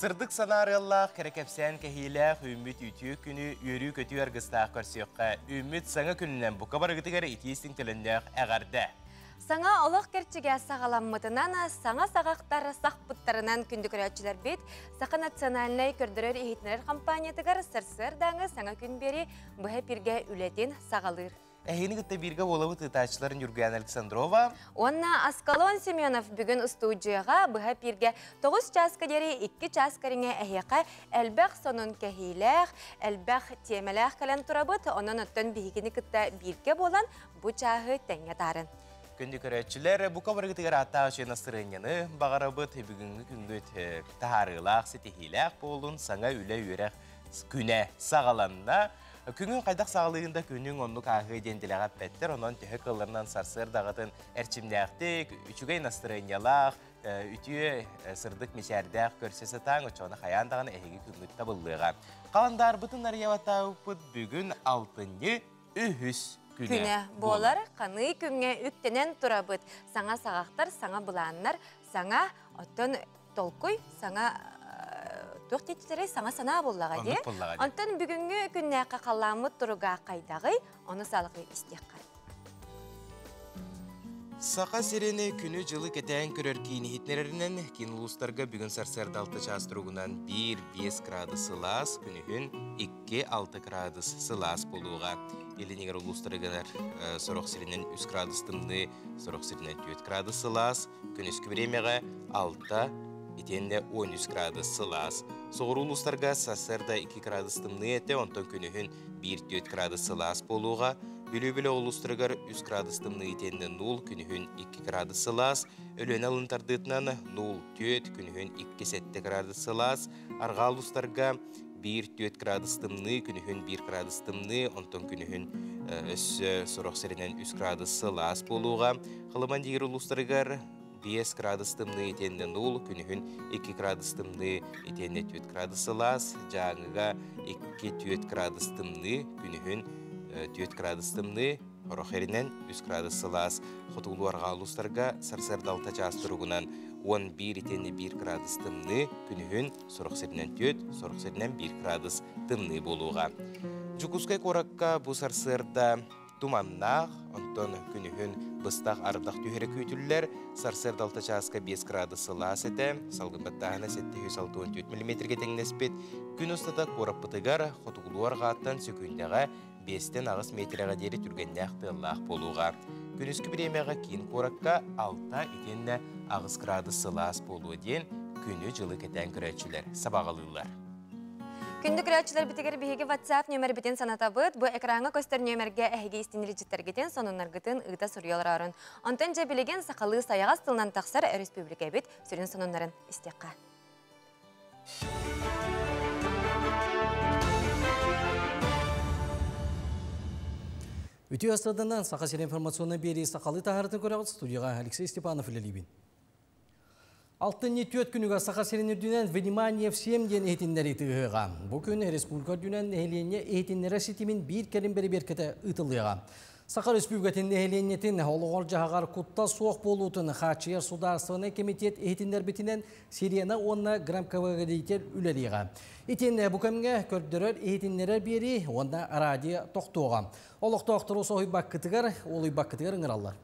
Сырдык санаа арыаллаах, кэрэ кэпсээн кэһиилээх, үүммүт үтүө күнү үөрүү-көтүү аргыстаах көрсүөххэ. Үүммүт саҥа күнүнэн бука барыгытыгар итии-истиҥ төлөннөөх эҕэрдэ! Саҥа олох кэрчигэ саҕаламмытынан, саҥа саҕахтар сахпыттарынан күндү көрөөччүлэрбит Саха национальнай көрдөрөр-иһитиннэрэр компаниятыгар сарсыардааҥы саҥа күн биэри быһа эпиргэ үлэтин саҕалыыр. Эһигини кытта бииргэ буолабыт ыытааччылар Ньургуяна Александрова уонна Аскалон Семенов бүгүн устуудьуйаҕа быһа эпииргэ 9 чааска диэри 2 чаас кэриҥэ эһиэхэ элбэх сонун кэһиилээх, элбэх тиэмэлээх кэлэн турабыт. Онон оттон биһигини кытта бииргэ буолан бу чааһы тэҥҥэ таарын. Күндү көрөөччүлэр, бука барыгытыгар ааттаах үчүгэй настырыанньаны баҕарабыт. Бүгүҥҥү күҥҥүт таһаарыылаах, ситиһиилээх буолун, саҥа үлэ-үөрэх күнэ саҕаланна. Күҥүн хайдах саҕалыыгын да күнүҥ оннук ааһыа диэн дэлэҕэ эппэттэр. Онон төһө кыалларынан сарсыардаҕытын эрчимнээхтик, үчүгэй настырыанньалаах, үтүө сырдык мичээрдээх көрсө сатааҥ, оччоҕуна хайаан даҕаны эһиги күҥҥүт табыллыаҕа. Халандаарбытын арыйабатаабыппыт бүгүн алтынньы үһүс күнэ буолар. Ханыы күҥҥэ үктэнэн турабыт. Саҥа саҕахтар, саҥа былааннар, саҥа оттон толкуй, саҥа туох диэччилэрэй саҥа санаа буоллаҕа дии. Онтон бүгүҥҥү күннээххэ халлааммыт туруга хайдаҕый, ону салҕыы истиэххэ. Саха сирин күнү-дьылы кэтээн көрөр киин иһитиннэрэринэн, киин улуустарга бүгүн сарсыарда 6 чаас туругунан 1-5 градус сылаас, күнүһүн 2-6 градус сылаас буолуоҕа. Илин улуустарыгар сорох сиринэн 3 градус тымныы, сорох сиринэн 4 градус сылаас, күнүскү бириэмэҕэ 6 итиэннэ 13 градус сылаас. Соҕуруу улуустарга сарсыарда 2 градус тымныы этэ, онтон күнүһүн 1-4 градус сылаас буолуоҕа. Бүлүү-Бүлүү улуустарыгар 3 градус тымныы итиэннэ 0, күнүһүн 2 градус сылаас. Өлүөнэ алын тардыытынан 0-4, күнүһүн 2-7 градус сылаас. Арҕаа улуустарга 1-4 градус тымныы, күнүһүн 1 градус тымныы, онтон күнүһүн өссө сорох сиринэн 3 градус сылаас буолуоҕа. Халыман диир улуустарыгар 5 градус тымныы итиэннэ 0, күнүһүн 2 градус тымныы итиэннэ 4 градус сылаас, Дьааҥыга 2-4 градус тымныы, күнүһүн 4 градус тымныы, Орох эринэн 3 градус сылаас, хотугулуу арҕаа улуустарга сарсыарда 6 чаас туругунан 11 итиэннэ 1 градус тымныы, күнүһүн сорох сиринэн 4, сорох сиринэн 1 градус тымныы буолуоҕа. Дьокуускай куоракка бу сарсыарда туманнаах, онтон күнүһүн быстах ардах түһэрэ күүтүллэр. Сарсыарда 6 чааска 5 градус сылаас этэ, салгын баттааһына 764 миллиметргэ тэҥнэспит. Күн устата куораппытыгар хотугулуу арҕааттан сөкүүндэҕэ биэстэн аҕыс миэтэрэҕэ диэри түргэннээх тыаллаах буолуоҕа. Күнүскү бириэмэҕэ киин куоракка 6 итиэннэ 8 градус сылаас буолуо диэн күнү-дьылы кэтээн көрөөччүлэр сабаҕалыыллар. Күндү көрөөччүлэрбитигэр биһиги WhatsApp нүөмэрбитин санатабыт. Бу экраҥҥа көстөр нүөмэргэ эһиги истиниличиттэргитин, сонуннаргытын ыыта суруйалараарын. Онтон дьэ билигин сахалыы сайаҕас тылынан тахсар өрөспүүбүлүкэбит сүрүн сонуннарын истиэххэ. Үтүө астаданан Саха сирин информационнай биэрии сахалыы таһаарытын көрөҕүт студияға Алексей Степанов үлэлиибин. Алтынньы түөрт күнүгэр Саха сирин үрдүнэн «Внимание всем» диэн иһитиннэрии тыаһыаҕа. Бу күн республика үрдүнэн нэһилиэнньэ иһитиннэрэр ситимин биир кэлим бэрэбиэркэтэ ыытыллыаҕа. Саха Республикатын нэһилиэнньэтин олоҕор-дьаһаҕар куттал суох буолуутун хааччыйар судаарыстыбаннай кэмитиэт иһитиннэрбитинэн сирена уонна громкоговоритель үлэлиэҕэ. Итиэннэ бу кэмҥэ көрдөрөр иһитиннэрэр биэрии уонна радио тохтуоҕа. Олохтоохтору соһуйбаккытыгар, уолуйбаккытыгар ыҥыраллар.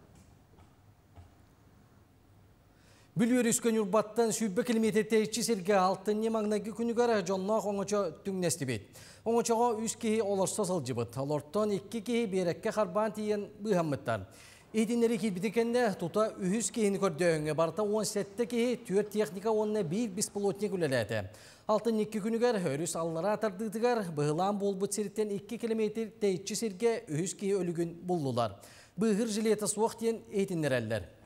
Бүлүү өрүскэ Ньурбаттан 120 километр тэйиччи сиргэ алтынньы маҥнайгы күнүгэр дьонноох оҥочо түҥнэстибит. Оҥочоҕо үс киһи олорсо сылдьыбыт. Олортон икки киһи биэрэккэ харбаан тиийэн быыһаммыттар. Иһитиннэрии киирбитин кэннэ тута үһүс киһини көрдөөһүҥҥэ барыта 17 киһи, түөрт техника уонна биир беспилотник үлэлээтэ. Алтынньы икки күнүгэр өрүс аллараа тардыытыгар быһылаан буолбут сириттэн 2 километр тэйиччи сиргэ үһүс киһи өлүгүн буллулар. Быыһыыр жилета суох диэн иһитиннэрэллэр.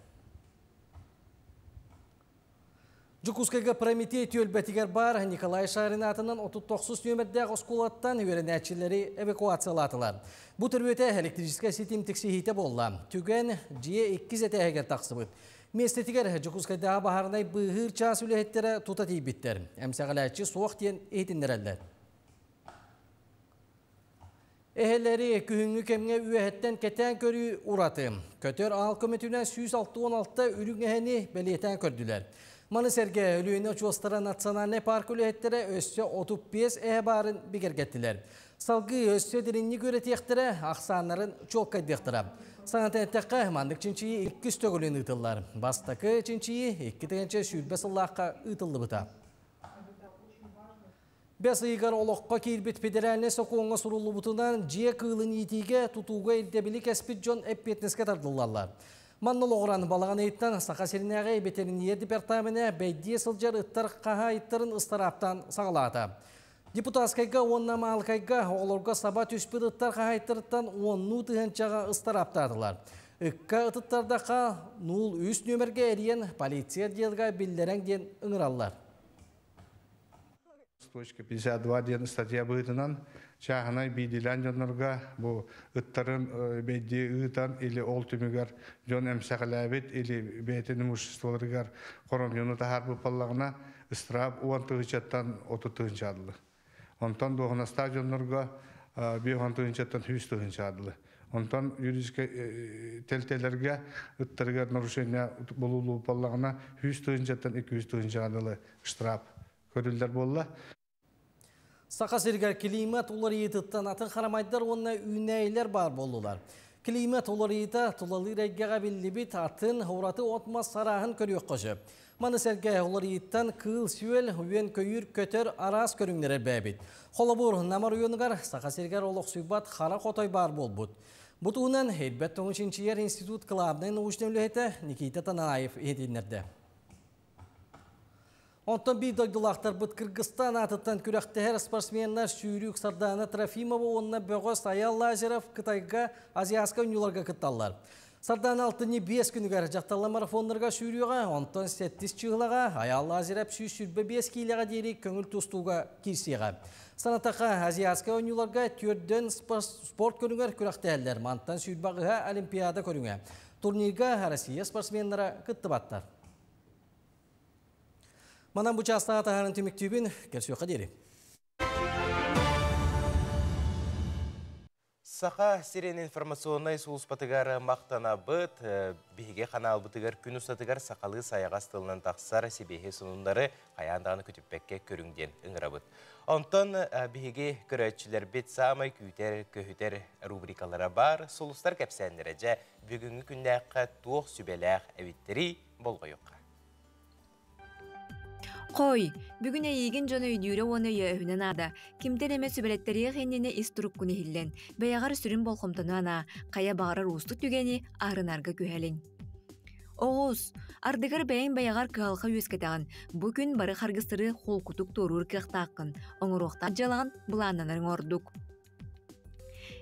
Дьокуускайга Прометей түөлбэтигэр баар Николай Шарин аатынан 39 нүөмэрдээх оскуолаттан үөрэнээччилэри эвакуациялаатылар. Бу төрүөтэ электрическэй ситим тиксиһиитэ буолла. Түгэн дьиэ иккис этээһигэр тахсыбыт. Миэстэтигэр Дьокуускайдааҕы баһаарынай быыһыыр чаас үлэһиттэрэ тута тиийбиттэр. Эмсэҕэлээччи суох диэн иһитиннэрэллэр. Эһэлэри күһүҥҥү кэмҥэ үөһэттэн кэтээн көрүү ураты. Көтөр аал көмөтүнэн 166 үрүҥ эһэни бэлиэтээн көрдүлэр. Маны сэргэ Өлүөнэ очуостара национальнай парка үлэһиттэрэ өссө 35 эһэ баарын бигэргэттилэр. Салгыы өссө дириҥник үөрэтиэхтэрэ, ахсааннарын чуолкайдыахтара. Санатан эттэххэ, маннык чинчийии иккис төгүлүн ыытыллар. Бастакы чинчийии 2020 сыллаахха ыытыллыбыта. Бэс ыйыгар олоххо киирбит федеральнай сокуоҥҥа суруллубутунан, дьиэ кыылын иитиигэ, тутууга ирдэбили кэспит дьон эппиэтинэскэ тардыллаллар. Манна олоҕуран балаҕан ыйыттан Саха сиринээҕи бэтэринийэ департамена бэйдиэ сылдьар ыттар хаһаайыттарын ыстарааптаан саҕалаата. Депутатскайга уонна Маалыкайга оҕолорго саба түспүт ыттар хаһаайыттарыттан уоннуу тыһыынчаҕа ыстарааптаатылар. Ыкка ытыттардаха 03 нүөмэргэ эрийэн полиция отделга биллэрэҥ диэн ыҥыраллар. Точка 52 диэн статья быһыытынан чааһынай биирдиилээн дьоннорго бу ыттарын бэйдиэ ыытан или ол түмүгэр дьон эмсэҕэлээбит или бэйэтин имуществоларыгар хоромньуну таһаарбыт буоллаҕына ыстыраап уон тыһыынчаттан отут тыһыынча адлы. Онтон дуоһунастаах дьоннорго биир уон тыһыынчаттан сүүс тыһыынча адлы. Онтон юридическай тэлтэлэргэ ыттарыгар нарушение булулуу буоллаҕына сүүс тыһыынчаттан икки жүз тыһыынча дылы штраф көрүллэр буолла. Саха сиригэр климат уларыйыытыттан атын харамайдар уонна үүнээйилэр баар буоллулар. Климат уларыйыыта тулалыыр эйгэҕэ биллибит атын ураты от-мас арааһын көрүөххэ сөп. Маны сэргэ уларыйыыттан кыыл-сүөл, үөн-көйүүр, көтөр араас көрүҥнэр элбээбит. Холобур, Нам оройуонугар Саха сиригэр олохсуйбат хара хотой баар буолбут. Бу туһунан Ирбэт тоҥу чинчийэр институт кылаабынай научнай үлэһитэ Никита Танаев иһитиннэрдэ. Онтон биир дойдулаахтарбыт Кыргызстан аатыттан күрэхтэһэр спортсменнар сүүрүүк Сардаана Трофимова уонна бөҕөс Аял Лазарев Кытайга Азиатскай оонньууларга кытталлар. Сардаана алтынньы биэс күнүгэр дьахталлар марафоннарга сүүрүөҕэ, онтон сэттис чыһылаҕа Аял Лазарев 125 киилэҕэ диэри көҥүл тустууга киирсиэҕэ. Санатахха, Азиатскай оонньууларга түөрдөн спорт көрүҥэр күрэхтэһэллэр. Мантан сүүрбэҕиһэ Олимпиада көрүҥэ. Турнирга Россия спортсменнара кыттыбаттар. Манан бу чаастаах таһааран түмүктүүбүн. Көрсүөххэ диэри. Саха сирин информационнай сулууспатыгар махтанабыт. Биһиги ханаалбытыгар күн устатыгар сахалыы сайаҕас тылынан тахсар сибиэһи сонуннары хайаан даҕаны көтүппэккэ көрүҥ диэн ыҥырабыт. Онтон биһиги көрөөччүлэрбит саамай күүтэр, көһүтэр рубрикалара бар. Сулустар кэпсээннэрэ дьэ бүгүҥҥү күннээххэ туох сүбэлээх эбиттэрий болҕойуохха. Хой, бүгүн эйиигин дьон өйдүүрэ уонна өйөөһүнэ наада. Кимтэн эмэ сүбэлэттэриэх иннинэ ис туруккун иһиллэн, бэйэҕэр сүрүн болҕомтону анаа, хайа баҕарар уустук түгэни аһарынарга күһэлиҥ. Оҕус, ардыгар бэйэҥ бэйэҕэр кыһалҕа үөскэтэҕин. Бу күн бары харгыстары холкутук туоруур кыахтааххын, оҥоруохтаах дьыалаҕын былааннанарыҥ ордук.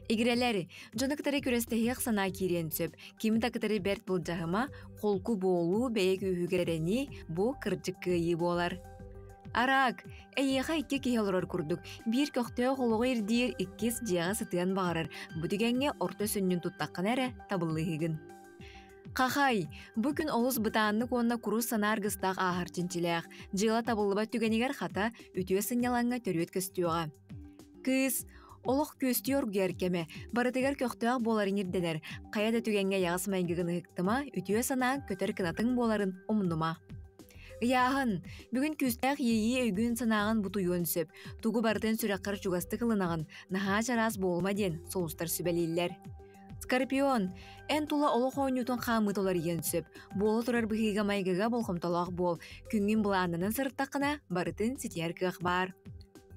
Игирэлэр, дьону кытары күрэстэһиэх санаа киириэн сөп. Кими да кытары бэрт былдьаһыма, холку буолуу, бэйэ күүһүгэр эрэнии бу кырдьык кыайыы буолар. Араак, эйиэхэ икки киһи олорор курдук, биир көхтөөх олоҕу ирдиир, иккис дьиэҕэ сытыан баҕарар. Бу түгэҥҥэ орто сүнньүн туттаххына эрэ табыллыыһыгын. Хахай, бу күн олус бытааннык уонна курус санаа аргыстаах ааһар чинчилээх. Дьыала табыллыбат түгэнигэр хата, үтүө сынньалаҥҥа төрүөт көстүөҕэ. Кыыс, олох күөстүү оргуйар кэмэ, барытыгар көхтөөх буоларын ирдэнэр, хайа да түгэҥҥэ эйэҕэс майгыгын ыһыктыма, үтүө санааҥ көтөр кынатыҥ буоларын умнума. Ыйааһын, бүгүн күүстээх иэйии өйгүн-санааҕын бутуйуон сөп, тугу барытын сүрэххэр чугастык ылынаҕын, наһаа чараас буолума диэн сулустар сүбэлииллэр. Скорпион, эн тула олох оонньуутун хаамыыта уларыйыан сөп. Буола турар быһыыга-майгыга болҕомтолоох буол, күҥҥүн былааннанан сырыттаххына, барытын ситиһэр кыах баар.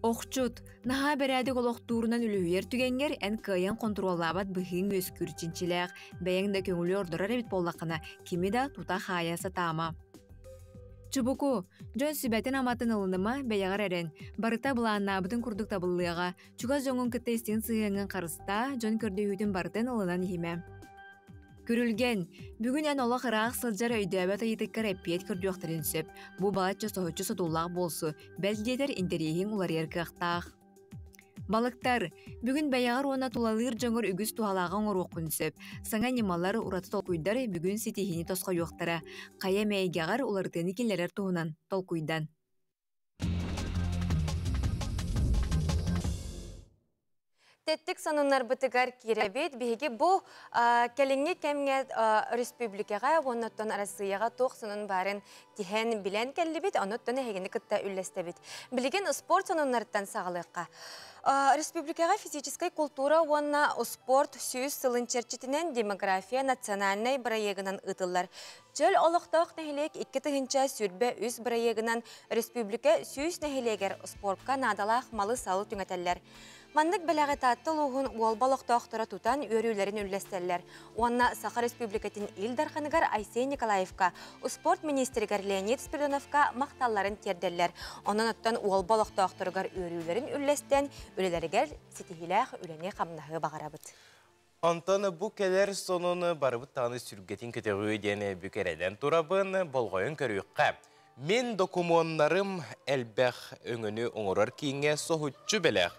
Охчут, наһаа бэрээдэк олохтуурунан үлүһүйэр түгэҥҥэр эн кыайан хонтуруоллаабат быһыыҥ үөскүүр чинчилээх, бэйэҥ да көҥүлү ордорор эбит буоллаххына, кими да тута хаайа сатаама. Чубуку, дьон сүбэтин-аматын ылыныма, бэйэҕэр эрэн. Барыта былааннаабытын курдук табыллыаҕа. Чугас дьоҥҥун кытта истиҥ сыһыаҥҥын харыстаа, дьон көрдөһүүтүн барытын ылынан иһимэ. Күрүлгэн, бүгүн эн олох ыраах сылдьар өйдөөбөт ыйытыккар эппиэт көрдүөхтэрин сөп. Бу балачча соһуччу содуллаах буолсу, бэл диэтэр интэриэһиҥ уларыйар кыахтаах. Балыктар, бүгүн бэйэҕэр уонна тулалыыр дьоҥҥор үгүс туһалааҕы оҥоруоххун сөп. Саҥа ньымалар, ураты толкуйдар бүгүн ситиһиини тосхойуохтара. Хайа эмэ эйгэҕэр уларытыыны киллэрэр туһунан толкуйдан. Тэттик сонуннарбытыгар киирэбит. Биһиги бу кэлиҥҥи кэмҥэ республикаҕа уонна Арассыыйаҕа туох сонун баарын тиһэн билэн кэллибит, онуттан эһигини кытта үллэстэбит. Билигин спорт сонуннарыттан саҕалыахха. Республикаҕа физическэй култуура уонна спорт 100 сылын чэрчитинэн демография национальнай бырайыагынан ыытыллар. Чөл олохтоох нэһилиэк 2023 бырайыагынан республика 100 нэһилиэгэр спортка наадалаах малы-салы түҥэтэллэр. Маннык бэлэҕи Таатта улууһун Уолба олохтоохторо тутан үөрүүлэрин үллэстэллэр. Уонна Саха Республикатын Ил Дарханыгар Айсен Николаевка, спорт министригэр Леонид Спиридоновка махталларын тиэрдэллэр. Онон оттон Уолба олохтоохторугар үөрүүлэрин үллэстэн, үлэлэригэр ситиһиилээх үлэни-хамнаһы баҕарабыт. Онтон бу кэлэр сонун барыбыт даҕаны сүргэтин көтөҕүө диэн бүк эрэнэн турабын, болҕойон көрүөххэ. Мин докумуоннарым элбэх өҥөнү оҥорор кииҥҥэ соһуччу бэлэх.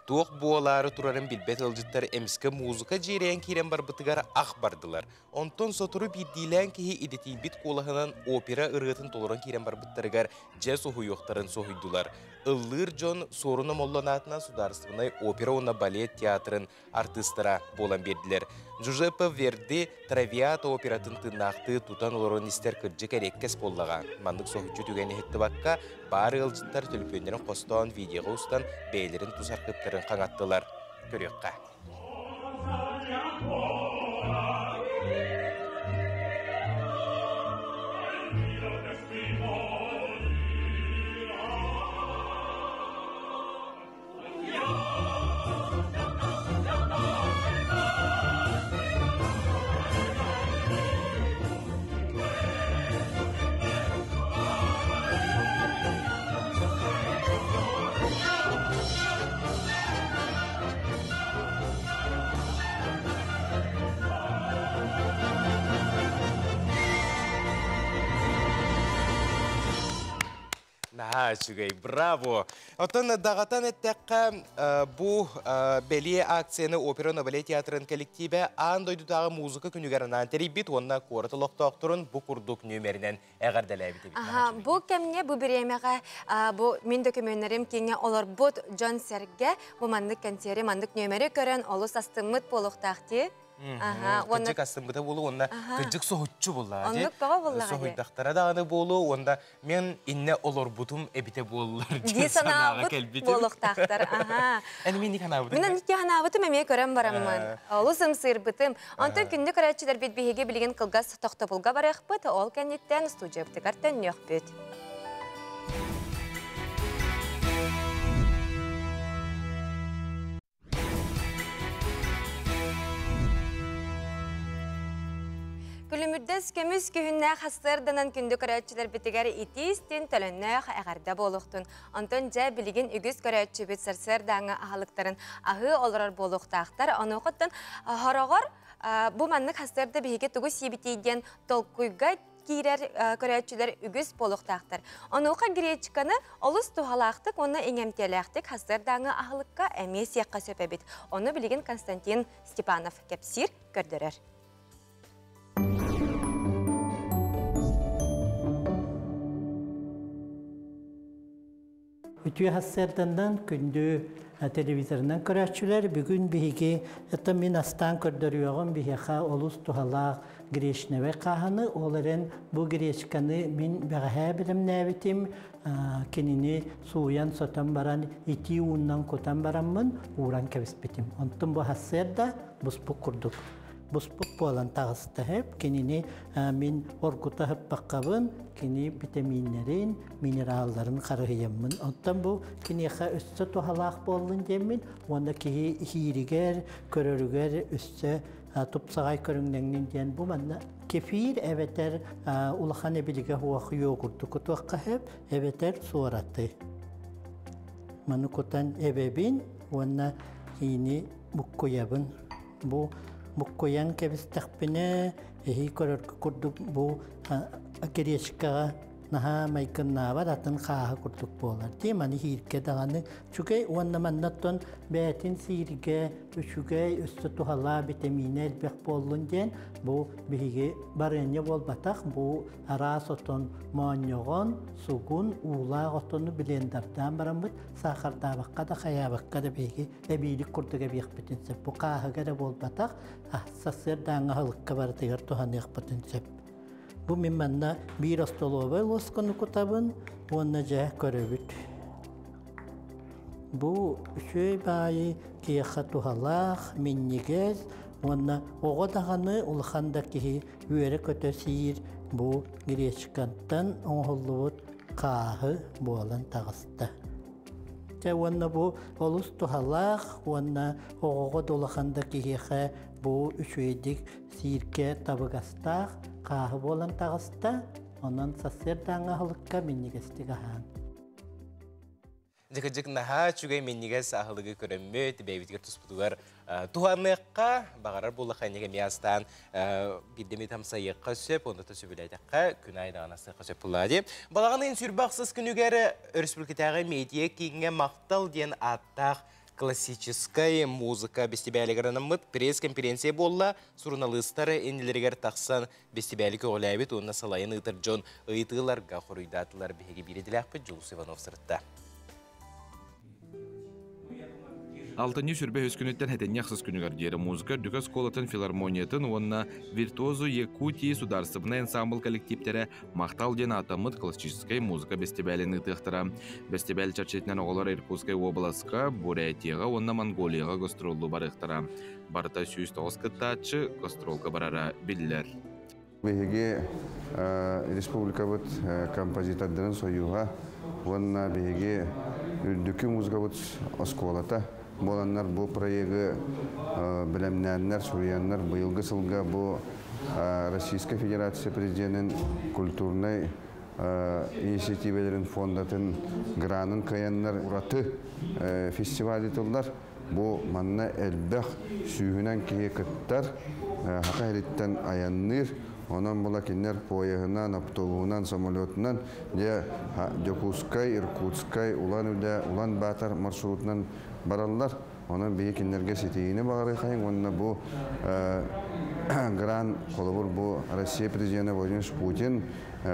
Туох буолаары турарын билбэт ыалдьыттар эмискэ музыка дьиэрэйэн киирэн барбытыгар ах бардылар. Онтон сотору биирдиилээн киһи идэтийбит куолаһынан опера ырыатын толорон киирэн барбыттарыгар дьэ соһуйуохтарын соһуйдулар. Ыллыыр дьон Суорун Омоллон аатынан Судаарыстыбаннай опера уонна балет театрын артыыстара буолан биэрдилэр. Джузеппе Верди Травиата оператын тыыннаахтыы тутан олорон истэр кырдьык эриэккэс буоллаҕа. Маннык соһуччу түгэни иһиттибакка, баар ыалдьыттар төлөпүөннэрин хостоон видеоҕа устан бэйэлэрин тус архыыптарын хаҥаттылар. Көрүөххэ. Наһаа үчүгэй, браво! Оттон даҕатан эттэххэ, бу бэлиэ акцияны Опера Нобеле театрын коллективэ аан дойдутааҕы музыка күнүгэр анаан тэрийбит уонна куорат олохтоохторун бу курдук нүөмэринэн эҕэрдэлээбит эбит. Аха, бу кэмҥэ, бу бириэмэҕэ бу мин дөкүмүөннэрим киҥҥэ олорбут дьон-сэргэ бу маннык кэнсиэри, маннык нүөмэри көрөн олус астыммыт буолуохтаах дии. Кырдьык астыммыта буолуо уонна кырдьык соһуччу буоллаҕа Оннук тоҕо буоллаҕа Соһуйдахтара даҕаны буолуо уонна мен иннэ олорбутум эбитэ буоллар дии санааҕа кэлбитим буолуохтаахтар. Аха. Эн мин санаабытым. Мин икки санаабытым эмиэ көрөн бараммын. Олус ымсыырбытым. Онтон күндү көрөөччүлэрбит биһиги билигин кылгас тохтобулга барыахпыт, ол кэнниттэн студиябытыгар төннүөхпүт. Күлүмүрдэс көмүс күһүннээх хастыарданан күндү көрөөччүлэрбитигэр итии-истин төлөннөөх эҕэрдэ буолуохтун. Онтон дьэ билигин үгүс көрөөччүбүт сарсыардааҥы аһылыктарын аһыы олорор буолуохтаахтар. Онуохаттан хороҕор бу маннык хастыарда биһиги тугу сиэбитий диэн толкуйга киирэр көрөөччүлэр үгүс буолуохтаахтар. Онуоха гречканы олус туһалаахтык уонна иҥэмтиэлээхтик хастыардааҥы аһылыкка эмиэ сиэххэ сөп эбит. Ону билигин Константин Степанов кэпсиир, көрдөрөр. Үтүө сарсыарданнан күндү телевизорынан көрөөччүлэр, бүгүн биһиги это мин астаан көрдөрүөҕүм биһиэхэ олус туһалаах гречневэй хааһыны, ол эрэн бу гречканы мин бэҕэһээ бэлэмнээбитим, кинини сууйан-сотон баран итии ууннан кутан бараммын ууран кэбиспитим. Онтон бу сарсыарда буспут курдук буспут буолан таҕыста сөп. Кинини мин оргута ыһыппаккабын, кини битэмииннэрин, минералларын харыһыйаммын. Оттон бу киниэхэ өссө туһалаах буоллун диэммин уонна киһи иһииригэр, көрөрүгэр өссө тупсаҕай көрүҥнэҥнин диэн бу манна кефир эбэтэр улахан эбилигэ суох йогурту кутуохха сөп, эбэтэр суораты. Маны кутан эбэбин уонна киини буккуйабын. Бу буккуйан кэбистэхпинэ, эһии көрөргө курдук бу гречкаҕа Наһаа майгыннаабат атын хааһы курдук буолар. Дии маны хииргэ даҕаны үчүгэй уонна маннаттан бэйэтин сииргэ үчүгэй өссө туһалаа битэмиинэ элбэх буоллун диэн бу биһиги барыанньа буолбатах бу араас отон моонньоҕон, сугун, уулаах отону блендердаан бараммыт саахардаабакка да хайаабакка да биһиги эбиилик курдук эбиэхпитин сөп. Бу хааһыга эрэ буолбатах, сарсыардааҥҥы аһылыкка барытыгар туһаныахпытын сөп. Бу мин манна биир остолуобай лоскону кутабын уонна дьэ көрөбүт. Бу үчүгэй баайы киэхэ туһалаах, минньигэс уонна оҕо даҕаны улахан да киһи үөрэ-көтө сиир бу гречкаттан оҥоһуллубут хааһы буолан таҕыста. Дьэ уонна бу олус туһалаах уонна оҕоҕо да улахан да киһиэхэ бу үчүгэйдик сииргэ табыгастаах хааһы буолан таҕыста. Онон сарсыардааҥҥы аһылыкка минньигэстик аһаан. Дьык-дьык наһаа үчүгэй минньигэс аһылыгы көрөммүт, бэйэбитигэр туспутугар туһаныахха, баҕарар буоллахха энигэ эмиэ астаан биирдэ тамсайыахха сөп, онно сөбүлээтэххэ күн аайы даҕаны астыахха сөп буоллаҕа дии. Балаҕан ыйын сүүрбэ ахсыс күнүгэр өрөспүүбүлүкэтээҕи медиа кииҥҥэ Махтал диэн ааттаах классическай музыка бэстибээлигэр анаммыт пресс-конференция буолла. Суруналыыстар иннилэригэр тахсан бэстибээли көҕүлээбит уонна салайан ыытар дьон ыйытыыларга хоруйдаатылар. Биһиги биир идэлээхпит Дьулус Иванов сырытта. Алтынньы сүрбэ үс күнүттэн хэтинньи ахсыс күнүгэр диэри музыка үрдүкү оскуолатын филармониятын уонна Виртуозу Якутии судаарыстыбаннай ансаамбыл коллективтэрэ Махтал диэн ааттаммыт классическай музыка бэстибээлин ыытыахтара. Бэстибээл чэрчитинэн оҕолор Иркутскай уобаласка, Бурятияҕа уонна Монголияҕа гастроллуу барыахтара. Барыта 109 кыттааччы гастролга барара биллэр. Биһиги республикабыт композитордарын союһа уонна биһиги үрдүкү музыкабыт оскуолата буоланнар бу проегы бэлэмнээннэр, суруйаннар быйылгы сылга бу Российскай Федерация президенин культурнай инициативаларын фондатын гранын кыайаннар ураты фестиваль ыытыллар. Бу манна элбэх сүүһүнэн киһи кыттар, Саха сириттэн айанныыр. Онон була кинилэр поеһынан, автобуһунан, самолетунан дьэ Дьокуускай, Иркутскай, Улан-Удэ, Улан-Батор маршрутунан бараллар. Онон биһи кинилэргэ ситиһиини баҕарыахайыҥ уонна бу гран холобур бу Россия президена Владимир Путин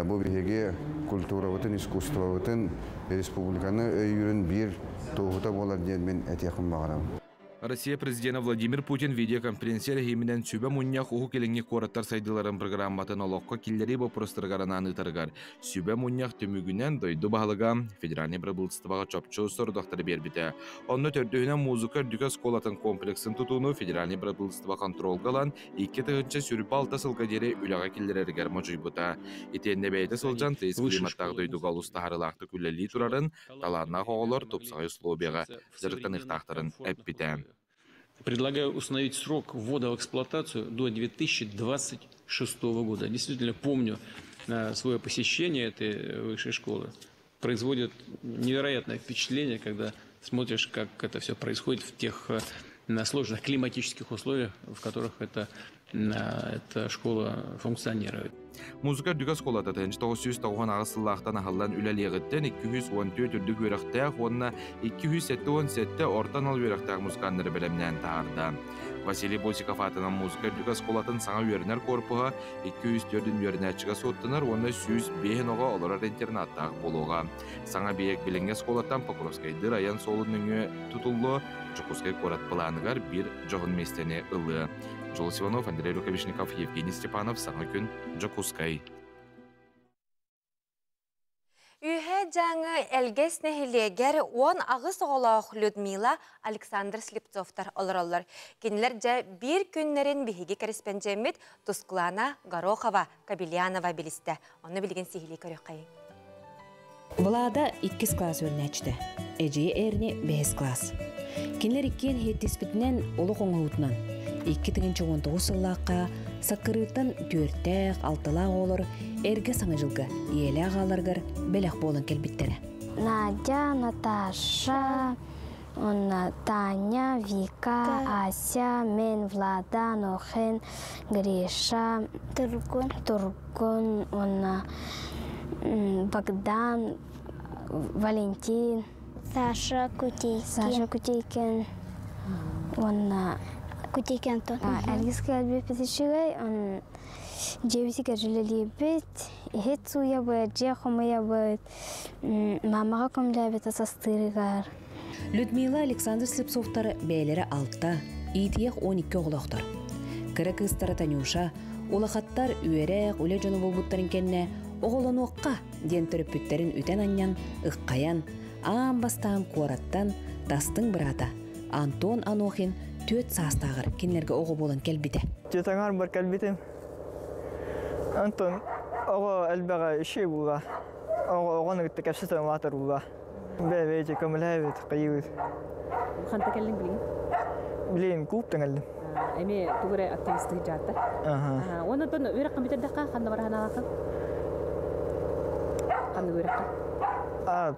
бу биһиги культурабытын, искусствобытын, республиканы өйүүрүн биир туоһута буолар диэн мин этиэхпин баҕарабын. Россия президена Владимир Путин видеоконференция эрэһииминэн сүбэ мунньах Уһук Илиҥҥи куораттар сайдыыларын программатын олоххо киллэрии боппуруостарыгар анаан ыытарыгар сүбэ мунньах түмүгүнэн дойду баһылыга федеральнай бырабыыталыстыбаҕа чопчу сорудахтары биэрбитэ. Онно төрдүһүнэн музыка үрдүкү оскуолатын комплексын тутууну федеральнай бырабыыталыстыба контролга ылан 2026 сылга диэри үлэҕэ киллэрэригэр модьуйбута. Итиэннэ бэйэтэ сылдьан тыйыс климаттаах дойдуга олус таһаарыылаахтык үлэлии турарын, талааннаах оҕолор тупсаҕай условияҕа дьарыктаныахтаахтарын эппитэ. Предлагаю установить срок ввода в эксплуатацию до 2026 года. Действительно помню свое посещение этой высшей школы. Производит невероятное впечатление, когда смотришь, как это все происходит в тех сложных климатических условиях, в которых это, эта школа функционирует. Музыка үрдүк оскуолата 1998 сыллаахтан аһыллан үлэлиэҕиттэн 214 үрдүк үөрэхтээх уонна 277 орто анал үөрэхтээх музыканнары бэлэмнээн таһаарда. Василий Босиков аатынан музыка үрдүк оскуолатын саҥа үөрэнэр корпуһа 204 үөрэнээччигэ суоттанар уонна 105 оҕо олорор интернаттаах буолуоҕа. Саҥа биэк билиҥҥи оскуолаттан Покровскайдыыр айан суолун нөҥүө тутуллуо, Дьокуускай куорат былааныгар биир дьоһун миэстэни ылыа. Жолус Иванов, Андрей Рукавишников, Евгений Степанов, Саҥа күн, Дьокуускай. Үһэ дьаҥы Элгэс нэһилиэгэр 18 оҕолоох Людмила, Александр Слепцовтар олороллор. Кинилэр дьэ биир күннэрин биһиги кэрэспэндьиэммит Тускулана Горохова, Кабельянова билистэ. Онно билигин сиһилии көрүөххэйиҥ. Влада иккис класс үөрэнээччитэ, эдьиийэ Эрни бэһис класс. Кинилэр иккиэн иһиттиспитинэн олох оҥоһуутунан 2019 сыллаахха Саккырыыртан түөртээх, алталаах оҕолор эргэ Саҥа дьылга ийэлээх аҕаларыгар бэлэх буолан кэлбиттэрэ. Надя, Наташа, уонна Таня, Вика, Ася, мен, Влада, Нохен, Гриша, Тургун, Тургун уонна Богдан, Валентин, Саша Кутейкин, Саша Кутейкин уонна Кутейкин Антон. Эргис кэлбиппит үчүгэй, дьиэбитигэр үлэлиибит, иһит сууйабыт, дьиэ хомуйабыт, мамаҕа көмөлөөбүт састыырыгар. Людмила Александр Слепцовтар бэйэлэрэ алта, иитиэх 12 оҕолоохтор. Кыра кыыстара Танюша, улахаттар үөрэх, үлэ дьоно буолбуттарын кэннэ оҕолонуохха диэн төрөппүттэрин үтэн-анньан, ыххайан, аан бастаан куораттан тастыҥ быраата Антон Анохин түөрт саастааҕар кинилэргэ оҕо буолан кэлбитэ. Тетаҥар бар кэлбитим. Антон оҕо элбэҕэ үчүгэй буолла. Оҕо оҕону кытта кэпсэтэн улаатар буолла. Бэйэ-бэйэтэ көмөлөһөбүт, хайыыбыт. Ханта кэллиҥ билигин? Билигин клубтан кэллим. Эмиэ тугу эрэ активистыы дьаата. Аха. Уонна оттон үөрэххин бүтэрдэххэ ханна бара санаалааххын? Ханнык үөрэххэ? А,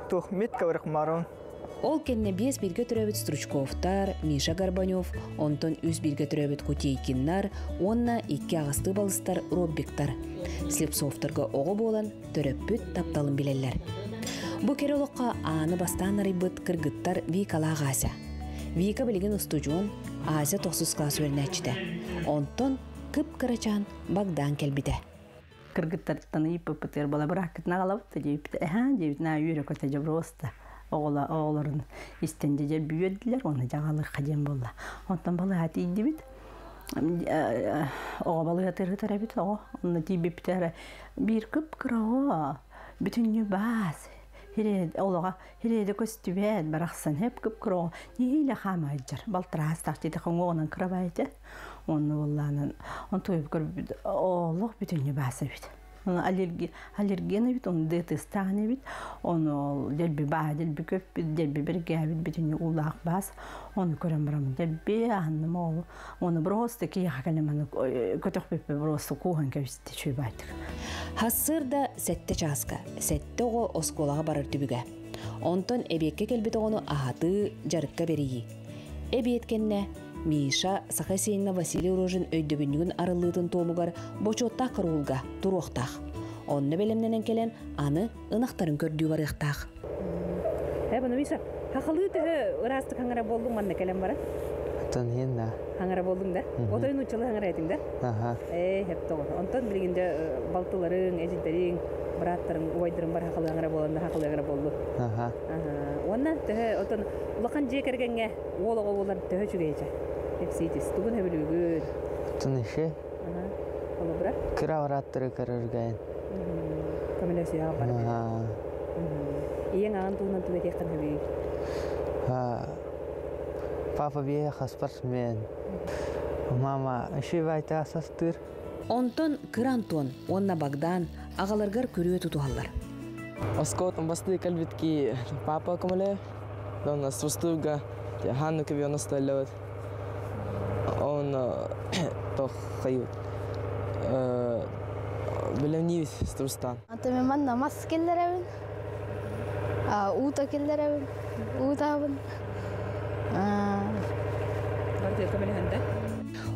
туох метка үөрэх марон. Ол кэннэ биэс бииргэ төрөөбүт Стручковтар, Миша Горбанев, онтон үс бииргэ төрөөбүт Кутейкиннар уонна икки аҕыстыы балыстар Роббиктар. Слепцовтарга оҕо буолан төрөппүт тапталын билэллэр. Бу кэрэ олоххо ааны бастаан арыйбыт кыргыттар Викалаах Ася. Вика билигин устудьуон, Ася тохсус кылаас үөрэнээччитэ. Онтон кып-кырачаан Богдан кэлбитэ. Кыргыттартан ыйыппыппытыгар бала бырааккытын аҕалабыт да диэбиппит эһээ диэбит наа үөрэ көтө дьобуруоста оҕолор оҕолорун истэн дьэ бүөддүлэр уонна дьаҕалыахха диэн буолла онтон балыыһа тиийдибит оҕо балыыһатыгар сытар эбит оҕо онно тиийбиппитэ биир кып-кыра оҕо бүтүннүү баас олоҕо хириэдэ көстүбэт барахсан хэп кып-кыра оҕо нэһиилэ хаама сылдьар балтараастаах дьиэтэ хоҥуоҕунан кырабай этэ Онно буоллаанан онтуйб көрбүт олох бүтүннүү баас эбит. Аллерги аллерген эбит, оны дыатыстаан эбит, ону дэлби баа дэлби көппүт, дэлби бэргээбит бүтүннүү уулаах баас. Ону көрөн бараммын дэлби аһынным ол. Оны просто киһиэхэ кэлэн маны көтөхпүппү просто кууһан кэбисти чуйбаайтык. Хассыырда сэттэ чааска, сэттэ оҕо оскуолаҕа барар түбүгэ. Онтон эбиэккэ кэлбит оҕону аһатыы, дьарыкка бэрийии. Эбиэт кэннэ Миша Саха сиэннэ Василий Рожин өйдөбүнньүгүн арыллыытын туомугар бочуоттаах караулга туруохтаах. Онно бэлэмнэнэн кэлэн аны ынахтарын көрдүү барыахтаах. Э, бұны Миша, хахалыы төһө ыраастык хаҥара боллуҥ манна кэлэн баран? Оттон иһин да. Хаҥара боллуҥ да? Отой нууччалыы хаҥара этиҥ да? Аха. Ээ, хэп тоҕо. Онтон билигин дьэ балтыларыҥ, эдьиийдэриҥ, бырааттарыҥ, убайдарыҥ бар хахалыы хаҥара буолан да хахалыы хаҥара боллу. Аха. Уонна төһө отон улахан дьиэ кэргэҥҥэ Уол оҕо буолар төһө үчүгэй этэ? Кэпсиитис. Тугун сөбүлүүгүн? Тынышы. Холобура? Кыра барааттары көрөргөн. Көмөлөсүөҕэ бар. Ийэҥ аҕан туһунан тугу этиэххин сөбүй? Папа биэхэ спортсмен. Мама үчүгэй састыыр. Онтон кыра Антон уонна Богдан аҕаларыгар күрүө тутуһаллар. Оскуолаттан бастыы кэлбит ки папа көмөлө Донна сустууга ханна көбүөн остоллобут. Он тох хайыт. Билемниибит Струстан. Ата мен манна мас киллэрэбин. Уута киллэрэбин. Уутаабын. Барытыгар көмөлөһөн да?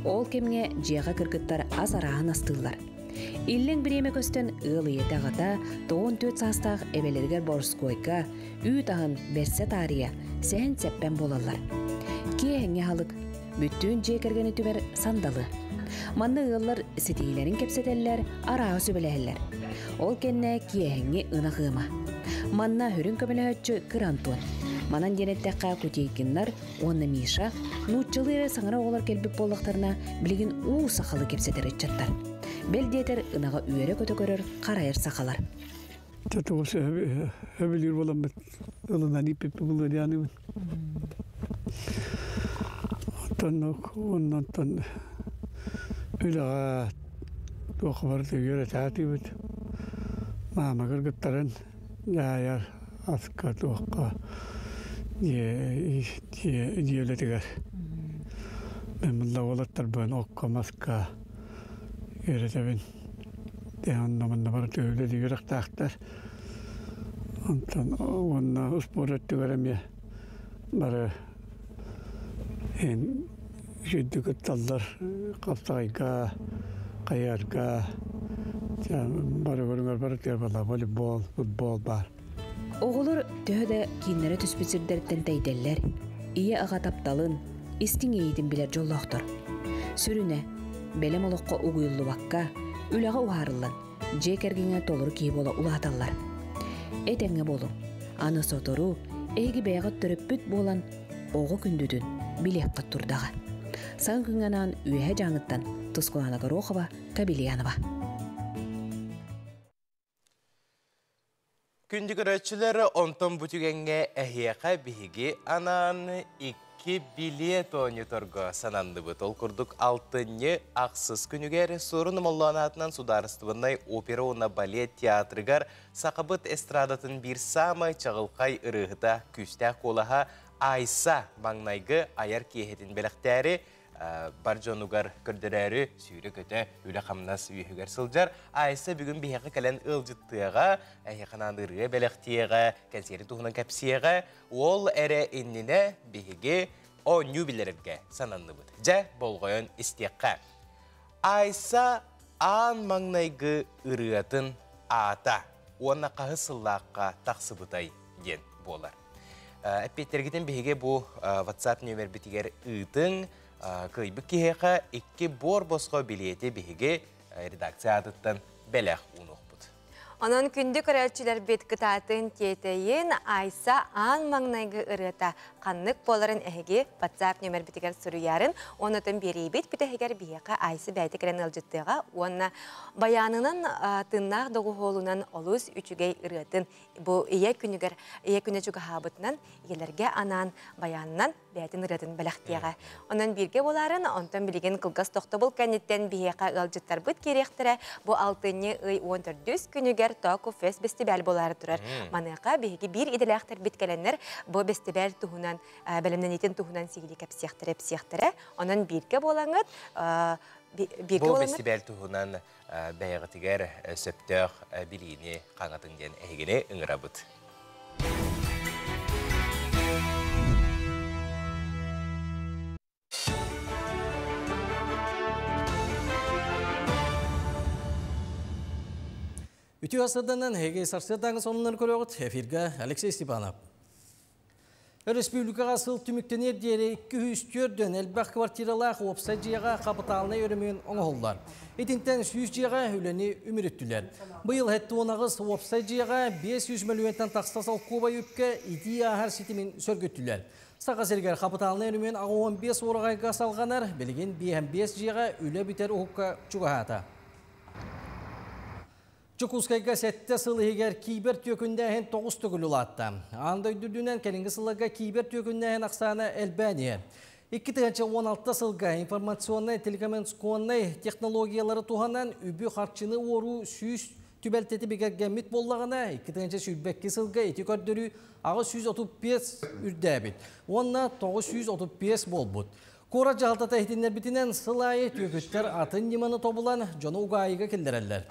Ол кэмҥэ дьиэҕэ кыргыттар ас арааһын астыыллар. Иллэҥ бириэмэ көстөн ыал ийэтэ аҕата 94 саастаах эбэлэригэр Борскойга үүт аһын бэрсэ таарыйа, сэһэн-сэппэн буолаллар. Киэһэҥҥи аһылык, бүттүүн дьиэ кэргэни түмэр сандалы. Манна ыаллар ситиһиилэрин кэпсэтэллэр, арааһы сүбэлэһэллэр. Ол кэннэ киэһэҥҥи ынах ыама. Манна сүрүн көмөлөһөөччү Кыра Антон. Манан диэн эттэххэ, Кутейкиннар уонна Миша нууччалыы эрэ саҥара оҕолор кэлбит буоллахтарына, билигин уу сахалыы кэпсэтэр ыччаттар. Бэл диэтэр, ынаҕы үөрэ-көтө көрөр, харайар сахалар. Тоҕус өбүлүүр буоламмыт ылынан ииппиппит булуорианыбын. Оттон оннонтон үлэҕэ туох барыта үөрэтаатыбыт. Маама кыргыттарын дьаһайар аска туохха дьиэ үлэтигэр. Мен мында уолаттарбын окко маска үөрэтэбин. Онно манна барыта үлэлии үөрэхтээхтэр. Онтон уонна успуорт өттүгэр эмиэ бары эн үчүгэйдик кытталлар хапсаҕайга, хайыһарга. Бары көрүҥэр бары тиэр волейбол, футбол бар. Оҕолор төһө да кииннэрэ түспүт сирдэриттэн тэйдэллэр, ийэ-аҕа тапталын, истиҥ иэйиитин билэр дьоллоохтор. Сүрүнэ, бэлэм олоххо угуйуллубакка, үлэҕэ уһаарыллан, дьиэ кэргэҥҥэ толору киһи буола улааталлар. Этэҥҥэ буолуҥ, аны сотору эһиги бэйэҕит төрөппүт буолан оҕо күндүтүн билиэххит турдаҕа. Саҥа күҥҥэ анаан Үөһэ Дьааҥыттан Тускулаана Горохова, Кабельянова. Күндү көрөөччүлэр, онтон бу түгэҥҥэ эһиэхэ биһиги анаан икки билиэт оонньоторго сананныбыт. Ол курдук алтынньы ахсыс күнүгэр Суорун Омоллоон аатынан Судаарыстыбаннай опера уонна балет театрыгар сахабыт эстрадатын биир саамай чаҕылхай ырыаһыта, күүстээх куолаһа Айса маҥнайгы айар киэһэтин бэлэхтээри бар дьонугар көрдөрөөрү сүүрэ-көтө үлэ-хамнас үөһүгэр сылдьар. Айса бүгүн биһиэхэ кэлэн ыалдьыттыаҕа, эһиэхэ ырыа бэлэхтиэҕэ, кэнсиэрин туһунан кэпсиэҕэ. Ол эрэ иннинэ биһиги оонньуу билэргэ сананныбыт. Дьэ, болҕойон истиэххэ. Айса аан маҥнайгы ырыатын аата уонна хаһыс сыллаахха тахсыбытай диэн буолар. Эппиэттэргитин биһиги бу WhatsApp нөмербитигэр ыытыҥ, кыайбыт киһиэхэ икки буор босхо билиэти биһиги редакция аатыттан бэлэх уунуохпут. Онон күндү көрөөччүлэрбит кытаатын тиэтэйин Айса аан маҥнайгы ырыата ханнык буоларын эһиги WhatsApp нөмербитигэр суруйарын, онотон биэриибит бүтэһигэр биһиэхэ Айса бэйэтэ кэлэн ыалдьыттыаҕа уонна баянынан тыыннаах доҕуһуолунан олус үчүгэй ырыатын бу ийэ күнүгэр ийэ күнэ чугаһаабытынан ийэлэргэ анаан баянынан бэйэтин ырыатын бэлэхтиэҕэ. Онон бииргэ буоларын, онтон билигин кылгас тохтобул кэнниттэн биһиэхэ ыалдьыттарбыт киириэхтэрэ. Бу алтынньы ый 14 күнүгэр Току Фест бэстибээл буолаары турар. Маныаха биһиги биир идэлээхтэрбит кэлэннэр бу бэстибээл туһунан, бэлэмнэниитин туһунан сиһилии кэпсиэхтэрэ, эпсиэхтэрэ. Онон бииргэ буолаҥыт, бииргэ Бу бэстибээл туһунан бэйэҕитигэр сөптөөх билиини хаҥатын диэн эһигини ыҥырабыт. Үтүө сарсыарданан эһиги сарсыардааҥы сонуннары көрөҕүт. Эфиргэ Алексей Степанов. Өрөспүүбүлүкэҕэ сыл түмүктэниэр диэри 204 элбэх квартиралаах уопсай дьиэҕэ хапытаалынай өрөмүөн оҥоһуллар. Итинтэн 100 дьиэҕэ үлэни үмүрүттүлэр. Быйыл 76 уопсай дьиэҕэ 500 мөлүйүөнтэн тахса солкуобай үпкэ итии ааһар ситимин сөргүттүлэр. Саха сиригэр хапытаалынай өрөмүөн 85 уораҕайга салҕанар, билигин 55 дьиэҕэ үлэ бүтэр уһукка чугаһаата. Дьокуускайга сэттэ сыл иһигэр кибер түөкүннээһин тоҕус төгүл улаатта. Аан дойду үрдүнэн кэлиҥҥи сылларга кибер түөкүннээһин ахсаана элбээн иһэр. 2016 сылга информационнай телекоммуникационнай технологиялары туһанан үбү-харчыны уоруу 100 түбэлтэти бигэргэммит буоллаҕына, 2022 сылга ити көрдөрүү 835 үрдээбит уонна 935 буолбут. Куорат дьаһалтата иһитиннэрбитинэн сыл аайы түөкүттэр атын ньыманы тобулан дьону угаайыга киллэрэллэр.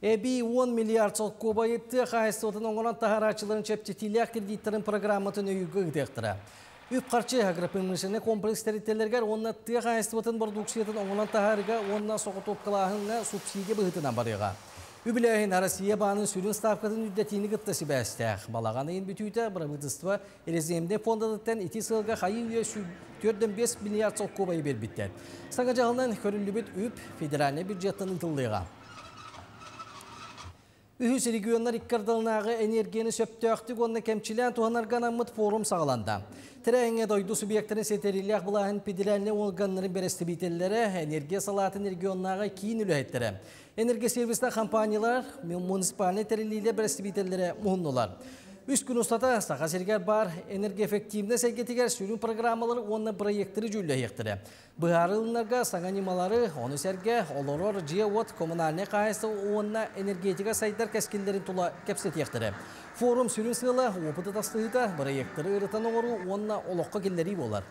Эбии 10 миллиард солкуобайы тыа хаһаайыстыбатын оҥорон таһаарааччыларын чэпчэтиилээх кредиттарын программатын өйүүргэ ыытыахтара. Үп-харчы агропромышленнай комплекс тэрилтэлэригэр уонна тыа хаһаайыстыбатын бородууксуйатын оҥорон таһаарыыга уонна соҕотуопкалааһыҥҥа субсидия быһыытынан барыаҕа. Үбүлээһин Россия баанын сүрүн ставкатын үрдэтиини кытта сибээстээх. Балаҕан ыйын бүтүүтэ бырабыыталыстыба резервнэй фондатыттан ити сылга хайыы үйэ 4,5 миллиард солкуобайы биэрбиттэр. Саҥа дьаһалынан көрүллүбүт үп федеральнай бюджеттан ыытыллыаҕа. Үһүс регионнар икки ардыларынааҕы энергияны сөптөөхтүк уонна кэмчилээн туһанарга анаммыт форум саҕаланда. Тэрээһиҥҥэ дойду субъектарын ситэриилээх былааһын федеральнай уорганнарын бэрэстэбиитэллэрэ, энергия салаатын регионнааҕы киин үлэһиттэрэ, энергосервисная компаниялар, муниципальнай тэриллиилэр бэрэстэбиитэллэрэ муһуннулар. Үс күн устата Саха сиригэр баар энергоэффективность эйгэтигэр сүрүн программалары уонна проекттары дьүүллэһиэхтэрэ. Быһаарылыннарга саҥа ньымалары, ону сэргэ олорор дьиэ-уот коммунальнай хаһаайыстыба уонна энергетика сайдар кэскиллэрин тула кэпсэтиэхтэрэ. Форум сүрүн сыала опыты тастыһыыта, бырайыактары ырытан оҥоруу уонна олоххо киллэрии буолар.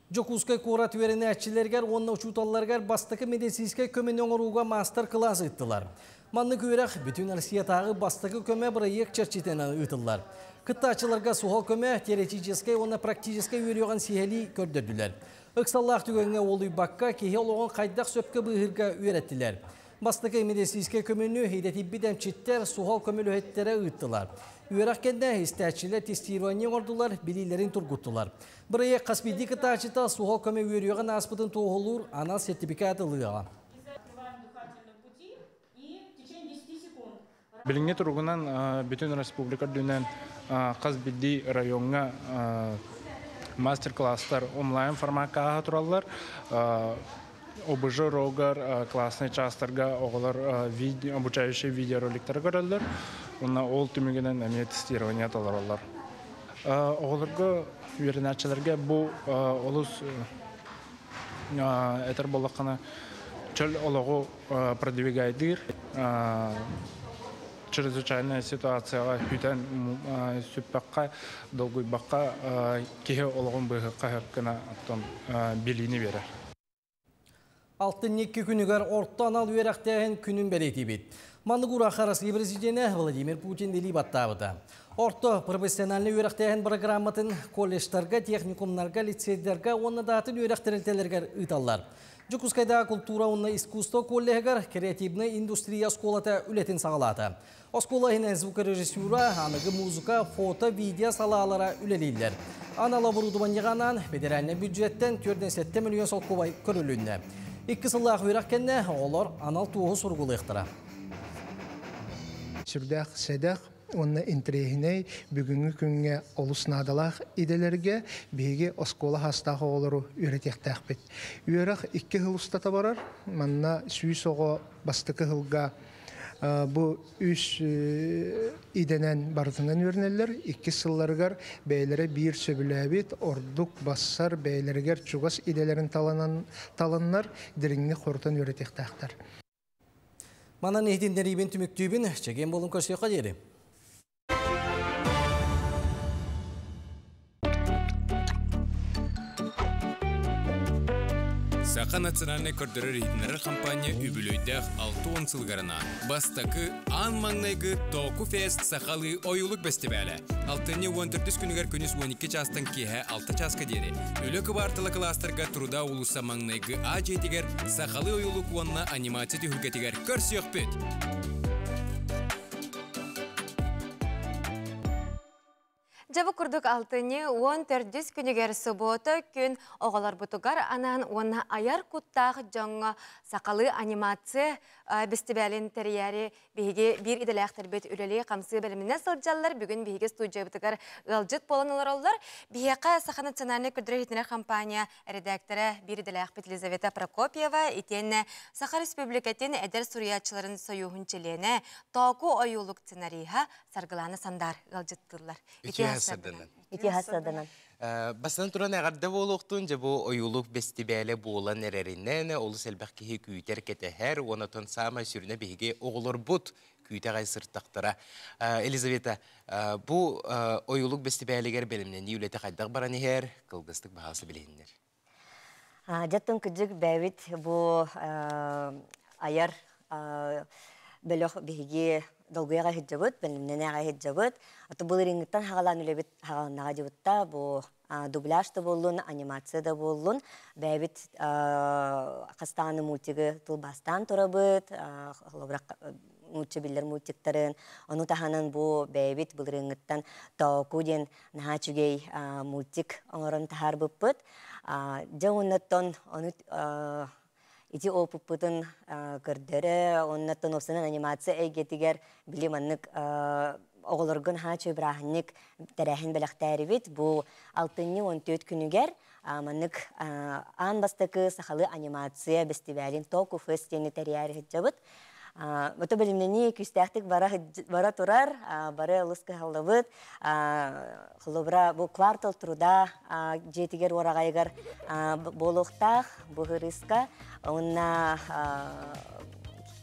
Дьокуускай куорат үөрэнээччилэригэр уонна учууталларыгар бастакы медицинскэй көмөнү оҥорууга маастар-кылаас ыыттылар. Маннык үөрэх бүтүн Россиятааҕы бастакы көмө бырайыак чэрчитинэн ыытыллар. Кыттааччыларга суһал көмө теоретическай уонна практическай үөрүйэҕин сиһилии көрдөрдүлэр. Ыксаллаах түгэҥҥэ уолуйбакка киһи олоҕун хайдах сөпкө быыһыырга үөрэттилэр. Бастакы медицинскэй көмөнү идэтийбит эмчиттэр суһал көмөлөһүттэрэ ыыттылар. Үөрэх кэннэ истээччилэр тестирование оҥордулар, билиилэрин тургуттулар. Бырайыак хас биирдии кыттааччыта суһал көмө үөрүйэҕин ааспытын туоһулуур анал сертификат ылыаҕа. Билиҥҥи туругунан бүтүн республика үрдүнэн хас биирдии райоҥҥа мастер-класстар онлайн формакка ааһа тураллар. ОБЖ рогар классный чаастарга оҕолор обучающие видеороликтары көрөллөр. Уонна ол түмүгүнэн эмиэ тестирование толороллор. Оҕолорго, үөрэнээччилэргэ бу олус этэр буоллаххына чөл олоҕу продвигайдыыр чрезвычайная ситуацияҕа хүтэн сүппэххэ, долгуйбакка киһи олоҕун быыһыкка сөп гына оттон билиини биэрэр. Алтынньы икки күнүгэр орто анал үөрэхтээһин күнүн бэлиэтиибит. Маннык уураахха Россия президенэ Владимир Путин илии баттаабыта. Орто профессиональнай үөрэхтээһин программатын колледжтарга, техникумнарга, лицейдэргэ уонна да атын үөрэх тэрилтэлэригэр ыыталлар. Дьокуускайдааҕы култуура уонна искусство коллеһыгар креативнай индустрия оскуолата үлэтин саҕалаата. Оскуола иһинэн звукорежиссура, аныгы музыка, фото, видео салаалара үлэлииллэр. Анал оборудованиеҕа анаан федеральнай бюджеттэн 4,7 миллион солкуобай көрүлүннэ. Икки сыллаах үөрэх кэннэ оҕолор анал туоһу суругулуохтара. Сүрдээх сэдэх уонна интэриэһинэй бүгүҥҥү күҥҥэ олус наадалаах идэлэргэ биһиги оскуола саастаах оҕолору үөрэтиэхтээхпит. Үөрэх икки сыл устата барар. Манна 100 оҕо бастакы сылга бу үс идэнэн барытынан үөрэнэллэр. Иккис сылларыгар бэйэлэрэ биир сөбүлээбит, ордук бассар бэйэлэригэр чугас идэлэрин таланан таланнар дириҥник хорутан үөрэтиэхтээхтэр. Манан иһитиннэриибин түмүктүүбүн, чэгиэн буолун көрсүөххэ диэри. Саха национальнай көрдөрөр-иһитиннэрэр хампаанньа үбүлүөйдээх 60 сылыгар анаан бастакы аан маҥнайгы Току Фест сахалыы ойуулук бэстибээлэ алтынньы 14 күнүгэр күнүс 12 чаастан киэһэ 6 чааска диэри Үлэ кыбаартала кылаастарга Труда уулусса маҥнайгы А дьиэтигэр сахалыы ойуулук уонна анимация түһүлгэтигэр көрсүөхпүт! Дьэ бу курдук алтынньы 14 күнүгэр субуота күн оҕолорбутугар анаан уонна айар куттаах дьоҥҥо сахалыы анимация бэстибээлин тэрийээри биһиги биир идэлээхтэрбит үлэлии-хамсыы бэлэмнэнэ сылдьаллар. Бүгүн биһиги студиябытыгар ыалдьыт буолан олороллор. Биһиэхэ Саха национальнай көрдөрөр-иһитиннэрэр компания эрэдээктэрэ биир идэлээхпит Елизавета Прокопьева итиэннэ Саха Республикатын эдэр суруйааччыларын сойууһун чилиэнэ, Тооку ойуулук сценариһа Саргылаана Сандар ыалдьыттыыллар. Үтүө сарданан. Үтүө сарданан. Бастан туран эҕэрдэ буолуохтун, дьэ бу ойуулук бэстибээлэ буолан эрэринэн олус элбэх киһи күүтэр кэтэһэр, уонна саамай сүрүнэ биһиги оҕолорбут күүтэҕэй сыртахтара. Елизавета, бу ойуулук бэстибээлигэр бэлэмнэнии үлэтэ хайдах баран иһэр, кылгастык баһаалса билиһиннэр. Дьэттэн кыдьык бэйэбит бу айар бөлөх биһиги долгуйаҕа сылдьабыт, бэлэмнэнээҕэ сылдьабыт. Ото былырыыҥҥыттан хаҕалаан үлэбит хаҕаланнаҕа дьыбытта бу дубляж да буоллун, анимация да буоллун, бэйэбит хастааны мультигы тылбаастаан турабыт, холобура нуучча биллэр мультиктарын, ону таһынан бу бэйэбит былырыыҥҥыттан Тооку диэн наһаа үчүгэй мультик оҥорон таһаарбыппыт. Дьэ уоннаттан ону ити опыппытын көрдөрө, уоннаттан уопсанан анимация эйгэтигэр били маннык оҕолорго наһаа үчүгэй бырааһынньык тэрээһин бэлэхтээрибит. Бу алтынньы 14 күнүгэр маннык аан бастакы сахалыы анимация бэстибээлин Току Фест диэни тэрийээри сылдьабыт. Ото бэлэмнэнии күүстээхтик бара, бара турар, бары олус кыһаллыбыт. Холобура, бу квартал труда дьиэтигэр уораҕайыгар буолуохтаах бу ырыыска. Уонна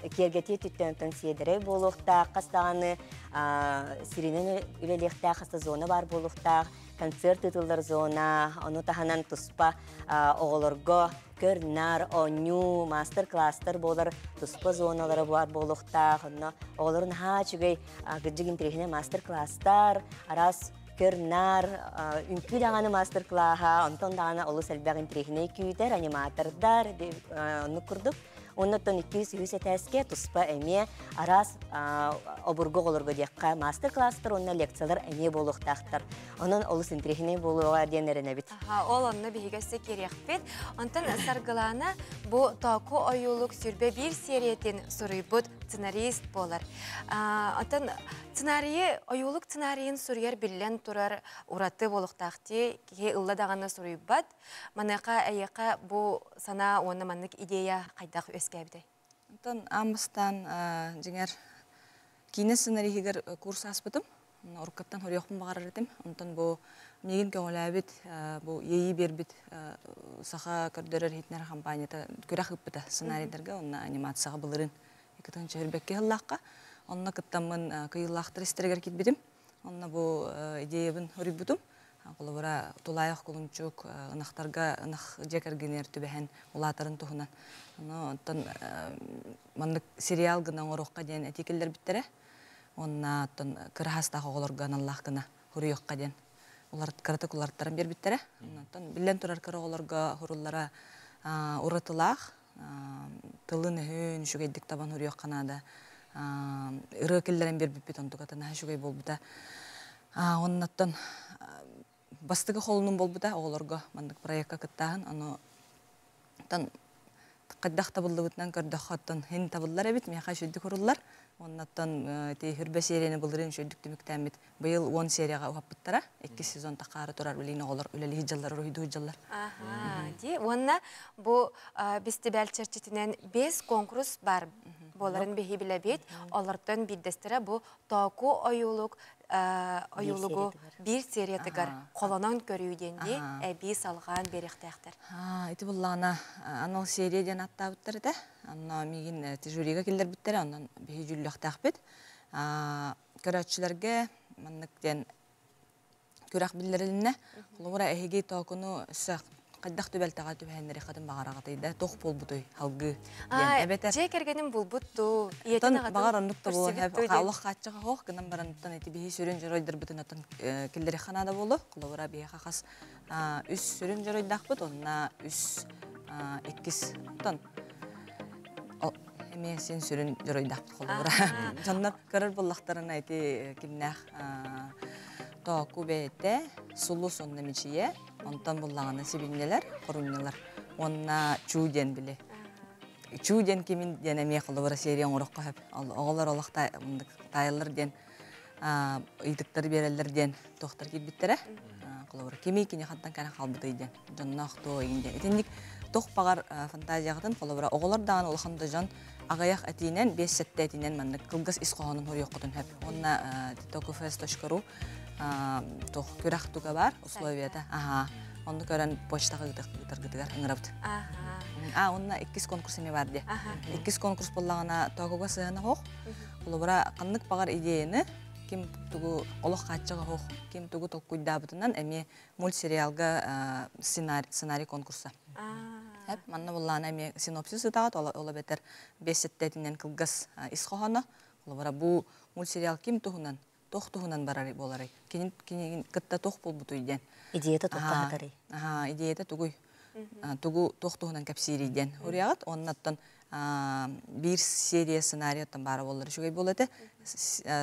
киэргэтии өттүттэн сиэдэрэй буолуохтаах, хас даҕаны сиринэн үлэлиэхтээх, хас да зона баар буолуохтаах. концерт ыытыллар зона, ону таһынан туспа оҕолорго көр-нар, оонньуу, мастер-класстар буолар туспа зоналара бар буолуохтаах. Онно оҕолорун наһаа үчүгэй кырдьык интэриэһинэй мастер-класстар, араас көр-нар, үҥкүү даҕаны мастер-клаһа, онтон даҕаны олус элбэх интэриэһинэй күүтэр, аниматордар, оннук курдук. Оннуттан 200 этээскэ туспа эмиэ араас обургу оҕолорго диэххэ мастер-класстар уонна лекциялар эмиэ буолуохтаахтар. Онон олус интэриэһинэй буолуоҕа диэн эрэнэбит. Ол онно биһиги өссө киириэхпит. Онтон Саргылаана бу Тооку ойуулук сүрбэ биир сериятин суруйбут сценарист буолар. Онтон сценарийы, ойуулук сценарийын суруйар биллэн турар ураты буолуохтаах дии. Киһи ылла даҕаны суруйбат. Маныаха эйиэхэ бу санаа уонна маннык идея хайдах үөскээбитэй? Онтон аан бастаан дьиҥэр киинэ сценариһыгар курс ааспытым. Уруккаттан хоруйуохпун баҕарар этим. Онтон бу миигин көҕүлээбит, бу иэйии биэрбит саха көрдөрөр иһитинэр компанията күрэх ыыппыта сценарийдарга уонна анимацияҕа былырыын икки тыһыынча сыллаахха. Онно кыттаммын кыйыллаахтар истэригэр киирбитим. Онно бу идеябын хоруйбутум. Холобура, Тулаайах кулунчук ынахтарга ынах дьиэ кэргэнигэр түбэһэн улаатарын туһунан. Ону оттон маннык сериал гына оҥоруохха диэн этии киллэрбиттэрэ. Уонна оттон кыра саастаах оҕолорго аналлаах гына хуруйуохха диэн кыратык уларыттаран биэрбиттэрэ. Оттон биллэн турар кыра оҕолорго хуруллара уратылаах, тылын-өһүн үчүгэйдик табан хуруйуохха наада. Ырыа киллэрэн биэрбиппит онтуката наһаа үчүгэй буолбута. Оннуттан бастакы холунун буолбута оҕолорго маннык проекка кыттааһын. Ону оттон хайдах табыллыбытынан көрдөххө оттон хин табыллар эбит, миэхэ үчүгдүк уруллар. Оннуттан ити хүрбэ серияны былырыын үчүгдүк түмүктээммит быйыл 10 серияҕа уһаппыттара. Иккис сезон тахаары турар билигин оҕолор үлэлии сылдьаллар, уруһуйдуу сылдьаллар. Ди уонна бу бестибэл чэрчитинэн бес конкурс бар буоларын биһи билэбит. Олортон биирдэстэрэ бу Тооку ойуулук ойуулугу биир сериятыгар холонон көрүү диэн дии эбии салҕаан биэриэхтээхтэр. Ити буллаҕына анал серия диэн аттаабыттар этэ. Онно миигин жюрига киллэрбиттэрэ, онон биһи дьүүллүөхтээхпит. Көрөөччүлэргэ маннык диэн күрэх биллэрилиннэ. Холобура, эһиги тоокуну өссө хайдах түбэлтэҕэ түбэһиннэриэххитин баҕараҕытый да, туох буолбутуй халгыы диэн эбэтэр Дьиэ кэргэним булбут дуу, ийэтин аҕатын баҕар оннук да буолуон олох хааччаҕа хоох гынан баран ити биһи сүрүн дьоруойдарбытын оттон киллэриэххэ наада буолуо. Холобура, биһиэхэ хас үс сүрүн дьоруойдаахпыт, онна үс иккис оттон эмиэ син сүрүн дьоруойдаахпыт холобура. Дьоннор көрөр буоллахтарына ити кимнээх Тооку бэйэтэ, Сулус онно мичийэ, онтон буллаҕына сибинньэлэр, хорунньалар уонна Чуу диэн били. Чуу диэн кимин диэн эмиэ холобура серия оҥоруохха сөп. Оҕолор олох таайаллар диэн ыйытыктары биэрэллэр диэн туохтар киирбиттэрэ. Холобура, кими кини хантан кэлэн хаалбытый диэн, дьонноох туо игин диэн. Итинник туох баҕар фантазияҕытын холобура оҕолор даҕаны улахан да дьон аҕыйах этиинэн, биэс-сэттэ этиинэн маннык кылгас ис хоһоонун хоруйуоххутун сөп. Уонна tokufest.ru туох күрэх туга бар условията. Аха. Онну көрөн почтаҕа ыытаргытыгар ыҥырабыт. А, онна иккис конкурс эмиэ бар дии. Иккис конкурс буоллаҕына тоокуга сыһана хоох. Холобура, ханнык баҕар идеяны ким тугу олох хааччаҕа хоох, ким тугу толкуйдаабытынан эмиэ мультсериалга сценарий конкурса. Эп, манна буллаана эмиэ синопсис ытаҕыт, ол эбэтэр бес сэттэтинэн кылгас ис хоһооно. Холобура, бу мультсериал ким туһунан, туох туһунан барар буоларый? Кини кинигин кытта туох буолбутуй диэн. Идеята туохха хатарый? Аха, идеята тугуй? Тугу туох туһунан кэпсиирий диэн уруйаҕыт. Оннаттан биир серия сценарий оттон баара буоллар үчүгэй буолуо этэ.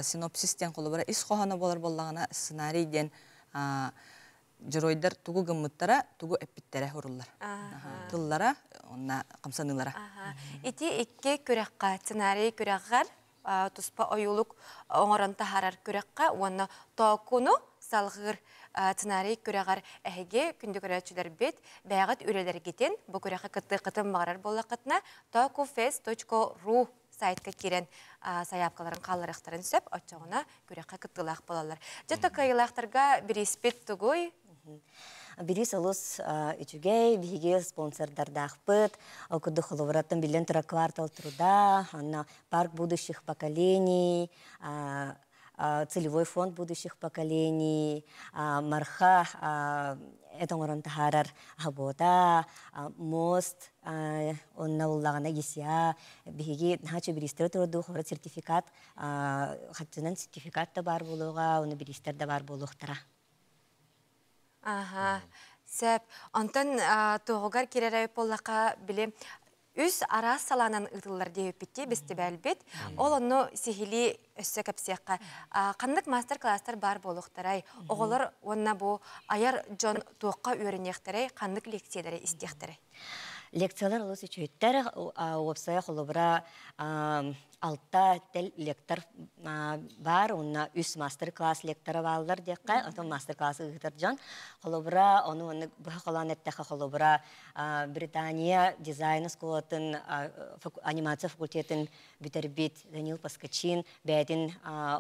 Синопсис диэн холобура ис хоһооно буолар буоллаҕына сценарий диэн дьоруойдар тугу гыммыттара, тугу эппиттэрэ уруллар. Тыллара, онна хамсаныылара. Ити икки күрэххэ, сценарий күрэҕэр туспа ойуулук оҥорон таһаарар күрэххэ уонна тоокуну салҕыыр сценарий күрэҕэр эһиги күндү көрөөччүлэрбит бэйэҕит үлэлэргитин бу күрэххэ кыттыаххытын баҕарар буоллаххытына tookufest.ru сайтка киирэн сайаапкаларын хаалларыахтарын сөп, оччоҕуна күрэххэ кыттыылаах буолаллар. Дьэ, кыайыылаахтарга бирииспит тугуй? Бириис олус үчүгэй, биһиги спонсордардаахпыт. Ол курдук холобураттан биллэн турар квартал труда, онно парк будущих поколений, Целевой фонд будущих поколений, Марха эт оҥорон таһаарар аһабуота, мост, онно уллаҕына ЕСИА, биһиги наһаа бириистэр турдуу хора сертификат, хаччынан сертификат да баар буолуоҕа, уну бириистэр да баар буолуохтара. Аха, сөп. Онтон туоҕугар кирэрэ буоллаха били үс араас салаанан ыытыллар диэбиппитти бэстибээлбит. Ол онно сиһилии өссө кэпсиэххэ. Ханнык мастер-класстар баар буолуохтарай? Оҕолор уонна бу айар дьон туохха үөрэниэхтэрэй, ханнык лекциялары истиэхтэрэй? Лекциялар олус үчүгэйдэр, уопсайа холобура алта тел лектор бар, уонна үс мастер-класс лектора бааллар диэххэ, отон мастер-класс ыытар дьон. Холобура, ону оннук быһа холоон эттэхэ, холобура, Британия дизайн оскуолатын анимация факультетын бүтэрбит Данил Паскачин бэйэтин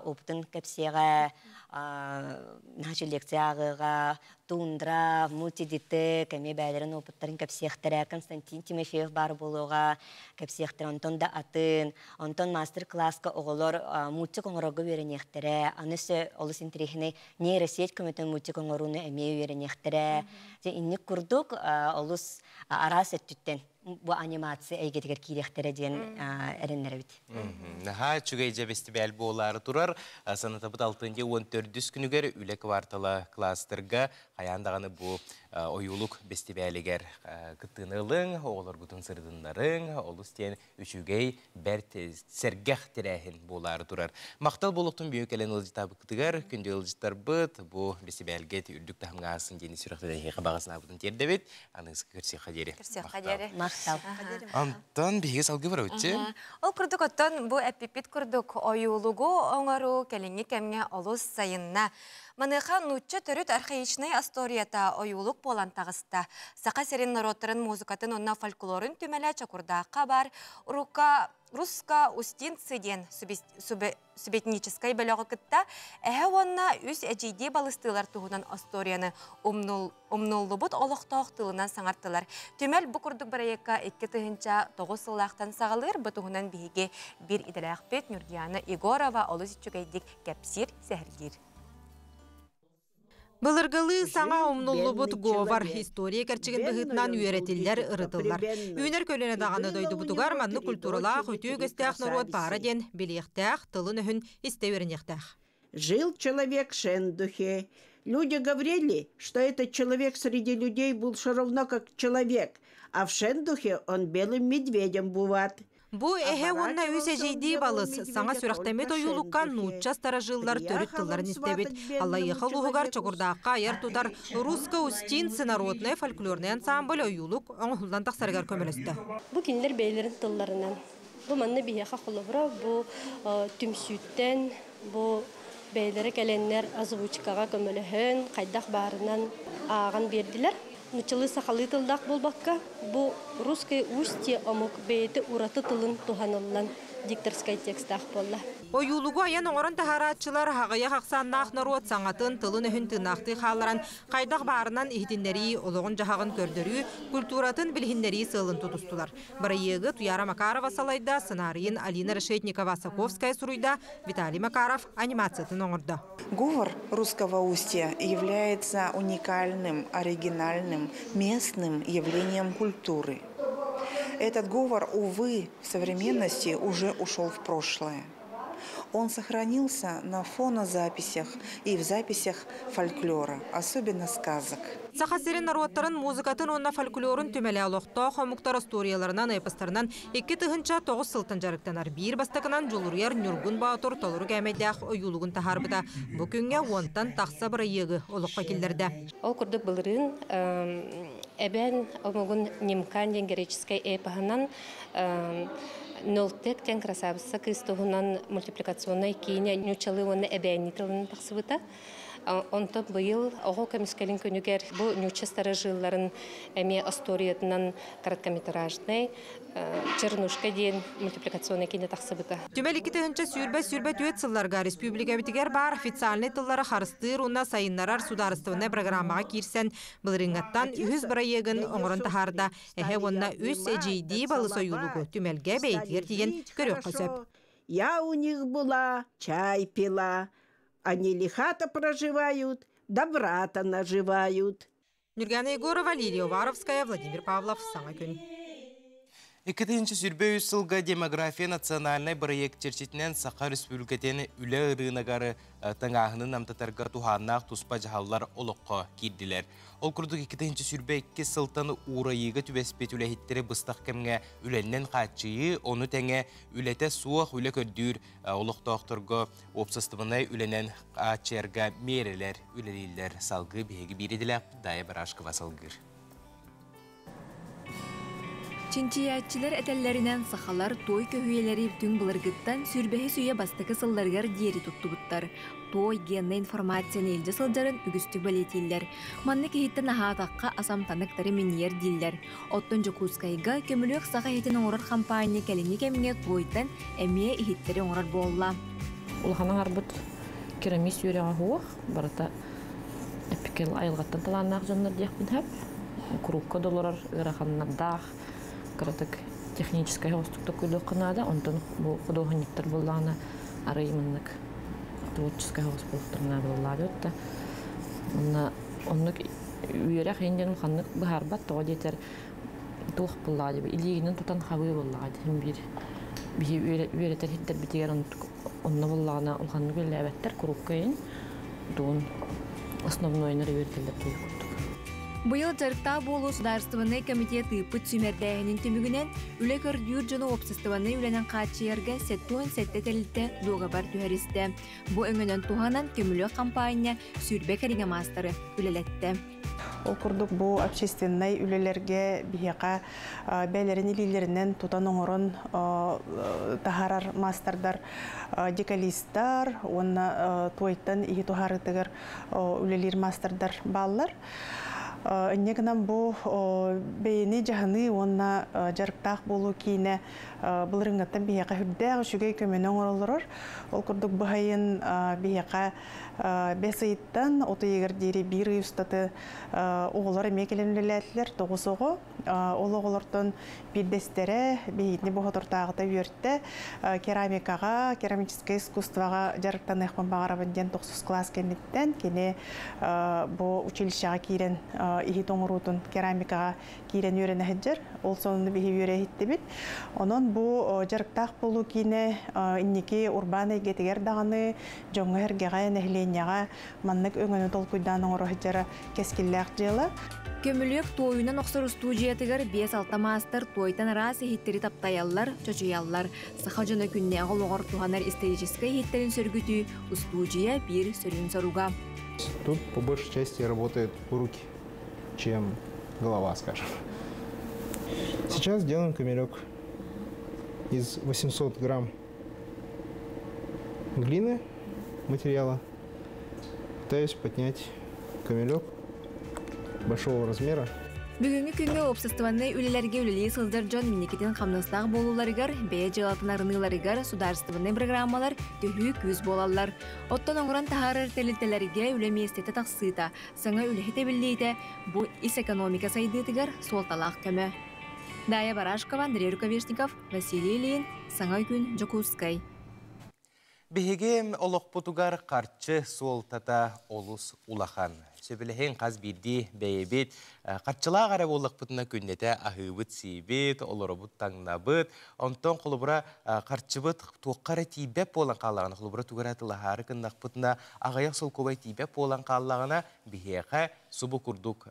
опытын кэпсиэҕэ, наһаа лекция ааҕыаҕа, Тундра, мультидитек эмиэ бэйэлэрин опыттарын кэпсиэхтэрэ, Константин Тимофеев баар буолуоҕа, кэпсиэхтэрэ, онтон да атын, онтон мастер-класска оҕолор мультик оҥорорго үөрэниэхтэрэ, аны өссө олус интэриэһинэй нейросеть көмөтүн мультик оҥорууну эмиэ үөрэниэхтэрэ. Дьэ инник курдук олус араас өттүттэн бу анимация эйгэтигэр киириэхтэрэ диэн эрэннэрэбит. Наһаа үчүгэй дьэ бэстибээл буолаары турар. Санатабыт алтынньы 14 күнүгэр үлэ квартала кластерга хайаан даҕаны бу ойуулук бэстибээлигэр кыттыыны ылыҥ, оҕолоргутун сырдыннарыҥ, олус диэн үчүгэй, бэрт сэргэх тэрээһин буолаары турар. Махтал буолуохтун бүгүн кэлэн ыалдьытаабыккытыгар, күндү ыалдьыттарбыт, бу бэстибээлгэ үрдүк таһымҥа аасын диэни сүрэхтэн эһиэхэ баҕа санаабытын тиэрдэбит. Аныгыскы көрсүөххэ диэри. Көрсүөххэ диэри. Махтал. Онтон биһиги салгыы барабытчы. Ол курдук оттон бу эппиппит курдук ойуулугу оҥоруу кэлиҥҥи кэмҥэ олус сайынна. Маныаха нуучча төрүт архаичнай остуоруйата ойуулук буолан таҕыста. Саха сирин норуоттарын музыкатын уонна фольклорун түмэлэ Чокурдаахха баар Рука Русско-Устинцы диэн субэтническай бөлөҕү кытта эһэ уонна үс эдьиийдии балыстыылар туһунан остуоруйаны умнуллубут олохтоох тылынан саҥартылар. Түмэл бу курдук бырайыакка 2009 сыллаахтан саҕалыыр. Бу туһунан биһиги биир идэлээхпит Нюргияна Егорова олус үчүгэйдик кэпсиир, сэһэргиир. Былыргылыы саҥа умнуллубут говор история кэрчигин быһыытынан үөрэтиллэр, ырытыллар. Үүнэр көлүөнэ даҕаны дойдубутугар маннык культуралаах, үтүө үгэстээх норуот баара диэн билиэхтээх, тылын-өһүн истэ үөрэниэхтээх. Жил человек в Шендухе. Люди говорили, что этот человек среди людей был все равно как человек, а в Шендухе он белым медведем бывает. Бу эһэ уонна үс эдьиийдии балыс саҥа сүрэхтэммит ойуулукка нуучча старожиллар төрүт тылларын истэбит. Аллайыаха улууһугар Чокурдаахха айар-тутар Русско-Устинцы народнай фольклорнай ансамбль ойуулук оҥоһуллан тахсарыгар көмөлөстө. Бу кинилэр бэйэлэрин тылларынан. Бу манна биһиэхэ холобура бу түмсүүттэн бу бэйэлэрэ кэлэннэр озвучкаҕа көмөлөһөн хайдах баарынан ааҕан биэрдилэр. Нуччалыы сахалыы тыллаах буолбакка, бу русское устье омук бэйэтэ ураты тылын туһаныллан дикторскай текстаах буолла. Ойуулугу айан оҥорон таһаарааччылар аҕыйах ахсааннаах норуот саҥатын, тылын-өһүн тыыннаахтыы хаалларан, хайдах баарынан иһитиннэрии, олоҕун-дьаһаҕын көрдөрүү, культуратын билиһиннэрии сыалын тутустулар. Бырайыагы Туяра Макарова салайда, сценарийын Алина Решетникова-Саковская суруйда, Виталий Макаров анимациятын оҥордо. Говор русского устья является уникальным, оригинальным, местным явлением культуры. Этот говор, увы, в современности уже ушел в прошлое. Он сохранился на фонозаписях и в записях фольклора, особенно сказок. Саха сирин норуоттарын музыкатын уонна фольклорун түмэлэ олохтоох омуктар остуоруйаларынан, эпостарынан 2009 сылтан дьарыктанар. Биир бастакынан Дьулуруйар Ньургун Боотур толору кээмэйдээх ойуулугун таһаарбыта. Бу күҥҥэ уонтан тахса бырайыагы олоххо киллэрдэ. Ол курдук былырыын эбээн омугун Нимкан диэн греческэй эпоһынан Нолтек диэн красавица кыыс туһунан мультипликационнай киинэ ньууччалыы уонна эбээннии тылынан тахсыбыта. Онтон быйыл оҕо көмүскэлин күнүгэр бу ньуучча старожилларын эмиэ остуоруйатынан короткометражнай Чернушка диэн мультипликационнай киинэ тахсыбыта. Түмэл 2024 сылларга республикабытыгар баар официальнай тыллары харыстыыр уонна сайыннарар судаарыстыбаннай программаҕа киирсэн, былырыыҥҥаттан үһүс бырайыагын оҥорон таһаарда. Эһэ уонна үс эдьиийдии балыс ойуулугу түмэлгэ бэйэтигэр тиийэн көрүөххэ сөп. Я у них была, чай пила. Они лихато проживают, добра-то наживают. Нюргана Егорова, Лилия Уваровская, Владимир Павлов. Саҥа күн. 2023 сылга демография национальнай бырайыак чэрчитинэн Саха Республикатын үлэ ырыынагар тыҥааһынын намтатарга туһааннаах туспа дьаһаллар олоххо киирдилэр. Ол курдук 2022 сылтан уурайыыга түбэспит үлэһиттэри быстах кэмҥэ үлэннэн хааччыйыы, ону тэҥэ үлэтэ суох үлэ көрдүүр олохтоохторго уопсастыбаннай үлэнэн хааччыйарга миэрэлэр үлэлииллэр. Салгыы биһиги биир идэлээхпит Дая Барашкова салгыыр. Чинчийээччилэр этэллэринэн, сахалар туой көһүйэлэри түҥ былыргыттан сүүрбэһис үйэ бастакы сылларыгар диэри туттубуттар. Туой геннай информацияны илдьэ сылдьарын үгүстүк бэлиэтииллэр. Маннык иһиттэн аһаатахха ас амтаныктары минньийэр дииллэр. Оттон Дьокуускайга көмүлүөк саха иһитин оҥорор хампаанньа кэлиҥҥи кэмҥэ туойтан эмиэ иһиттэри оҥорор буолла. Улахан аҥарбыт керамист үөрэҕэ суох, барыта эпикэл айылҕаттан талааннаах дьоннор диэхпин сөп. Курукка да олорор ыараханнардаах, кыратык техническай оҕустук токуйдуохха наада. Онтон бу худуоһунньуктар буоллаҕына арый маннык творческай оҕус буолуохтарына буоллаабыт да. Онно оннук үөрэх иһин улаханнык быһаарбат тоҕо диэтэр туох буоллаҕа диби илиигинэн тутан хабыы буоллаҕа диһин биир биһи үөрэтэр иһиттэрбитигэр онно буоллаҕына улаханнык үлэлээбэттэр курукка иһин тугун основнойнар үөрэтэллэр диye курдук. Быйыл дьарыктаах буолуу судаарыстыбаннай комитет ыыппыт сүүмэрдээһинин түмүгүнэн үлэ көрдүүр дьону уопсастыбаннай үлэнэн хааччыйарга 77 тэрилтэ дуогабар түһэристэ. Бу өҥөнөн туһанан көмүлүөк хампаанньа 20 кэриҥэ маастары үлэлэттэ. Ол курдук бу общественнай үлэлэргэ биһиэхэ бэйэлэрин илиилэринэн тутан оҥорон таһаарар маастардар декалистар уонна туойтан иһи туһаарытыгар үлэлиир маастардар бааллар. Инньэ гынан бу бэйэни дьаһаныы уонна дьарыктаах буолуу киинэ былырыҥҥыттан биһиэхэ үрдээх үчүгэй көмөнү оҥороллорор. Ол курдук быһайын биһиэхэ бэс ыйыттан от ыйыгар диэри биир ый устаты оҕолор эмиэ кэлэн үлэлээтилэр, тоҕус оҕо. Ол оҕолортон биирдэстэрэ биһигини бу хотортааҕыта үөртэ керамикаҕа, керамическай искусствоҕа дьарыктаныахпын баҕарабын диэн тохсус кылаас кэнниттэн кини бу училищеҕа киирэн иһит оҥоруутун керамикаҕа киирэн үөрэнэ сылдьар. Ол сонуну биһи үөрэ иһиттибит. Онон бу дьарыктаах буолуу киинэ инники урбаан эйгэтигэр даҕаны дьоҥҥо-сэргэҕэ, нэһилиэнньэҕэ маннык өҥөнү толкуйдаан оҥоро сылдьара кэскиллээх дьыала. Көмүлүөк туойунан охсор устуудьуйатыгар 5-6 маастар туойтан араас иһиттэри таптайаллар, чочуйаллар. Саха дьоно күннээҕи олоҕор туһанар историческай иһиттэрин сөргүтүү устуудьуйа биир сүрүн соруга. Тут по большей части работают руки, чем голова, скажем. Сейчас делаем камелек из 800 грамм глины материала. Пытаюсь поднять камелек большого размера. Бүгүҥҥү күҥҥэ уопсастыбаннай үлэлэргэ үлэлии сылдьар дьон инникитин хамнастаах буолууларыгар, бэйэ дьыалатын арыныыларыгар судаарыстыбаннай программалар төһүү күүс буолаллар. Оттон оҥорон таһаарар тэрилтэлэргэ үлэ миэстэтэ тахсыыта, саҥа үлэһит эбиллиитэ бу ис экономика сайдыытыгар суолталаах көмө. Дая Барашкова, Андрей Рукавишников, Василий Ильин, Саҥа күн, Дьокуускай. Биһиги олохпутугар харчы суолтата олус улахан. Сөбүлэһин хас биирдии бэйэбит харчылаах эрэ буоллахпытына күннэтэ аһыыбыт-сиибит, олоробут таҥнабыт. Онтон холобура харчыбыт туохха эрэ тиийбэт буолан хааллаҕына, холобура тугу эрэ тылаһаары гыннахпытына, аҕыйах солкуобай тиийбэт буолан хааллаҕына, биһиэхэ субу курдук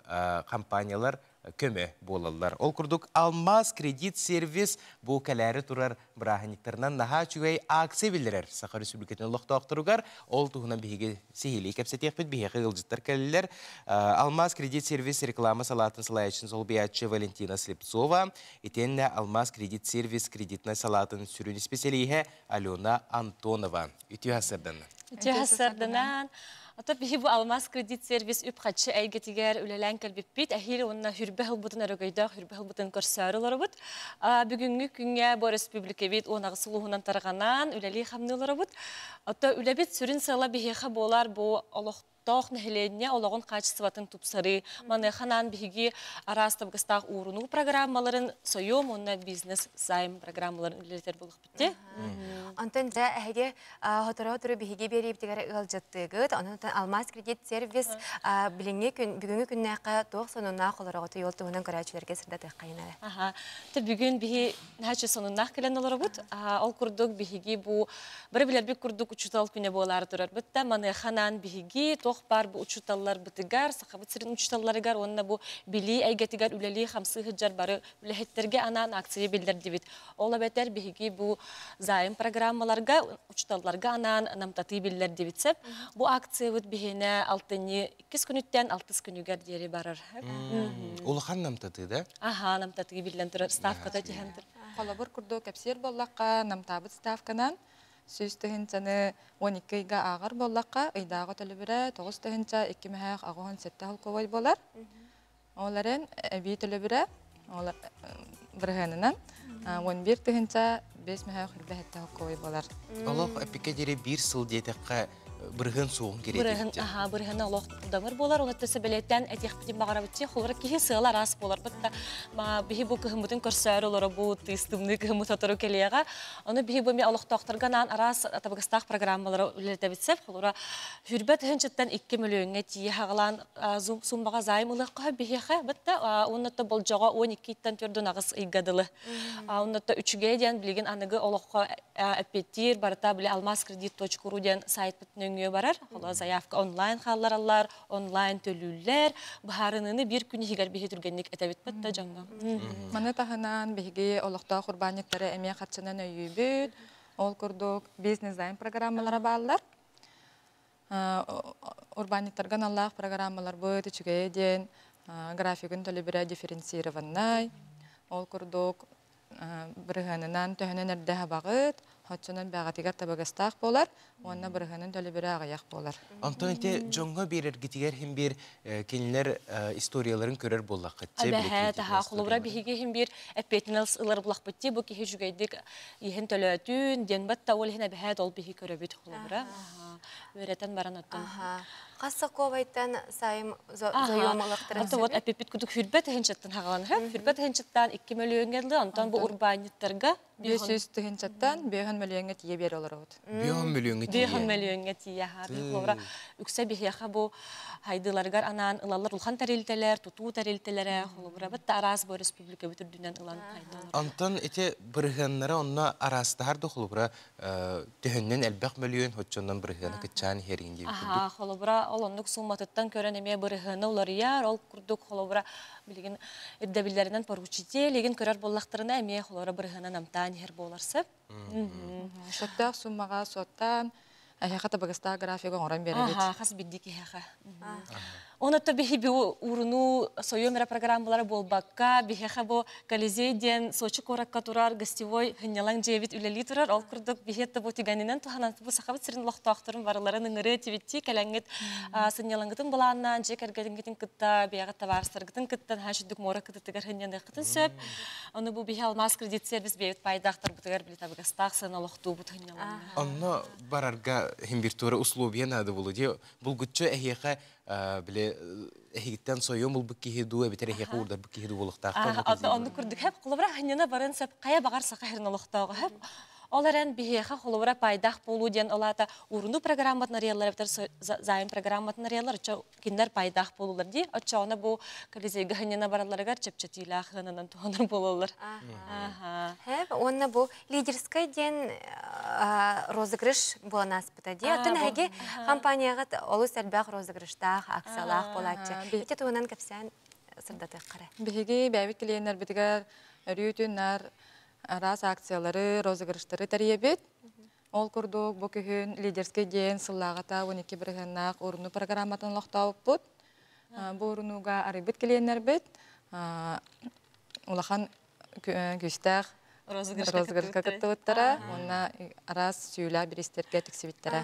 компаниялар көмө буолаллар. Ол курдук Алмаз кредит сервис бу кэлээри турар бырааһынньыктарынан наһаа үчүгэй акция биллэрэр Саха Республикатын олохтоохторугар. Ол туһунан биһиги сиһилии кэпсэтиэхпит, биһиэхэ ыалдьыттар кэллилэр. Алмаз кредит сервис реклама салаатын салайааччын солбуйааччы Валентина Слепцова, итиэннэ Алмаз кредит сервис кредитнай салаатын сүрүн исписэлииһэ Алена Антонова. Үтүө сарсыарданан. Үтүө сарсыарданан. Ото биһи бу Алмаз кредит сервис үп-харчы эйгэтигэр үлэлээн кэлбиппит. Эһиил уонна хүрбэ ылбытын өрөгөйдөөх хүрбэ ылбытын көрсөөрү олоробут. Бүгүҥҥү күҥҥэ бу республикабит уон аҕыс улууһунан тарҕанан үлэлии хамныы олоробут. Ото үлэбит сүрүн сыала биһиэхэ буолар бу олох Олохтоох нэһилиэнньэ олоҕун хаачыстыбатын тупсарыы. Маныаха анаан биһиги араас табыгастаах уурунуу программаларын сойуом уонна бизнес-займ программаларын үлэлэтэр буолуохпут дии. Онтон дьэ эһиги сотору-сотору биһиги биэриибитигэр ыалдьыттыыгыт. Онон Алмаз кредит сервис билиҥҥи күн бүгүҥҥү күннээххэ туох сонуннаах олороҕут ол туһунан көрөөччүлэргэ сырдатыаххайын эрэ. Аха. Тэ бүгүн биһи наһаа сонуннаах кэлэн олоробут. Ол курдук биһиги бу бары билэрбит курдук учуутал күнэ буолаары турарбыт да маныаха анаан биһиги туох баар бу учууталларбытыгар, сахабыт сирин учууталларыгар уонна бу билии эйгэтигэр үлэлии хамсыы сылдьар бары үлэһиттэргэ анаан акция биллэрдибит. Ол эбэтэр биһиги бу займ программаларга учууталларга анаан намтатыы биллэрдибит сөп. Бу акциябыт биһиэнэ алтынньы иккис күнүттэн алтыс күнүгэр диэри барар. Улахан намтатыы да? Аха, намтатыы биллэн турар, ставката түһэн турар. Холобур курдук кэпсиир буоллахха, намтаабыт ставканан 100 тыһыынчаны 12 ыйга ааҕар буоллахха, ыйдааҕы төлөбүрэ 9 тыһыынча 2 мөһөөх 87 холкуобай буолар. Ол эрэн эбии төлөбүрэ ол бырыһыанынан 11 тыһыынча 5 мөһөөх 27 холкуобай буолар. Олох эпикке диэри биир сыл диэтэххэ бырыһыан суоҕун Бырыһын, кэриэтэ. аха, бырыһына олох удамыр буолар, оны төсө бэлиэтээн этиэхпитин баҕарабытчы, холора киһи сыала араас буолар. Бытта биһи бу кыһыммытын көрсөөр олоро бу тыыстымныы кыһыммыт сотору кэлиэҕэ. Ону биһи бу эми олохтоохторго анаан араас табыгастаах программалары үлэлэтэбит сөп. Холора хүрбэ тыһынчыттан 2 мөлүйүөҥҥэ тиийэ хаҕалаан суммаҕа займ ылыахха биһиэхэ бытта уонна болдьоҕо 12-тэн төрдүн аҕыс ыйга дылы. Уонна үчүгэй диэн билигин аныгы олоххо эппиэттиир барыта били алмазкредит.ру диэн сайтпыт нөҥүө барар. Холо заявка онлайн хааллараллар, онлайн төлүүллэр. Быһаарыныыны биир күн иһигэр биһи түргэнник этэбит бытта дьоҥҥо. Маны таһынан биһиги олохтоох урбаанньыттары эмиэ харчынан өйүүбүт. Ол курдук бизнес-займ программалара бааллар. Урбаанньыттарга аналлаах программаларбыт үчүгэйэ диэн графигын төлөбүрэ дифференцированнай. Ол курдук бырыһыанынан төһөнөн эрдэ хабаҕыт, оччонон бэҕэтигэр табыгастаах буолар уонна бырыһыанын төлөбүрэ аҕыйах буолар. Онтон ити дьоҥҥо биэрэргитигэр иһин биир кинилэр историяларын көрөр буоллаххыт. Эбэһэ таһаа холобура биһиги иһин биир эппиэтинэс ылар булахпыт дии бу киһи үчүгэйдик иһин төлөөтүн диэн батта ол иһин эбэһээт ол биһи көрөбүт холобура. Үөрэтэн баран оттон. Хас сокуобайтан сайым заем ылыктарын Ото вот эпипит кудук хүрбэ тыһынчаттан хагалан хөп. Хүрбэ тыһынчаттан 2 мөлүйүөнгө дылы, онтон бу урбаанньыттарга 500 тыһынчаттан 5 мөлүйүөнгө тиийэ биэрэ олоробут. 5 мөлүйүөнгө тиийэ. 5 мөлүйүөнгө тиийэ ха. Холобура үксэ биһиэхэ бу хайдыларыгар анаан ылаллар улахан тэрилтэлэр, тутуу тэрилтэлэрэ, холобура бытта араас бу республика бүтүрдүнэн ылан хайдылар. Онтон ити бырыһыаннара онно араастаһар да холобура төһөннөн элбэх мөлүйүөн оччоннон бырыһыана кыччаан иһэрин диэбит курдук. Аха, холобура ол оннук сумматыттан көрөн эмиэ бырыһыана уларыйар, ол курдук холобура билигин ирдэбиллэринэн поручитель игин көрөр буоллахтарына эмиэ холобура бырыһыана намтаан иһэр буолар сөп. Сөптөөх суммаҕа суоттаан эһиэхэ табыгастаах график оҥорон биэрэбит. Аха, хас биирдии киһиэхэ. Онон биһи бу уурунуу сойуом эрэ программалара буолбакка, биһиэхэ бу Колизей диэн Сочи куоракка турар гостевой сынньалаҥ дьиэбит үлэлии турар. Ол курдук биһиэт да бу түгэнинэн туһанан бу Сахабыт сирин олохтоохторун барыларын ыҥырыы тибиттии кэлэҥҥит сынньалаҥҥытын былааннаан дьиэ кэргэҥҥитин кытта, бэйэҕит табаарыстаргытын кытта наһаа үчүгдүк муора кытытыгар сынньаныаххытын сөп. Ону бу биһи Алмаз кредит сервис бэйэбит паайдаахтарбытыгар били табыгастаах сыана олохтуубут сынньалаҥҥа. Онно барарга иһин бир туора условия наада буолуо дии. Булгуччу эһиэхэ били эһигиттэн сойуом ылбыт киһи дуу эбэтэр эһиэхэ уурдарбыт киһи дуу буолуохтаах. Оннук курдук хэп холобура ханньана барын сөп хайа баҕар саха сирин олохтооҕо хэп. Ол эрэн биһиэхэ холобура пайдаах буолуу диэн ол аата уурунуу программатын арыйаллар эбэтэр займ программатын арыйаллар оччо кинилэр пайдаах буолулар дии. Оччоҕуна бу Колизейга ханньана баралларыгар чэпчэтиилээх ыананан туһанар буолаллар. Хэп уонна бу лидерскай диэн розыгрыш буолан ааспыта дии. Оттон эһиги компанияҕыт олус элбэх розыгрыштаах, акциялаах буолааччы. Ити туһунан кэпсээн сырдатыаххара. Биһиги бэйэбит клиеннэрбитигэр өрүүтүн нар араас акциялары, розыгрыштары тэрийэбит. Ол курдук бу күһүн лидерский диэн сыллааҕыта 12 бырыһыаннаах уурунуу программатын олохтообуппут. Бу уурунууга арыйбыт клиеннэрбит улахан күүстээх розыгрышка кыттыбыттара уонна араас сүүлээх бириистэргэ тиксибиттэрэ.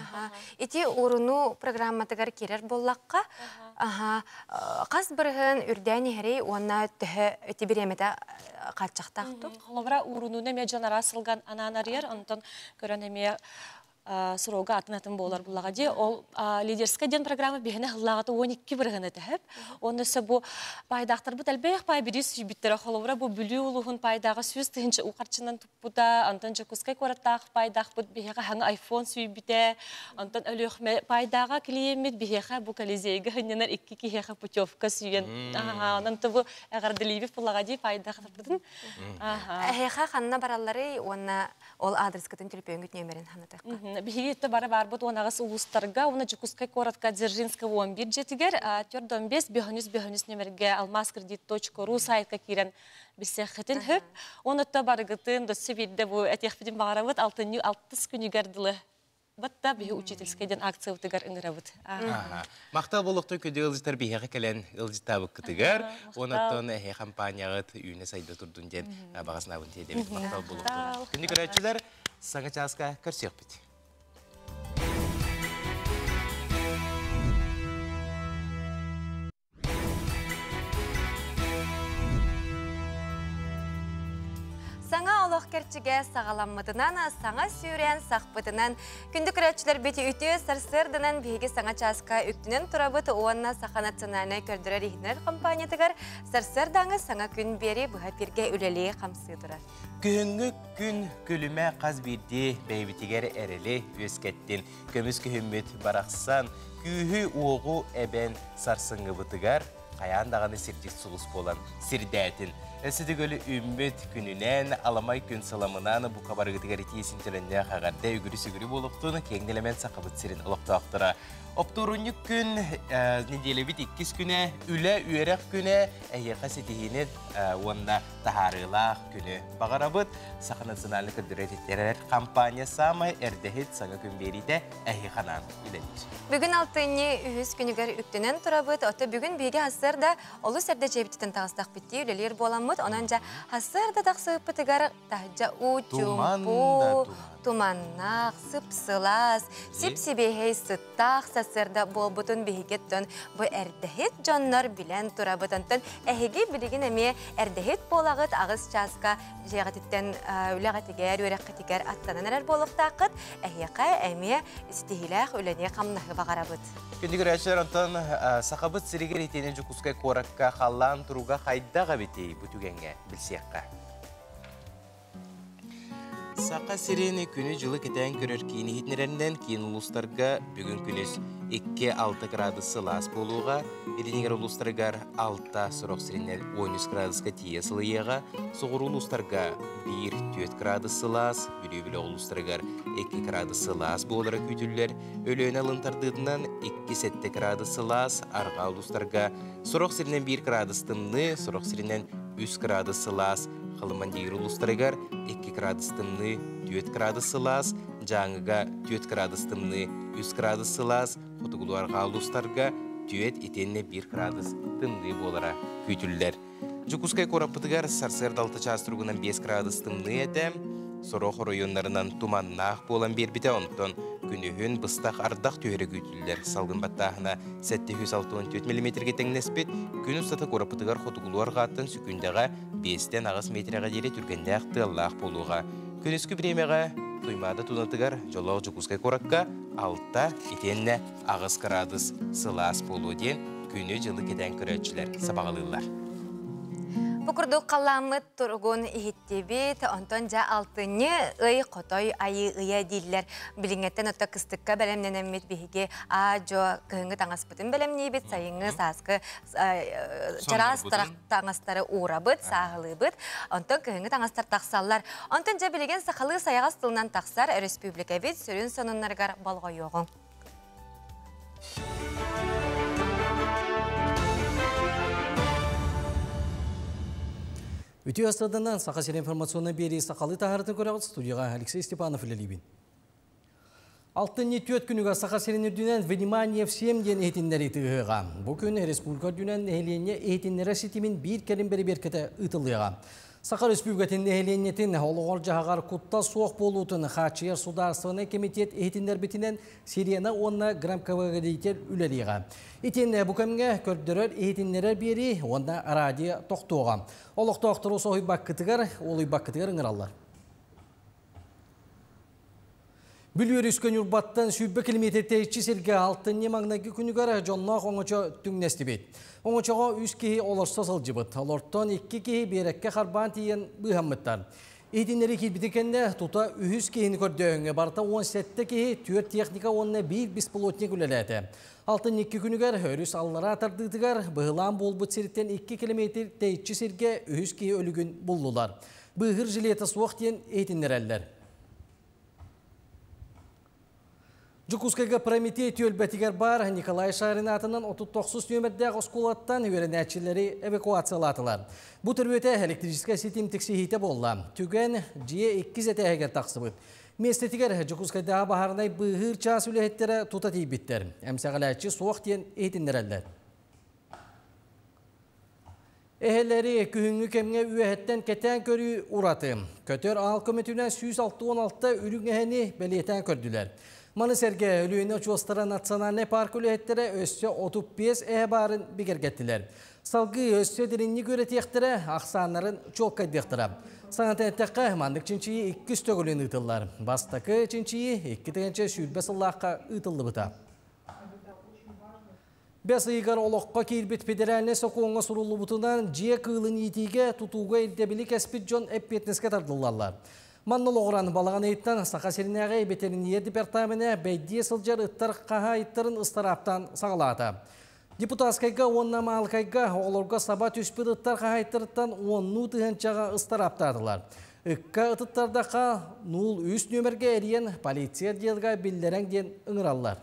Ити уурунуу программатыгар киирэр буоллахха, хас бырыһын үрдээн иһэрий уонна төһө ити бириэмэтэ хааччахтаах ту? Холобура уурунууну эмиэ дьон араас сылган анаан арыйар, онтон көрөн эмиэ срога атын-атын буолар буллаҕа дии. Ол лидерская диэн программа биһиэнэ сыллааҕыта 12 бырыһыан этэ сөп. Онно өссө бу паайдаахтарбыт элбэх паай бири сүүйбүттэрэ. Холобура, бу Бүлүү улууһун паайдааҕа 100 000 уу харчынан туппута, онтон Дьокуускай куораттаах паайдаахпыт биһиэхэ хаҥа айфон сүүйбүтэ, онтон Өлүөхүмэ паайдааҕа клиеммит биһиэхэ бу Колизейга сынньанар икки киһиэхэ путевка сүүйэн, онон бу эҕэрдэлиибит буллаҕа дии паайдаахтарбытын. Эһиэхэ ханна баралларый уонна ол адрескытын төлөпүөҥҥүт нүөмэрин ханатыахха? Биһиги итте бары барбыт 18 улуустарга уонна Дьокуускай куоратка Дзержинского 11 дьиэтигэр 415 500 500 нүөмэргэ алмазкредит.ру сайтка киирэн билсиэххитин сөп. Онно барыгытын дөссө биирдэ бу этиэхпитин баҕарабыт алтынньы алтыс күнүгэр дылы Батта биһи учительскай диэн акциябытыгар ыҥырабыт. Махтал болуохтун күндү ыалдьыттар биһиэхэ кэлэн ыалдьыттаабыккытыгар, онон эһэ компанияҕыт үүнэ сайда турдун диэн баҕа санаабын тиэрдэбит. Махтал болуохтун. Күндү көрөөччүлэр, саҥа чааска көрсүөхпүт. Саҥа олох кэрчигэ саҕаламмытынан, саҥа сүүрээн сахпытынан, күндү көрөөччүлэрбит үтүө сарсыарданан биһиги саҥа чааска үктүнэн турабыт уонна Саха национальнай көрдөрөр-иһитиннэрэр компаниятыгар сарсыардааҥы саҥа күн биэри быһа эфиргэ үлэлии хамсыы турар. Күһүҥҥү күн күлүмэ хас биирдии бэйэбитигэр эрэли үөскэттин. Көмүс күһүммүт барахсан күүһү-уоҕу эбэн сарсыҥҥыбытыгар хайаан даҕаны сирдьит сулус буолан сирдээтин. Өссө төгүл үүммүт күнүнэн, аламай күн сыламынан бука барыгытыгар итии синтөлөннөөх эҕэрдэ үгүрү-сүгүрү буолуохтун киэҥ нэлэмэн Сахабыт сирин олохтоохторо. Оптуорунньук күн, неделябит иккис күнэ, үлэ, үөрэх күнэ, эһиэхэ ситиһиини уонна таһаарыылаах күнү баҕарабыт. Саха национальнай көрдөрөр компания саамай эрдэһит саҥа күн биэриитэ эһиэхэ анаан үлэлиир. Бүгүн алтынньы үһүс күнүгэр үктэнэн турабыт. Ото бүгүн биһиги хассыарда олус эрдэ дьиэбититтэн тахыстахпыт дии үлэлиир буоламмыт. Онон дьэ хассыарда тахсыбыппытыгар таһырдьа уу чуумпу, туманнаах, сып-сылаас, сип-сибиэһэй сыттаах сарсыарда буолбутун биһиги оттон бу эрдэһит дьоннор билэн турабыт. Онтон эһиги билигин эмиэ эрдэһит буолаҕыт аҕыс чааска дьиэҕититтэн үлэҕитигэр, үөрэххитигэр аттанан эрэр буолуохтааххыт. Эһиэхэ эмиэ ситиһиилээх үлэни хамнаһы баҕарабыт. Күндү көрөөччүлэр, онтон Сахабыт сиригэр итиэнэ Дьокуускай куоракка халлаан туруга хайдах эбитий бу түгэҥҥэ билсиэххэ. Саха сирин күнү-дьылы кэтээн көрөр киин иһитиннэрэринэн киин улуустарга бүгүн күнүс 2-6 градус сылаас буолуоҕа, илиниҥэр улуустарыгар 6, сорох сиринэн 13 градуска тиийэ сылыйыаҕа, соҕуруу улуустарга 1-4 градус сылаас, Бүлүү-Бүлүү улуустарыгар 2 градус сылаас буолара күүтүллэр, Өлүөнэ алын тардыытынан 2-7 градус сылаас, арҕаа улуустарга сорох сиринэн 1 градус тымныы, сорох сиринэн 3 градус сылаас, Халымандиир улуустарыгар 2 градус тымныы, 4 градус сылаас, Дьааҥыга 4 градус тымныы, 3 градус сылаас, хотугулуу-арҕаа улуустарга 4 итиэннэ 1 градус тымныы буолара күүтүллэр. Дьокуускай куораппытыгар сарсыарда 6 чаас туругунан 5 градус тымныы этэ. Сорох оройуоннарынан туманнаах буолан биэрбитэ, онтон күнүһүн быстах ардах түһэрэ күүтүллэр. Салгын баттааһына 764 миллиметргэ тэҥнэспит. Күн устата куораппытыгар хотугулуу арҕааттан сүкүндэҕэ 5-тэн 8 метрэҕэ диэри түргэннээх тыаллаах буолуоҕа. Күнүскү бириэмэҕэ Туймаада тунатыгар Дьолоох Дьокуускай куоракка 6 итиэннэ 8 кыраадыс сылаас буолуо диэн күнү-дьылы кэтээн көрөөччүлэр сабаҕалыыллар. Бу курдук халлааммыт туругун иһиттибит, онтон дьэ алтынньы ый хотой айыы ыйа дииллэр. Билиҥҥэттэн отто кыстыкка бэлэмнэнэммит биһиги аа-дьуо кыһыҥҥы таҥаспытын бэлэмниибит, сайыҥҥы, сааскы чараас таҥастары уурабыт, сааһылыыбыт. Онтон кыһыҥҥы таҥастар тахсаллар. Онтон дьэ билигин сахалыы сайаҕас тылынан тахсар өрөспүүбүлүкэбит сүрүн сонуннарыгар болҕойуоҕуҥ. Үтүө астаданан Саха сирин информационнай биэрии сахалыы таһаарытын көрөҕүт студияҕа Алексей Степанов үлэлиибин. Алтынньы түөрт күнүгэр Саха сирин үрдүнэн «Внимание всем» диэн иһитиннэрии тыаһыаҕа. Бу күн республика үрдүнэн нэһилиэнньэ иһитиннэрэр ситимин биир кэлим бэрэбиэркэтэ ыытыллыаҕа. Саха Республикатын нэһилиэнньэтин олоҕор-дьаһаҕар куттал суох буолуутун хааччыйар судаарыстыбаннай кэмитиэт иһитиннэрбитинэн сирена уонна громкоговоритель үлэлиэҕэ. Итиэннэ бу кэмҥэ көрдөрөр иһитиннэрэр биэрии уонна радио тохтуоҕа. Олохтоохтору соһуйбаккытыгар, уолуйбаккытыгар ыҥыраллар. Бүлүү өрүскэ Ньурбаттан 20 километр тэйиччи сиргэ алтынньы маҥнайгы күнүгэр дьонноох оҥочо түҥнэстибит. Оҥочоҕо үс киһи олорсо сылдьыбыт. Олортон икки киһи биэрэккэ харбаан тиийэн быыһаммыттар. Иһитиннэрии киирбитин кэннэ тута үһүс киһини көрдөөһүҥҥэ барыта 17 киһи, түөрт техника уонна биир беспилотник үлэлээтэ. Алтынньы икки күнүгэр өрүс аллараа тардыытыгар быһылаан буолбут сириттэн 2 километр тэйиччи сиргэ үһүс киһи өлүгүн буллулар. Быыһыыр жилета суох диэн иһитиннэрэллэр. Дьокуускайга Прометей түөлбэтигэр баар Николай Шарин аатынан 39 нүөмэрдээх оскуолаттан үөрэнээччилэри эвакуациялаатылар. Бу төрүөтэ электрическэй ситим тиксиһиитэ буолла. Түгэн дьиэ иккис этээһигэр тахсыбыт. Миэстэтигэр Дьокуускайдааҕы баһаарынай быыһыыр чаас үлэһиттэрэ тута тиийбиттэр. Эмсэҕэлээччи суох диэн иһитиннэрэллэр. Эһэлэри күһүҥҥү кэмҥэ үөһэттэн кэтээн көрүү ураты. Көтөр аал көмөтүнэн 166 үрүҥ эһэни бэлиэтээн көрдүлэр. Маны сэргэ Өлүөнэ очуостара национальнай парка үлэһиттэрэ өссө 35 эһэ баарын бигэргэттилэр. Салгыы өссө дириҥник үөрэтиэхтэрэ, ахсааннарын чуолкайдыахтара. Санатан эттэххэ, маннык чинчийии иккис төгүлүн ыытыллар. Бастакы чинчийии 2020 сыллаахха ыытыллыбыта. Бэс ыйыгар олоххо киирбит федеральнай сокуоҥҥа суруллубутунан, дьиэ кыылын иитиигэ, тутууга ирдэбили кэспит дьон эппиэтинэскэ тардыллаллар. Манна олоҕуран балаҕан ыйыттан Саха сиринээҕи бэтэринийэ департамена бэйдиэ сылдьар ыттар хаһаайыттарын ыстарааптаан саҕалаата. Депутатскайга уонна Маалыкайга оҕолорго саба түспүт ыттар хаһаайыттарыттан уоннуу тыһыынчаҕа ыстарааптаатылар. Ыкка ытыттардаха 03 нүөмэргэ эрийэн полиция отделга биллэрэҥ диэн ыҥыраллар.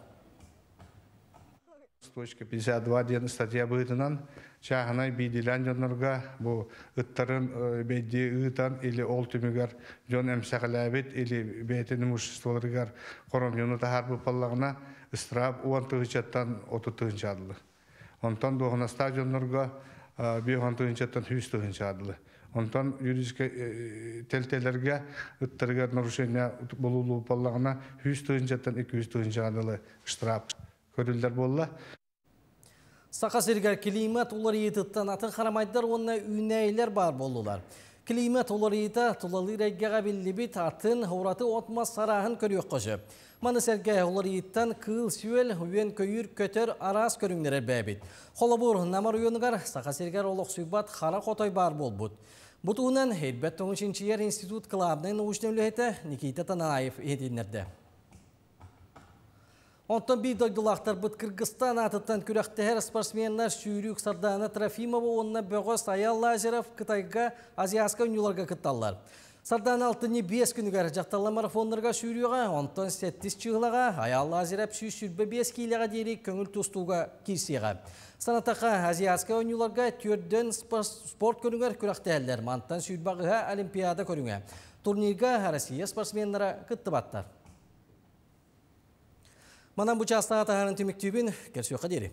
Точка 52 диэн статья быһыытынан чааһынай биирдиилээн дьоннорго бу ыттарын бэйдиэ ыытан или ол түмүгэр дьон эмсэҕэлээбит или бэйэтин имуществоларыгар хоромньуну таһаарбыт буоллаҕына ыстыраап уон тыһыынчаттан отут тыһыынча адлы. Онтон дуоһунастаах дьоннорго биэс уон тыһыынчаттан сүүс тыһыынча адлы. Онтон юридическай тэлтэлэргэ ыттарыгар нарушение булулуу буоллаҕына сүүс тыһыынчаттан икки жүз тыһыынчаҕа дылы штраф көрүллэр буолла. Саха сиригэр климат уларыйыытыттан атын харамайдар уонна үүнээйилэр баар буоллулар. Климат уларыйыыта тулалыыр эйгэҕэ биллибит атын ураты от-мас сарааһын көрүөххэ сөп. Маны сэргэ уларыйыыттан кыыл-сүөл, үөн-көйүүр, көтөр араас көрүҥнэр элбээбит. Холобур, Нам оройуонугар Саха сиригэр олохсуйбат хара хотой баар буолбут. Бу туһунан Ирбэт тоҥу чинчийэр институт кылаабынай научнай үлэһитэ Никита Танаев иһитиннэрдэ. Онтон биир дойдулаахтарбыт Кыргызстан аатыттан күрэхтэһэр спортсменнар сүүрүүк Сардаана Трофимова уонна бөҕөс Аял Лазарев Кытайга Азиатскай оонньууларга кытталлар. Сардаана алтынньы биэс күнүгэр дьахталлар марафоннарга сүүрүөҕэ, онтон сэттис чыһылаҕа Аял Лазарев 125 киилэҕэ диэри көҥүл тустууга киирсиэҕэ. Санатахха, Азиатскай оонньууларга түөрдөн спорт көрүҥэр күрэхтэһэллэр. Мантан сүүрбэҕиһэ Олимпиада көрүҥэ. Турнирга Россия спортсменнара кыттыбаттар. Манан бу чаастаах таһааран түмүктүүбүн. Көрсүөххэ диэри.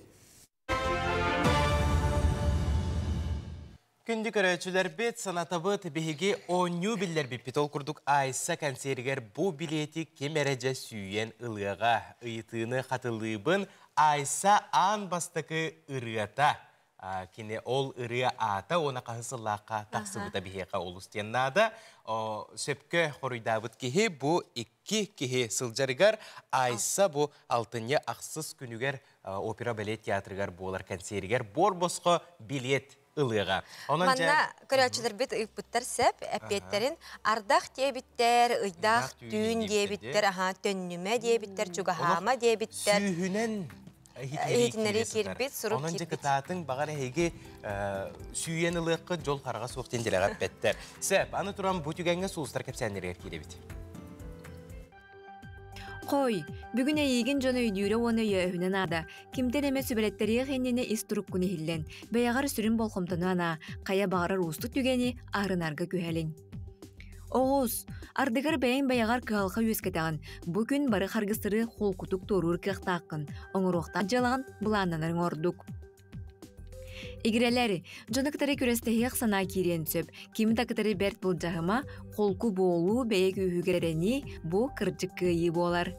Күндү көрөөччүлэрбит, санатабыт, биһиги оонньуу биллэрбиппит. Ол курдук Айса кэнсиэригэр бу билиэти ким эрэ дьэ сүүйэн ылыаҕа. Ыйытыыны хатылыыбын. Айса аан бастакы ырыата. Кини ол ырыа аата уонна хаһыс сыллаахха тахсыбыта биһиэхэ олус диэн наада. Сөпкө хоруйдаабыт киһи бу икки киһи сылдьарыгар Айса бу алтынньы ахсыс күнүгэр опера балет театрыгар буолар кэнсиэригэр буор босхо билиэт ылыаҕа. Онон Манна көрөөччүлэрбит ыыппыттар сөп, эппиэттэрин ардах диэбиттэр, ыйдаах түүн диэбиттэр, аха төннүмэ диэбиттэр, чугаһаама диэбиттэр. Сүүһүнэн иһитиннэрии киирбит, сурук Онон дьэ кытаатыҥ, баҕар эһиги сүүйэн ылыаххыт, дьол хараҕа суох диэн дэлэҕэ эппэттэр. Сөп, аны туран бу түгэҥҥэ сулустар кэпсээннэригэр киирэбит. Хой, бүгүн эйиигин дьон өйдүүрэ уонна өйөөһүнэ наада. Кимтэн эмэ сүбэлэттэриэх иннинэ ис туруккун иһиллэн, бэйэҕэр сүрүн болҕомтону анаа, хайа баҕарар уустук түгэни аһарынарга күһэлиҥ. Оҕус, ардыгар бэйэҥ бэйэҕэр кыһалҕа үөскэтэҕин. Бу күн бары харгыстары холкутук туоруур кыахтааххын, оҥоруохтаах дьыалаҕын былааннанарыҥ ордук. Игирэлэр, дьону кытары күрэстэһиэх санаа киириэн сөп. Кими да кытары бэрт былдьаһыма, холку буолуу, бэйэ күүһүгэр эрэнии бу кырдьык кыайыы буолар.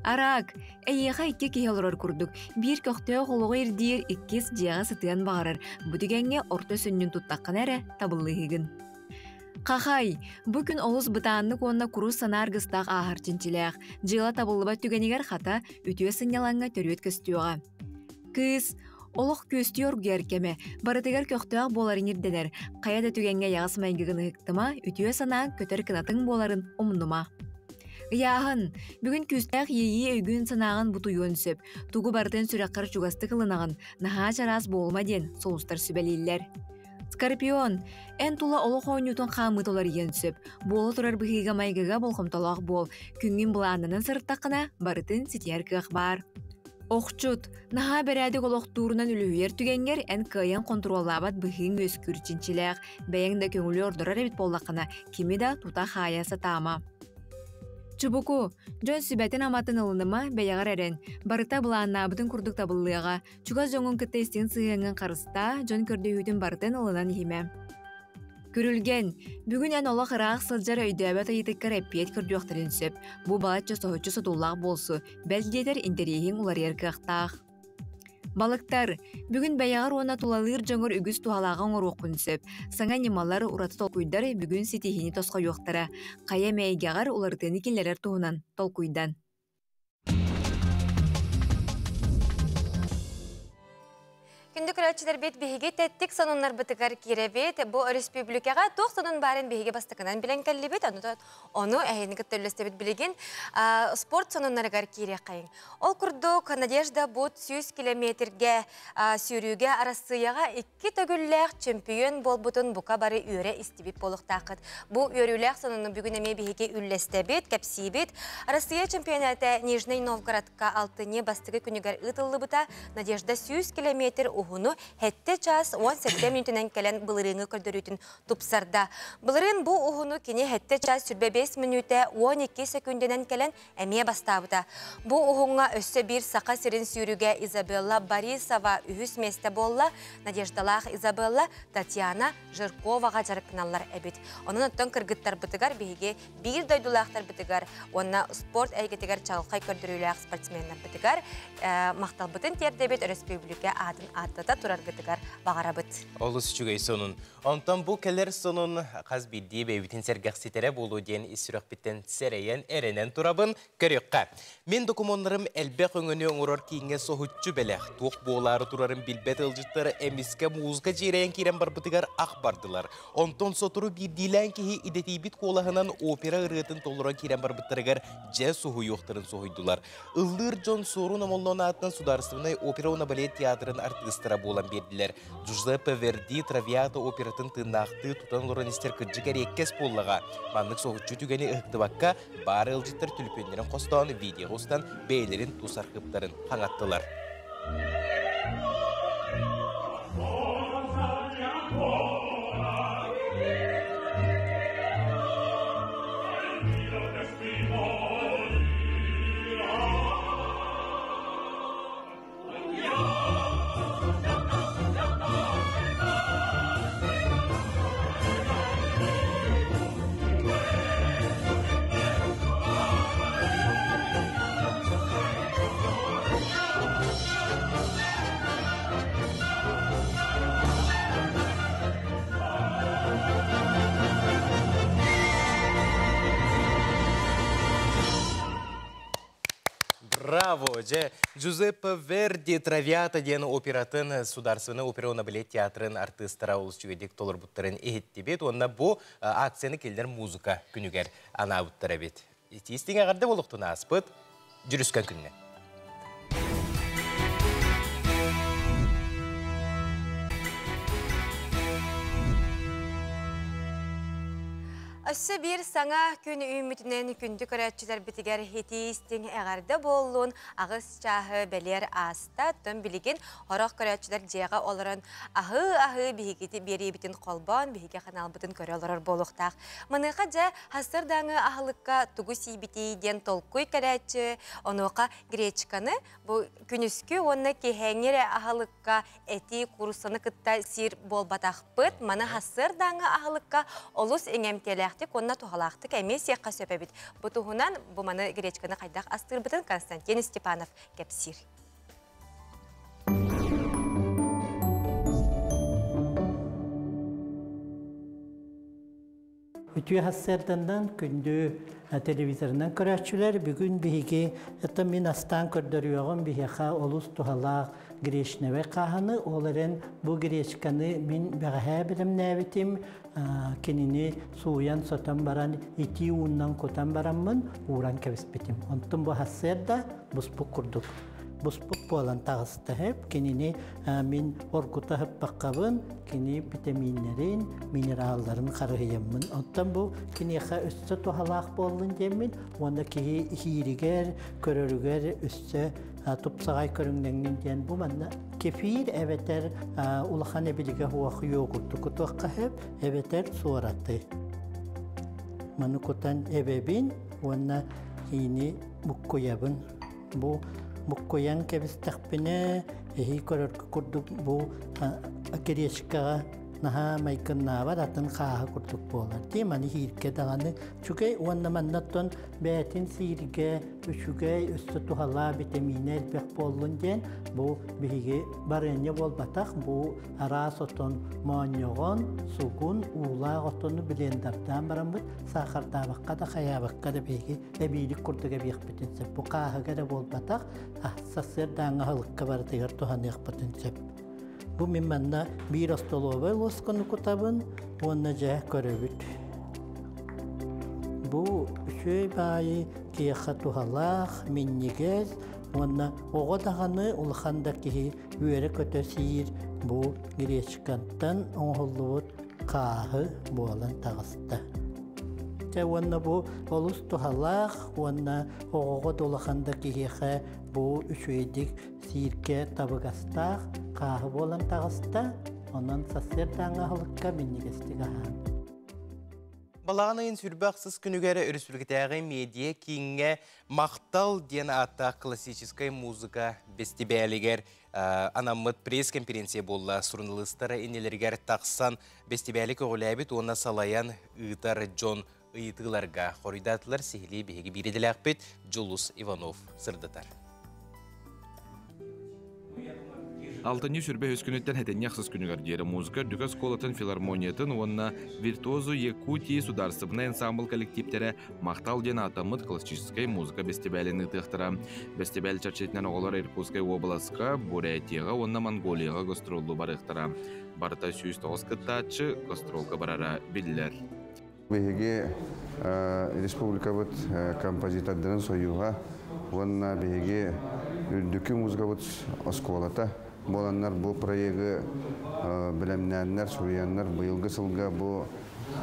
Араак, эйиэхэ икки киһи олорор курдук, биир көхтөөх олоҕу ирдиир, иккис дьиэҕэ сытыан баҕарар. Бу түгэҥҥэ орто сүнньүн туттаххына эрэ табыллыыһыгын. Хахай, бу күн олус бытааннык уонна курус санаа аргыстаах ааһар чинчилээх. Дьыала табыллыбат түгэнигэр хата, үтүө сынньалаҥҥа төрүөт көстүөҕэ. Кыыс, олох күөстүү оргуйар кэмэ, барытыгар көхтөөх буоларын ирдэнэр, хайа да түгэҥҥэ эйэҕэс майгыгын ыһыктыма, үтүө санааҥ көтөр кынатыҥ буоларын умнума. Ыйааһын, бүгүн күүстээх иэйии өйгүн-санааҕын бутуйуон сөп. Тугу барытын сүрэххэр чугастык ылынаҕын, наһаа чараас буолума диэн сулустар сүбэлииллэр. Скорпион, эн тула олох оонньуутун хаамыыта уларыйыан сөп. Буола турар быһыыга-майгыга болҕомтолоох буол. Күҥҥүн былааннанан сырыттаххына, барытын ситиһэр кыах баар. Охчут, наһаа бэрээдэк олохтуурунан үлүһүйэр түгэҥҥэр эн кыайан хонтуруоллаабат быһыыҥ үөскүүр чинчилээх. Бэйэҥ да көҥүлү ордорор эбит буоллаххына, кими да тута хаайа сатаама. Чубуку, дьон сүбэтин-аматын ылыныма, бэйэҕэр эрэн. Барыта былааннаабытын курдук табыллыаҕа. Чугас дьоҥҥун кытта истиҥ сыһыаҥҥын харыстаа, дьон көрдөһүүтүн барытын ылынан иһимэ. Күрүлгэн, бүгүн эн олох ыраах сылдьар өйдөөбөт ыйытыккар эппиэт көрдүөхтэрин сөп. Бу балачча соһуччу содуллаах буолсу, бэл диэтэр интэриэһиҥ уларыйар кыахтаах. Балыктар, бүгүн бэйэҕэр уонна тулалыыр дьоҥҥор үгүс туһалааҕы оҥоруоххун сөп. Саҥа ньымалар, ураты толкуйдар бүгүн ситиһиини тосхойуохтара. Хайа эмэ эйгэҕэр уларытыыны киллэрэр туһунан толкуйдан. Күндү көрөөччүлэрбит биһиги тэттик сонуннарбытыгар киирэбит. Бу өрөспүүбүлүкэҕэ туох сонун баарын биһиги бастакынан билэн кэллибит. Ону эһини кытта үллэстэбит билигин спорт сонуннарыгар киириэххэйиҥ. Ол курдук Надежда Бут 100 километргэ сүүрүүгэ Арассыыйаҕа икки төгүллээх чөмпүйүөн буолбутун бука бары үөрэ истибит буолуохтааххыт. Бу үөрүүлээх сонуну бүгүн эмиэ биһиги үллэстэбит, кэпсиибит. Россия чемпионата Нижний Новгородка алтынньы бастакы күнүгэр ыытыллыбыта. Надежда 100 километр уһуну 7 час 17 мүнүүтүнэн кэлэн былырыыҥҥы көрдөрүүтүн тупсарда. Былырыын бу уһуну кини 7 час 25 мүнүүтэ 12 секүндэнэн кэлэн эмиэ бастаабыта. Бу уһуҥҥа өссө биир Саха сирин сүүрүгэ Изабелла Борисова үһүс миэстэ буолла. Надеждалаах Изабелла Татьяна Жирковаҕа дьарыктаналлар эбит. Онон оттон кыргыттарбытыгар биһиги биир дойдулаахтарбытыгар уонна спорт эйгэтигэр чаҕылхай көрдөрүүлээх спортсменнарбытыгар махталбытын тиэрдэбит, өрөспүүбүлүкэ аатын ааттата тураргытыгар баҕарабыт. Олус үчүгэй сонун. Онтон бу кэлэр сонун хас биирдии бэйэбитин сэргэхситэрэ буолуо диэн ис сүрэхпиттэн сэрэйэн, эрэнэн турабын. Көрүөххэ. Мин докумуоннарым элбэх өҥөнү оҥорор кииҥҥэ соһуччу бэлэх. Туох буолаары турарын билбэт ыалдьыттар эмискэ музыка дьиэрэйэн киирэн барбытыгар ах бардылар. Онтон сотору биирдиилээн киһи идэтийбит куолаһынан опера ырыатын толорон киирэн барбыттарыгар дьэ соһуйуохтарын соһуйдулар. Ыллыыр дьон Суорун Омоллоон аатынан Судаарыстыбаннай опера уонна балет театрын артыыстара буолан биэрдилэр. Джузеппе Верди Травиата оператын тыыннаахтыы тутан олорон истэр кырдьык эриэккэс буоллаҕа. Маннык соһуччу түгэни ыһыктыбакка, баар ыалдьыттар түлүпүөннэрин хостоон видеоҕа устан бэйэлэрин тус архыыптарын хаҥаттылар. Браво! Дьэ, Джузеппе Верди Травиата диэн оператын Сударственный опера уонна балет театрын артыыстара олус үчүгэйдик толорбуттарын иһиттибит уонна бу акцияны кинилэр музыка күнүгэр анаабыттар эбит. Итиистиҥ эҕэрдэ буолуохтун ааспыт дьүрүскэн күнүнэн. Өссө биир саҥа күн үүммүтүнэн күндү көрөөччүлэрбитигэр итии-истиҥ эҕэрдэ буоллун, аҕыс чааһы бэлиэр ааста. Оттон билигин сорох көрөөччүлэр дьиэҕэ олорон аһыы-аһыы биһигити биэриибитин холбоон, биһиги ханаалбытын көрө олорор буолуохтаах. Маныаха дьэ сарсыардааҥы аһылыкка тугу сиибитий диэн толкуй кэлээччи, онуоха гречканы бу күнүскү уонна киэһээҥҥи эрэ аһылыкка эти кууруссаны кытта сиир буолбатахпыт. Маны сарсыардааҥы аһылыкка олус иҥэмтиэлээхтик уонна туһалаахтык эмиэ сиэххэ сөп эбит. Бу туһунан бу маны гречканы хайдах астыырбытын Константин Степанов кэпсиир. Үтүө сарсыарданнан күндү телевизорынан көрөөччүлэр, бүгүн биһиги это мин астаан көрдөрүөҕүм биһиэхэ олус туһалаах гречневэй хааһыны, ол эрэн бу гречканы мин бэҕэһээ билэмнээбитим, кинини сууйан сотон баран итии ууннан кутан бараммын ууран кэбиспитим. Онтон бу сарсыарда буспут курдук буспут буолан таҕыста хэп кинини мин оргута хыппаккабын кини витаминнэрин, минералларын харыһыйаммын. Оттон бу киниэхэ өссө туһалаах буоллун диэммин уонна киһи иһииригэр, көрөрүгэр өссө тупсаҕай көрүҥнэҥнин диэн бу манна кефир эбэтэр улахан эбилигэ хуох йогурту кутуохха хэп эбэтэр суораты. Маны кутан эбэбин уонна киини буккуйабын. Бу буккуйан кэбистэхпинэ, эһи көрөргө курдук бу кириэшкэҕэ наһаа майгыннаабат атын хааһы курдук буолар. Дии маны иһииргэ даҕаны үчүгэй уонна маннаттан бэйэтин сииргэ үчүгэй өссө туһалаа витаминэ элбэх буоллун диэн бу биһиги барыанньа буолбатах бу араас отон моонньоҕон, сугун, уулаах отону блендердаан бараммыт саахардаабакка да хайаабакка да биһиги эбиилик курдук эбиэхпитин сөп. Бу хааһыга эрэ буолбатах, сарсыардааҥҥы аһылыкка барытыгар туһаныахпытын сөп. Бу мин манна биир остолуобай луосканы кутабын уонна дьэ көрөбүт. Бу үчүгэй баайы киһиэхэ туһалаах, минньигэс уонна оҕо даҕаны улахан да киһи үөрэ-көтө сиир бу гречкаттан оҥоһуллубут хааһы буолан таҕыста. Дьэ уонна бу олус туһалаах уонна оҕоҕо да улахан да киһиэхэ бу үчүгэйдик сииргэ табыгастаах хааһы буолан таҕыста. Онон сарсыардааҥҥы аһылыкка минньигэстик аһаан. Балаҕан ыйын сүрбэ ахсыс күнүгэр өрөспүүбүлүкэтээҕи медиа кииҥҥэ «Махтал» диэн ааттаах классическай музыка бэстибээлигэр анаммыт пресс-конференция буолла. Суруналыыстара иннилэригэр тахсан бэстибээли көҕүлээбит уонна салайан ыытар дьон ыйытыыларга хоруйдаатылар. Сиһилии биһиги биир идэлээхпит Дьулус Иванов сырдатар. Алтынньы сүрбэ үс күнүттэн хэтинньи ахсыс күнүгэр диэри музыка үрдүк оскуолатын филармониятын уонна Виртуозу Якутии судаарыстыбаннай ансаамбыл коллективтэрэ «Махтал» диэн ааттаммыт классическай музыка бэстибээлин ыытыахтара. Бэстибээл чэрчитинэн оҕолор Иркутскай уобаласка, Бурятияҕа уонна Монголияҕа гастроллуу барыахтара. Барыта 109 кыттааччы гастролга барара биллэр. Биһиги республикабыт композитордарын сойууһа уонна биһиги үрдүкү музыкабыт оскуолата буоланнар бу проегы бэлэмнээннэр, суруйаннар быйылгы сылга бу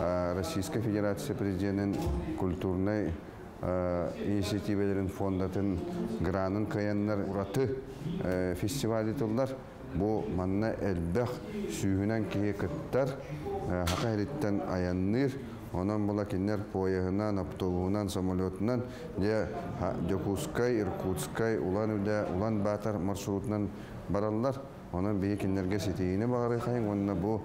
Российскай Федерация президенин культурнай инициативаларын фондатын гранын кыайаннар ураты фестиваль ыытыллар. Бу манна элбэх сүүһүнэн киһи кыттар, Саха сириттэн айанныыр. Онон була кинилэр поеһынан, автобуһунан, самолетунан дьэ Дьокуускай, Иркутскай, Улан-Удэ, Улан-Батор маршрутунан бараллар. Онон биһи кинилэргэ ситиһиини баҕарыахайыҥ уонна бу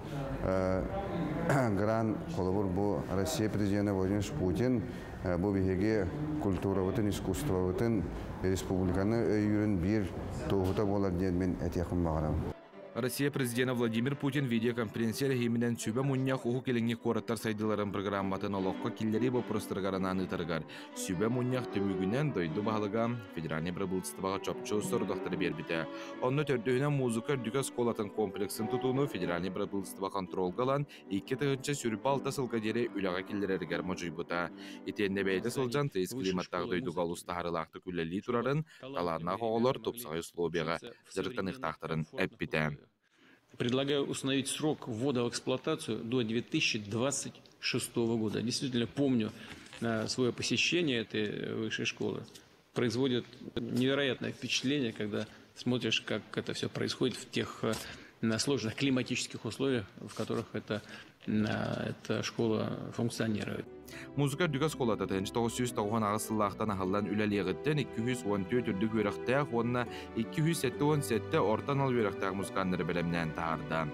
гран холобур бу Россия президенэ Владимир Путин бу биһиги культурабытын, искусствобытын, республиканы өйүүрүн биир туоһута буолар диэн мин этиэхпин баҕарабын. Россия президенэ Владимир Путин видеоконференция эрэһииминэн сүбэ мунньах Уһук Илиҥҥи куораттар сайдыыларын программатын олоххо киллэрии боппуруостарыгар анаан ыытарыгар сүбэ мунньах түмүгүнэн дойду баһылыга федеральнай бырабыыталыстыбаҕа чопчу сорудахтары биэрбитэ. Онно төрдүһүнэн музыка үрдүкү оскуолатын комплексын тутууну федеральнай бырабыыталыстыба хонтуруолга ылан 2026 сылга диэри үлэҕэ киллэрэригэр модьуйбута. Итиэннэ бэйэтэ сылдьан тыйыс климаттаах дойдуга олус таһаарыылаахтык үлэлии турарын, талааннаах оҕолор тупсаҕай условияҕа дьарыктаныахтаахтарын эппитэ. Предлагаю установить срок ввода в эксплуатацию до 2026 года. Действительно помню свое посещение этой высшей школы. Производит невероятное впечатление, когда смотришь, как это все происходит в тех сложных климатических условиях, в которых это, эта школа функционирует. Музыка үрдүк оскуолата 1998 сыллаахтан аһыллан үлэлиэҕиттэн 214 үрдүк үөрэхтээх уонна 277 орто анал үөрэхтээх музыканнары бэлэмнээн таһаарда.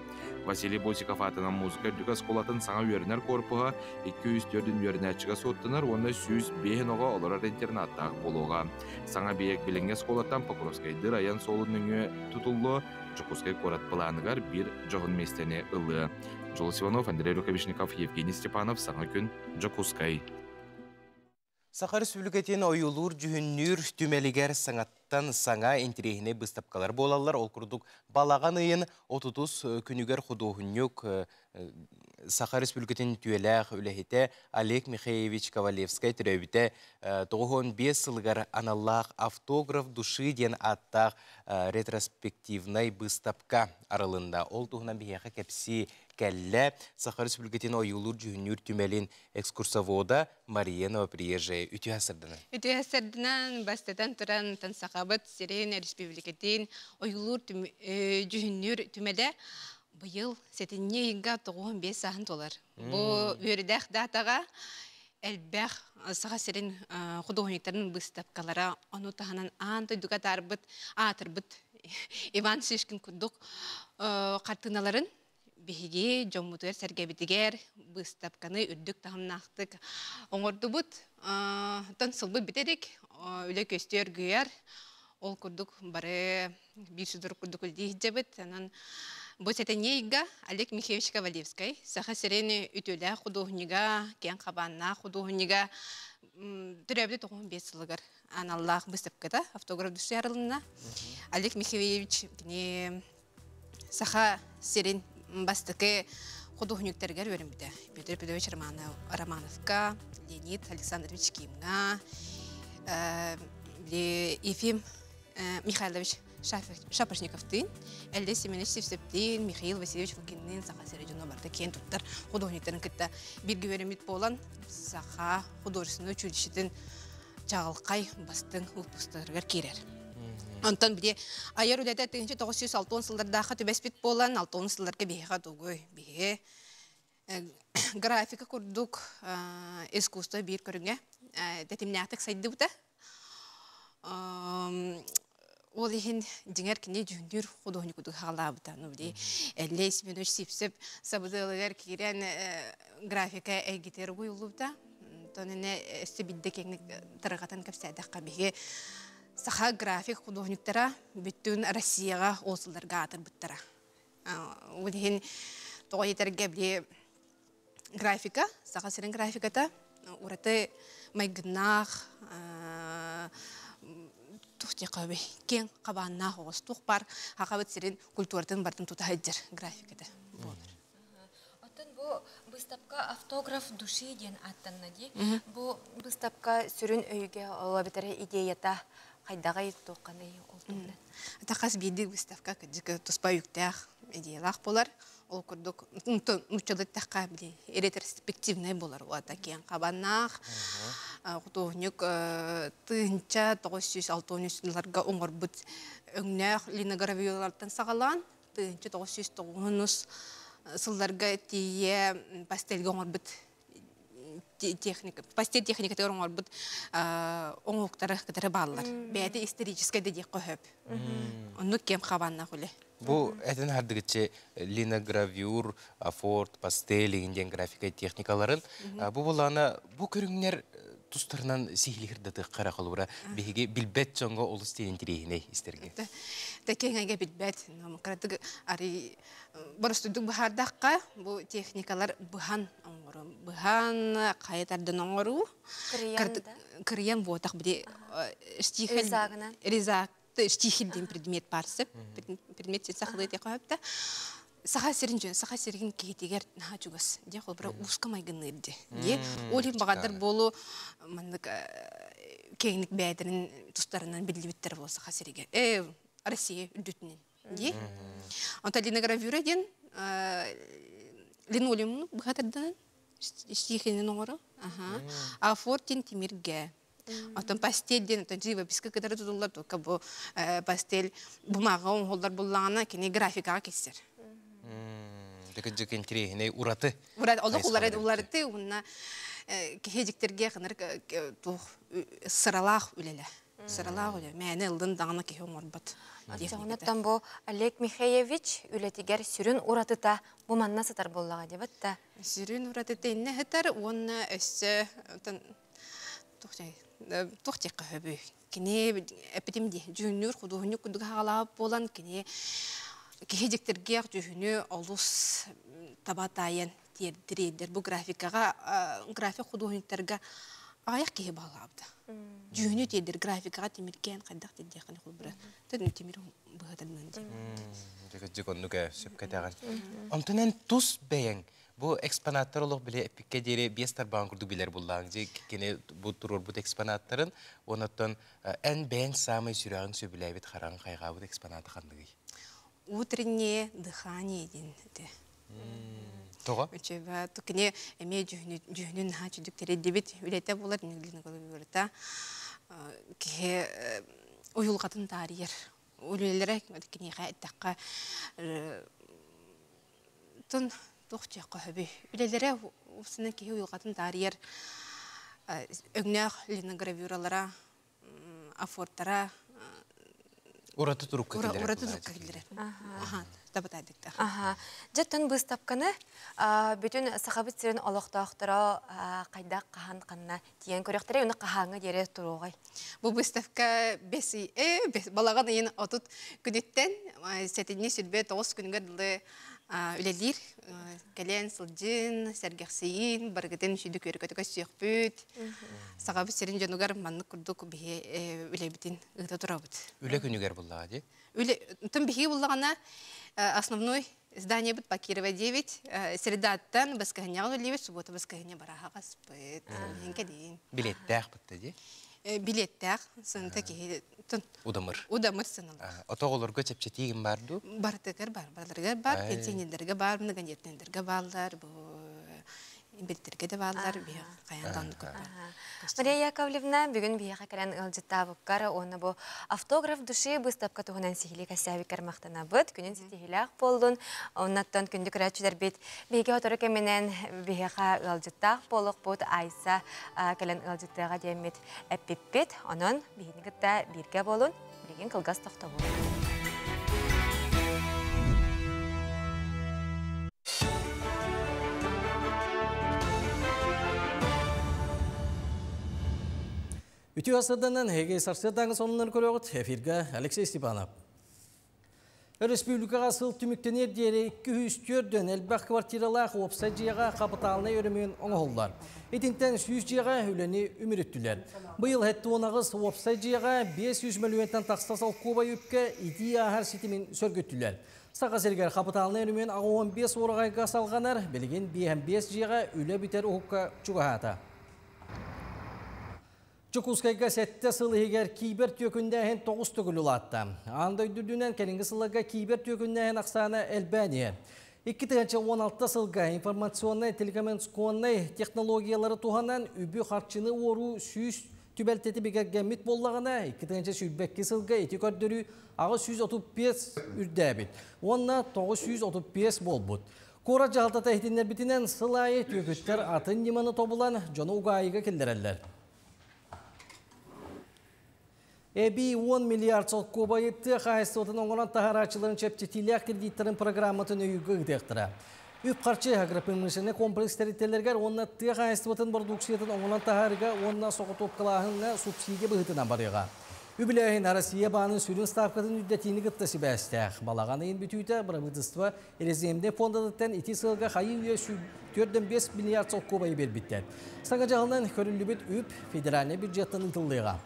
Василий Босиков аатынан музыка үрдүк оскуолатын саҥа үөрэнэр корпуһа 204 үөрэнээччигэ суоттанар уонна 105 оҕо олорор интернаттаах буолуоҕа. Саҥа объект билиҥҥи оскуолаттан Покровскайдыыр айан суолун нөҥүө тутуллуо. Дьокуускай куорат былааныгар биир дьоһун миэстэни ылыа. Дьулус Иванов, Андрей Рукавишников, Евгений Степанов, Саҥа күн, Дьокуускай. Саха Республикатын ойуулуур-дьүһүннүүр түмэлигэр саҥаттан саҥа интэриэһинэй быыстапкалар буолаллар. Ол курдук балаҕан ыйын 30 күнүгэр худуоһунньук Саха Республикатын үтүөлээх үлэһитэ Олег Михеевич Ковалевскай төрөөбүтэ 95 сылыгар аналлаах «Автограф души» диэн ааттаах ретроспективнай быыстапка арылынна. Ол туһунан биһиэхэ кэпсии кэллэ Саха Республикатын ойуулуур-дьүһүннүүр түмэлин экскурсовода Мария Новоприезжая. Үтүө сырдынан. Үтүө сырдынан бастатан туран Сахабыт сирин республикатын ойуулуур дьүһүннүүр түмэлэ быйыл сэтинньи ыйга 95 сааһын туолар. Бу үөрдээх датаҕа элбэх Саха сирин художниктарын быыстапкалара, ону таһынан аан дойдуга таарбыт, аатырбыт Иван Шишкин курдук хартыыналарын биһиги дьоммутугар-сэргэбитигэр быыстапканы үрдүк таһымнаахтык оҥордубут. Оттон сылбыт бүтэдик, үлэ көстүү өргүйэр. Ол курдук бары биир судургу курдук үлэлии сылдьабыт. Онон бу сэтинньи ыйга Олег Михайлович Ковалевскай Саха сирин үтүөлээх худуоһунньуга, киэҥ хабааннаах худуоһунньуга төрөөбүтэ 95 сылыгар аналлаах быыстапката автограф души арылынна. Олег Михайлович кини Саха сирин бастакы худуоһунньуктарыгар үөрэммитэ. Петр Петрович Романовка, Леонид Александрович Кимҥа, Ефим Михайлович Шапошниковтыын, Эллэй Семенович Сивцевтиин, Михаил Васильевич Лукинныын Саха сирэ дьоно барыта киэн туттар худуоһунньуктарын кытта бииргэ үөрэммит буолан, Саха художественнай училищетын чаҕылхай бастыҥ выпусктарыгар киирэр. Онтон били айар үлэтэ 1960 сыллардаахха түбэспит буолан, 60 сылларга биһиэхэ тугуй? Биһиги графика курдук искусство биир көрүҥэ тэтимнээхтик сайдыбыта. Ол иһин дьиҥэр кини дьүһүннүүр худуоһунньук курдук хаалаабыта. Ну, били Эллэй Семенович Сивцев сабыдыалыгар киирэн графика эйгитигэр угуйуллубута. Онтон ини өссө бидде киэҥник тарҕатан кэпсээтэххэ биһиги саха график худуоһунньуктара бүттүүн Россияҕа ол сылларга аатырбыттара. Ол иһин тоҕо этэргэ били графика, Саха сирин графиката ураты майгыннаах туох диэххэ киэҥ хабааннаах оҕус туох баар Сахабыт сирин культуратын барытын тута сылдьар графиката буолар. Оттон бу быыстапка «Автограф души» диэн ааттанна дии. Бу быыстапка сүрүн өйгө ол эбэтэр идеята хайдаҕый туохханый ол туһунан? Это хас биирдии выставка кырдьык туспа үктээх идеялаах буолар. Ол курдук нууччалыы эттэххэ били ретроспективнай буолар уота киэҥ хабаннаах худуоһунньук 1963 сылларга оҥорбут өҥнөөх линогравюралартан саҕалаан 1990 сылларга тиийэ пастельга оҥорбут техника пастель техникатыгар оҥорбут оҥоһуктары кытары бааллар. Бэйэтэ историческай да диэххэ сөп. Оннук кэм хабааннаах үлэ. Бу этин хардыгыччы линогравюр, афорт, пастель игин диэн графика техникаларын бу булаана бу көрүҥнэр тустарынан сиһилиһирдатыахха эрэ холобура биһиги билбэт дьоҥҥо олус диэн интириэһинэй истэргэ. Тэкиэҥэгэ билбэт. Кыратык арый боростуйдук быһаардахха бу техникалар быһан оҥору быһан хайа тардан оҥоруу кырыйан буотах били штихель резак штихель диэн предмет баар предмет сахалыы диэхэ саха сирин дьон саха сирин киһитигэр наһаа чугас дии холобура ууска майгынныыр дии дии ол иһин баҕардар буолу маннык киэҥник бэйэлэрин тустарынан биллибиттэр буолу саха сиригэр Россия үрдүтүнэн дии онтон линогравюра диэн линолеумну быһа тарданан штихинин оҥоро а фортин тимиргэ Оттон пастель диэн оттон живописка кытары тутуллар, только бу пастель бумагаҕа оҥоһуллар буллаҕына кини графикаҕа киирсэр. Дык интириэһинэй ураты. Ураты олох уларыты уонна киһи дьиктэргэ ханар туох сыралаах үлэлэ. Сыралаах үлэ. Мээнэ ыллын даҕаны киһи оҥорбот. Онтон бу Олег Михеевич үлэтигэр сүрүн уратыта бу манна сытар буоллаҕа дебат да. Сүрүн уратыта иннэ сытар уонна өссө туох диэххэ сөбүй? Кини эппитим дии, дьүһүннүүр худуоһунньук курдук хаҕалаабыт буолан, кини Киһи дьиктиргиэх дьүһүнү олус таба таайан тиэрдириэйдэр. Бу графикаҕа график худуоһунньуктарга аҕыйах киһи баҕалаабыта. Дьүһүнү тиэрдэр графикаҕа тимиргээн хайдах тиэрдиэххин холбура. Тэн тимир быһатынан дии. Дьик оннук сөпкө этэҕин. Онтон эн тус бэйэҥ бу экспонаттар олох били эппиккэ диэри биэс тарбаҕын курдук билэр буллааҥ дьи кини бу туруорбут экспонаттарын онон эн бэйэҥ саамай сүрэҕиҥ сөбүлээбит хараҕыҥ хайҕаабыт экспоната ханныгый? Утреннее дыхание диэн этэ. Тоҕо? Үчүгэй кини эмиэ дьүһүнүн наһаа чүдүк тэрийдибит үлэтэ буолар барыта киһи уйулҕатын таарыйар үлэлэрэ киниэхэ эттэххэ тун туох диэххэ сөбүй үлэлэрэ устунан киһи уйулҕатын таарыйар өҥнөөх линогравюралара афортара ураты турукка киллэрэр. Ураты турукка киллэрэр. Аха, табатаадыкта. Аха. Дьэ, быыстапканы бүтүн Сахабыт сирин олохтоохторо хайдах хаһан ханна тиийэн көрөхтөрө, уну хаһааҥҥа диэри туруоҕай? Бу выставка бес балаҕан ыйын 30 күнүттэн сэтинньи 29 күнүгэр дылы үлэлиир. Кэлэн сылдьын, сэргэхсийин, барыгытын сүдү көргөтө көссүөхпүт. Сахабыт сирин дьонугар маннык курдук биһи үлэбитин ыыта турабыт. Үлэ күнүгэр буллаҕа дии? Үлэ, тым биһиги буллаҕына основной здание быт по Кирова 9, средаттан баскаһынньаҕа үлэлиибит, суббота баскаһынньа бараһаҕаспыт. Кэлин. Билеттээх бытта дии? Билеттээх, сынта киһи Удамыр. Удамыр сыналар. Отоҕолорго чэпчэтиигин бар дуу? Барытыгар бар, барыларыгар бар, пенсионердерге бар, многодетнерге баллар, бу инвалидтерге де баллар, хайан Мария Яковлевна бүгүн биһиэхэ кэлэн ыалдьыттаабыккар уонна бу автограф души быыстапка туһунан сиһилии кэссээбиккэр махтанабыт. Күнүн ситиһиилээх буоллун. Оннаттан күндү көрөөччүлэрбит биһиги сотору кэминэн биһиэхэ ыалдьыттаах буолуохпут Айса кэлэн ыалдьыттыаҕа диэммит эппиппит. Онон биһини кытта бииргэ буолун. Билигин кылгас тохтобул. Үтүө сырданан эһиги сарсыардааҥы сонуннары көрөҕүт. Эфиргэ Алексей Степанов. Өрөспүүбүлүкэҕэ сыл түмүктэниэр диэри 204 элбэх квартиралаах уопсай дьиэҕэ хапытаалынай өрөмүөн оҥоһуллар. Итинтэн 100 дьиэҕэ үлэни үмүрүттүлэр. Быйыл 76 уопсай дьиэҕэ 500 мөлүйүөнтэн тахса солкуобай үпкэ итии ааһар ситимин сөргүттүлэр. Саха сиригэр хапытаалынай өрөмүөн 65 уораҕайга салҕанар, билигин 55 дьиэҕэ үлэ бүтэр уһукка чугаһаата. Дьокуускайга сэттэ сыл иһигэр кибер түөкүннээһин тоҕус төгүл улаатта. Аан дойду үрдүнэн кэлиҥҥи сылларга кибер түөкүннээһин ахсаана элбээн иһэр. 2016 сылга информационнай телекоммуникационнай технологиялары туһанан үбү-харчыны уоруу 100 түбэлтэти бигэргэммит буоллаҕына, 2022 сылга ити көрдөрүү 835 үрдээбит уонна 935 буолбут. Куорат дьаһалтата иһитиннэрбитинэн сыл аайы түөкүттэр атын ньыманы тобулан дьону угаайыга киллэрэллэр. Эбии 10 миллиард солкуобайы тыа хаһаайыстыбатын оҥорон таһаарааччыларын чэпчэтиилээх кредиттэрин программатын өйүүргэ ыытыахтара. Үп-харчы агропромышленнай комплекс тэрилтэлэригэр уонна тыа хаһаайыстыбатын бородууксуйатын оҥорон таһаарыыга уонна соҕотуопкалааһыҥҥа субсидия быһыытынан барыаҕа. Үбүлээһин Россия баанын сүрүн ставкатын үрдэтиини кытта сибээстээх. Балаҕан ыйын бүтүүтэ бырабыыталыстыба резервнэй фондатыттан ити сылга хайыы-үйэ 4,5 миллиард солкуобайы биэрбиттэр. Саҥа дьаһалынан көрүллүбүт үп федеральнай бюджеттан ыытыллыаҕа.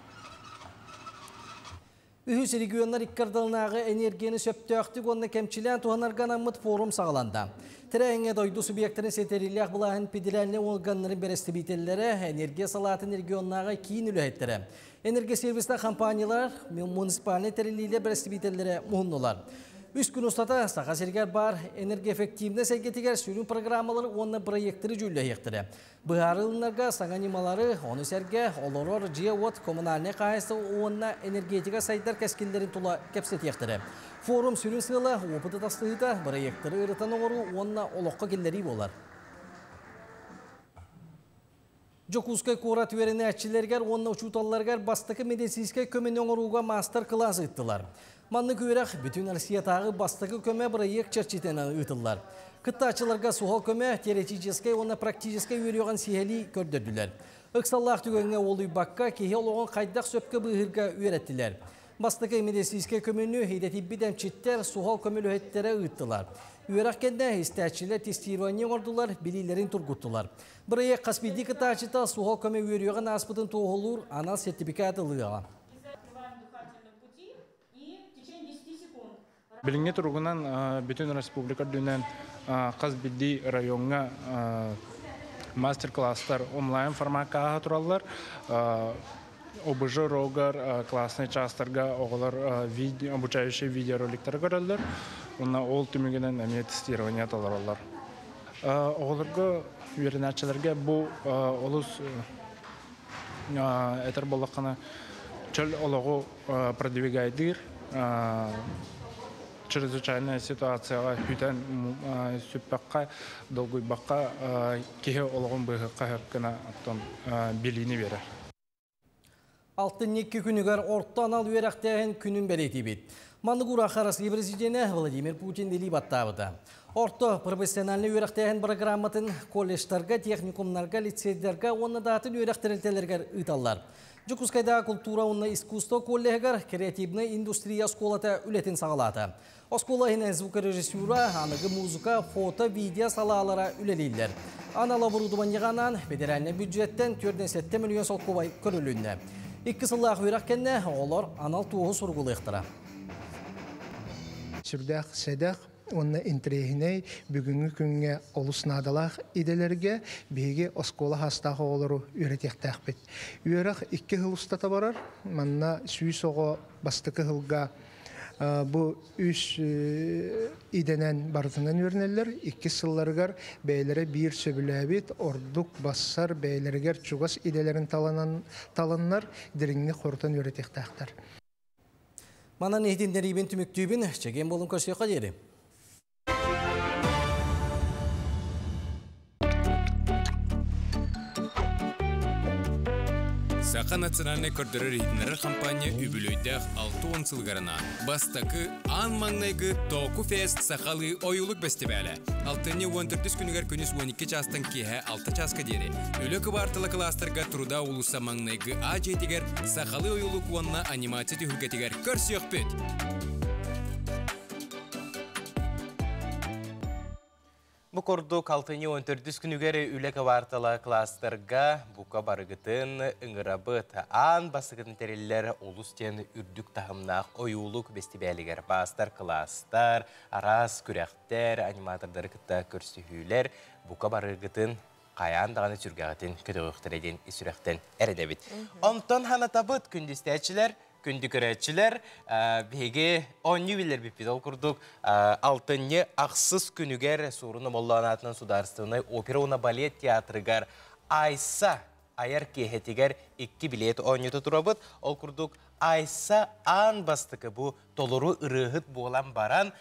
Үһүс регионнар икки ардыларынааҕы энергияны сөптөөхтүк уонна кэмчилээн туһанарга анаммыт форум саҕаланда. Тэрээһиҥҥэ дойду субъектарын ситэриилээх былааһын федеральнай уорганнарын бэрэстэбиитэллэрэ, энергия салаатын регионнааҕы киин үлэһиттэрэ, энергосервистар компаниялар, муниципальнай тэриллиилэр бэрэстэбиитэллэрэ муһуннулар. Үс күн устата Саха сиригэр баар энергоэффективность эйгэтигэр сүрүн программалары уонна бырайыактары дьүүллэһиэхтэрэ. Быһаарылыннарга саҥа ньымалары, ону сэргэ олорор дьиэ-уот коммунальнай хаһаайыстыба уонна энергетика сайдар кэскиллэрин тула кэпсэтиэхтэрэ. Форум сүрүн сыала опыты тастыһыыта, бырайыактары ырытан оҥоруу уонна олоххо киллэрии буолар. Дьокуускай куорат үөрэнээччилэригэр уонна учууталларыгар бастакы медицинскэй көмөнү оҥорууга маастар-кылаас ыыттылар. Маннык үөрэх бүтүн Россиятааҕы бастакы көмө бырайыак чэрчитинэн ыытыллар. Кыттааччыларга суһал көмө теоретическай уонна практическай үөрүйэҕин сиһилии көрдөрдүлэр. Ыксаллаах түгэҥҥэ уолуйбакка киһи олоҕун хайдах сөпкө быыһыырга үөрэттилэр. Бастакы медицинскэй көмөнү идэтийбит эмчиттэр суһал көмөлөһүттэрэ ыыттылар. Үөрэх кэннэ истээччилэр тестирование оҥордулар, билиилэрин тургуттулар. Бырайыак хас биирдии кыттааччыта суһал көмө үөрүйэҕин ааспытын туоһулуур анал сертификат ылыаҕа. Билиҥҥи туругунан бүтүн республика үрдүнэн хас биирдии райоҥҥа мастер-класстар онлайн формакка ааһа тураллар. ОБЖ рогар классный чаастарга оҕолор обучающие видеороликтары көрөллөр. Уонна ол түмүгүнэн эмиэ тестирование толороллор. Оҕолорго, үөрэнээччилэргэ бу олус этэр буоллаххына чөл олоҕу продвигайдыыр чрезвычайная ситуацияҕа хүтэн сүппэххэ, долгуйбакка киһи олоҕун быыһыкка сөп гына оттон билиини биэрэр. Алтынньы күнүгэр орто анал үөрэхтээһин күнүн бэлиэтиибит. Маннык уураахха Россия президенэ Владимир Путин илии баттаабыта. Орто профессиональнай үөрэхтээһин программатын колледжтарга, техникумнарга, лицейдэргэ уонна да атын үөрэх тэрилтэлэригэр ыыталлар. Дьокуускайдааҕы култуура уонна искусство коллеһыгар креативнай индустрия оскуолата үлэтин саҕалаата. Оскуола иһинэн звукорежиссура, аныгы музыка, фото, видео салаалара үлэлииллэр. Анал оборудованиеҕа анаан федеральнай бюджеттэн 4,7 миллион солкуобай көрүлүннэ. Икки сыллаах үөрэх кэннэ оҕолор анал туоһу суругулыахтара. Сүрдээх сэдэх уонна интэриэһинэй бүгүҥҥү күҥҥэ олус наадалаах идэлэргэ биһиги оскуола саастаах оҕолору үөрэтиэхтээхпит. Үөрэх икки сыл устата барар. Манна 100 оҕо бастакы сылга бу үс идэнэн барытынан үөрэнэллэр. Иккис сылларыгар бэйэлэрэ биир сөбүлээбит, ордук бассар бэйэлэригэр чугас идэлэрин таланан таланнар дириҥник хорутан үөрэтиэхтээхтэр. Манан иһитиннэриибин түмүктүүбүн, чэгиэн буолун көрсүөххэ диэри. Саха национальнай көрдөрөр-иһитиннэрэр хампаанньа үбүлүөйдээх 60 сылыгар анаан бастакы аан маҥнайгы Току Фест сахалыы ойуулук бэстибээлэ алтынньы 14 күнүгэр күнүс 12 чаастан киэһэ 6 чааска диэри Үлэ кыбаартала кылаастарга Труда уулусса маҥнайгы А дьиэтигэр сахалыы ойуулук уонна анимация түһүлгэтигэр көрсүөхпүт! Бу курдук алтынньы 14 күнүгэр үлэ кыбаартала кластерга бука барыгытын ыҥырабыт. Аан бастакытын тэриллэр олус диэн үрдүк таһымнаах ойуулук бэстибээлигэр маастар-кылаастар, араас күрэхтэр, аниматордары кытта көрсүһүүлэр бука барыгытын хайаан даҕаны сүргэҕитин көтөҕүөхтэрэ диэн ис сүрэхтэн эрэнэбит. Онтон ханатабыт күндүстээччилэр Күндү көрөөччүлэр, биһиги оонньуу биллэрбиппит. Ол курдук, алтынньы ахсыс күнүгэр Суорун Омоллоон аатынан Судаарыстыбаннай опера уонна балет театрыгар Айса айар киэһэтигэр икки билиэт оонньото турабыт. Ол курдук, Айса аан бастакы бу толору ырыаһыт буолан баран,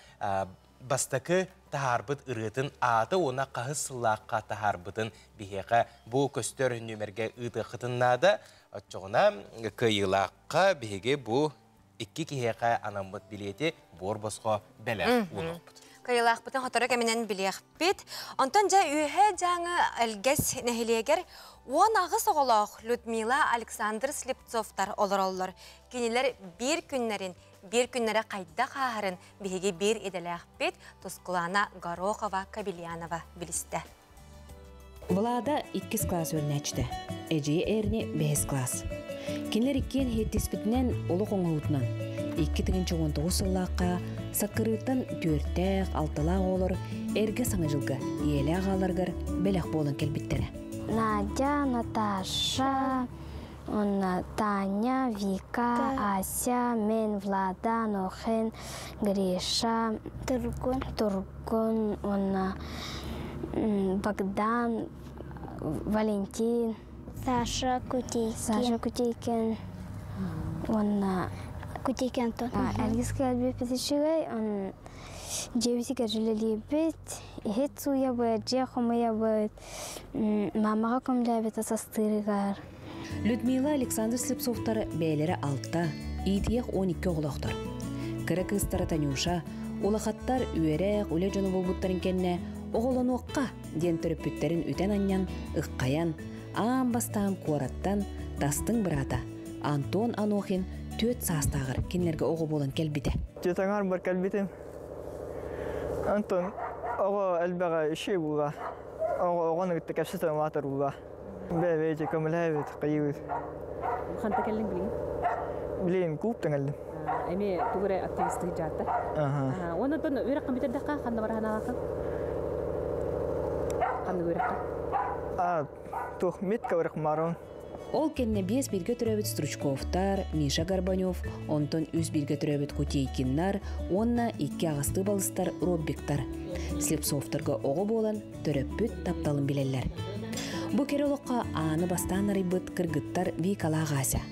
бастакы таһаарбыт ырыатын аата уонна хаһыс сыллаахха таһаарбытын биһиэхэ бу көстөр нүөмэргэ ыытыаххытын наада. Оччоҕуна кыайыылаахха биһиги бу икки киһиэхэ анаммыт билиэти буор босхо бэлэх уунуохпут. Кыайыылаахпытын сотору кэминэн билиэхпит. Онтон дьэ Үөһээ Дьааҥы Элгэс нэһилиэгэр 18 оҕолоох Людмила Александр Слепцовтар олороллор. Кинилэр биир күннэрин, биир күннэрэ хайдах ааһарын биһиги биир идэлээхпит Тускулаана Горохова-Кабельянова билистэ. Влада иккис класс үөрэнээччитэ, эдьиийэ Эрни бэһис класс. Кинилэр иккиэн иһиттиспитинэн олох оҥоһуутунан 2019 сыллаахха Саккырыыртан түөртээх, алталаах оҕолор эргэ Саҥа дьылга ийэлээх аҕаларыгар бэлэх буолан кэлбиттэрэ. Надя, Наташа, уонна Таня, Вика, Ася, мен, Влада, Нохен, Гриша, Тургун, Тургун уонна Богдан, Валентин, Саша Кутейкин, Саша Кутейкин уонна Кутейкин Антон. Элгис кэлбиппит үчүгэй, он дьиэбитигэр үлэлиибит, иһит сууйабыт, дьиэ хомуйабыт, мамаҕа көмөлөөбүтэ састыырыгар. Людмила Александр Слепцовтар бэйэлэрэ алта, иитийэх 12 оҕолоохтор. Кыра кыыстара Танюша, улахаттар үөрэх, үлэ дьоно буолбуттарын кэннэ оҕолонуохха диэн төрөппүттэрин үтэн-анньан, ыххайан, аан бастаан куораттан тастыҥ быраата Антон Анохин Түөрт саастааҕар кинилэргэ оҕо буолан кэлбитэ. Түөтаҥар бар кэлбитим. Онтон оҕо элбэҕэ үчүгэй буолла. Оҕо оҕону кытта кэпсэтэн улаатар буолла. Бэйэ-бэйэтэ көмөлөһөбүт, хайыыбыт. Ханта кэллиҥ билигин? Билигин клубтан кэллим. Эмиэ тугу эрэ активистыы дьаатта. Аха. Уонна оттон үөрэххин бүтэрдэххэ ханна бара санаалааххын? Ханнык үөрэххэ? А, туох метка барах марон. Ол кэннэ биэс бииргэ төрөөбүт Стручковтар, Миша Горбанев, онтон үс бииргэ төрөөбүт Кутейкиннар уонна икки аҕастыы балыстар Роббиктар. Слепцовтарга оҕо буолан төрөппүт тапталын билэллэр. Бу кэрэ олоххо ааны бастаан арыйбыт кыргыттар Викалаах Ася.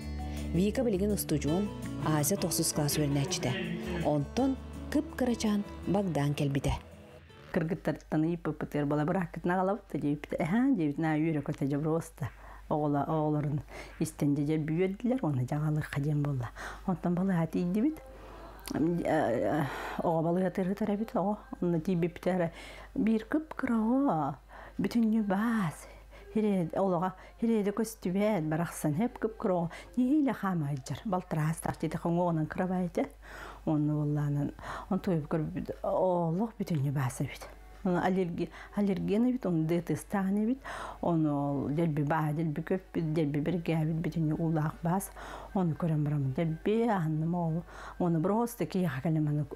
Вика билигин устудьуон, Ася тохсус класс үөрэнээччитэ. Онтон кып-кырачаан Богдан кэлбитэ. Кыргыттартан ыйыппыппытыгар бала бырааккытын аҕалабыт да диэбиппит. Эһээ диэбит наа үөрэ көтө дьобуруоста оҕола оҕолорун истэн дьэ бүөрдүлэр уонна дьаҕалыахха диэн буолла. Онтон балыыһа тиийдибит. Оҕо балыыһа тырыһытар эбит оҕо. Онно тиийбиппитэ биир кып-кыра оҕо бүтүннүү баас олоҕо хириэдэ көстүбэт барахсан хеп кып-кыра оҕо нэһиилэ хаама сылдьар балтараастаах диэтэ хоҥуоҕунан кырабай этэ онно буоллаанан онтуйб көрбүт олох бүтүннүү баас эбит аллергия аллерген эбит оны дыатыстаан эбит ону дэлби баа дэлби көппүт дэлби бэргээбит бүтүннүү уулаах баас ону көрөн барамын дэлби аһынным ол оны просто киһиэхэ кэлэн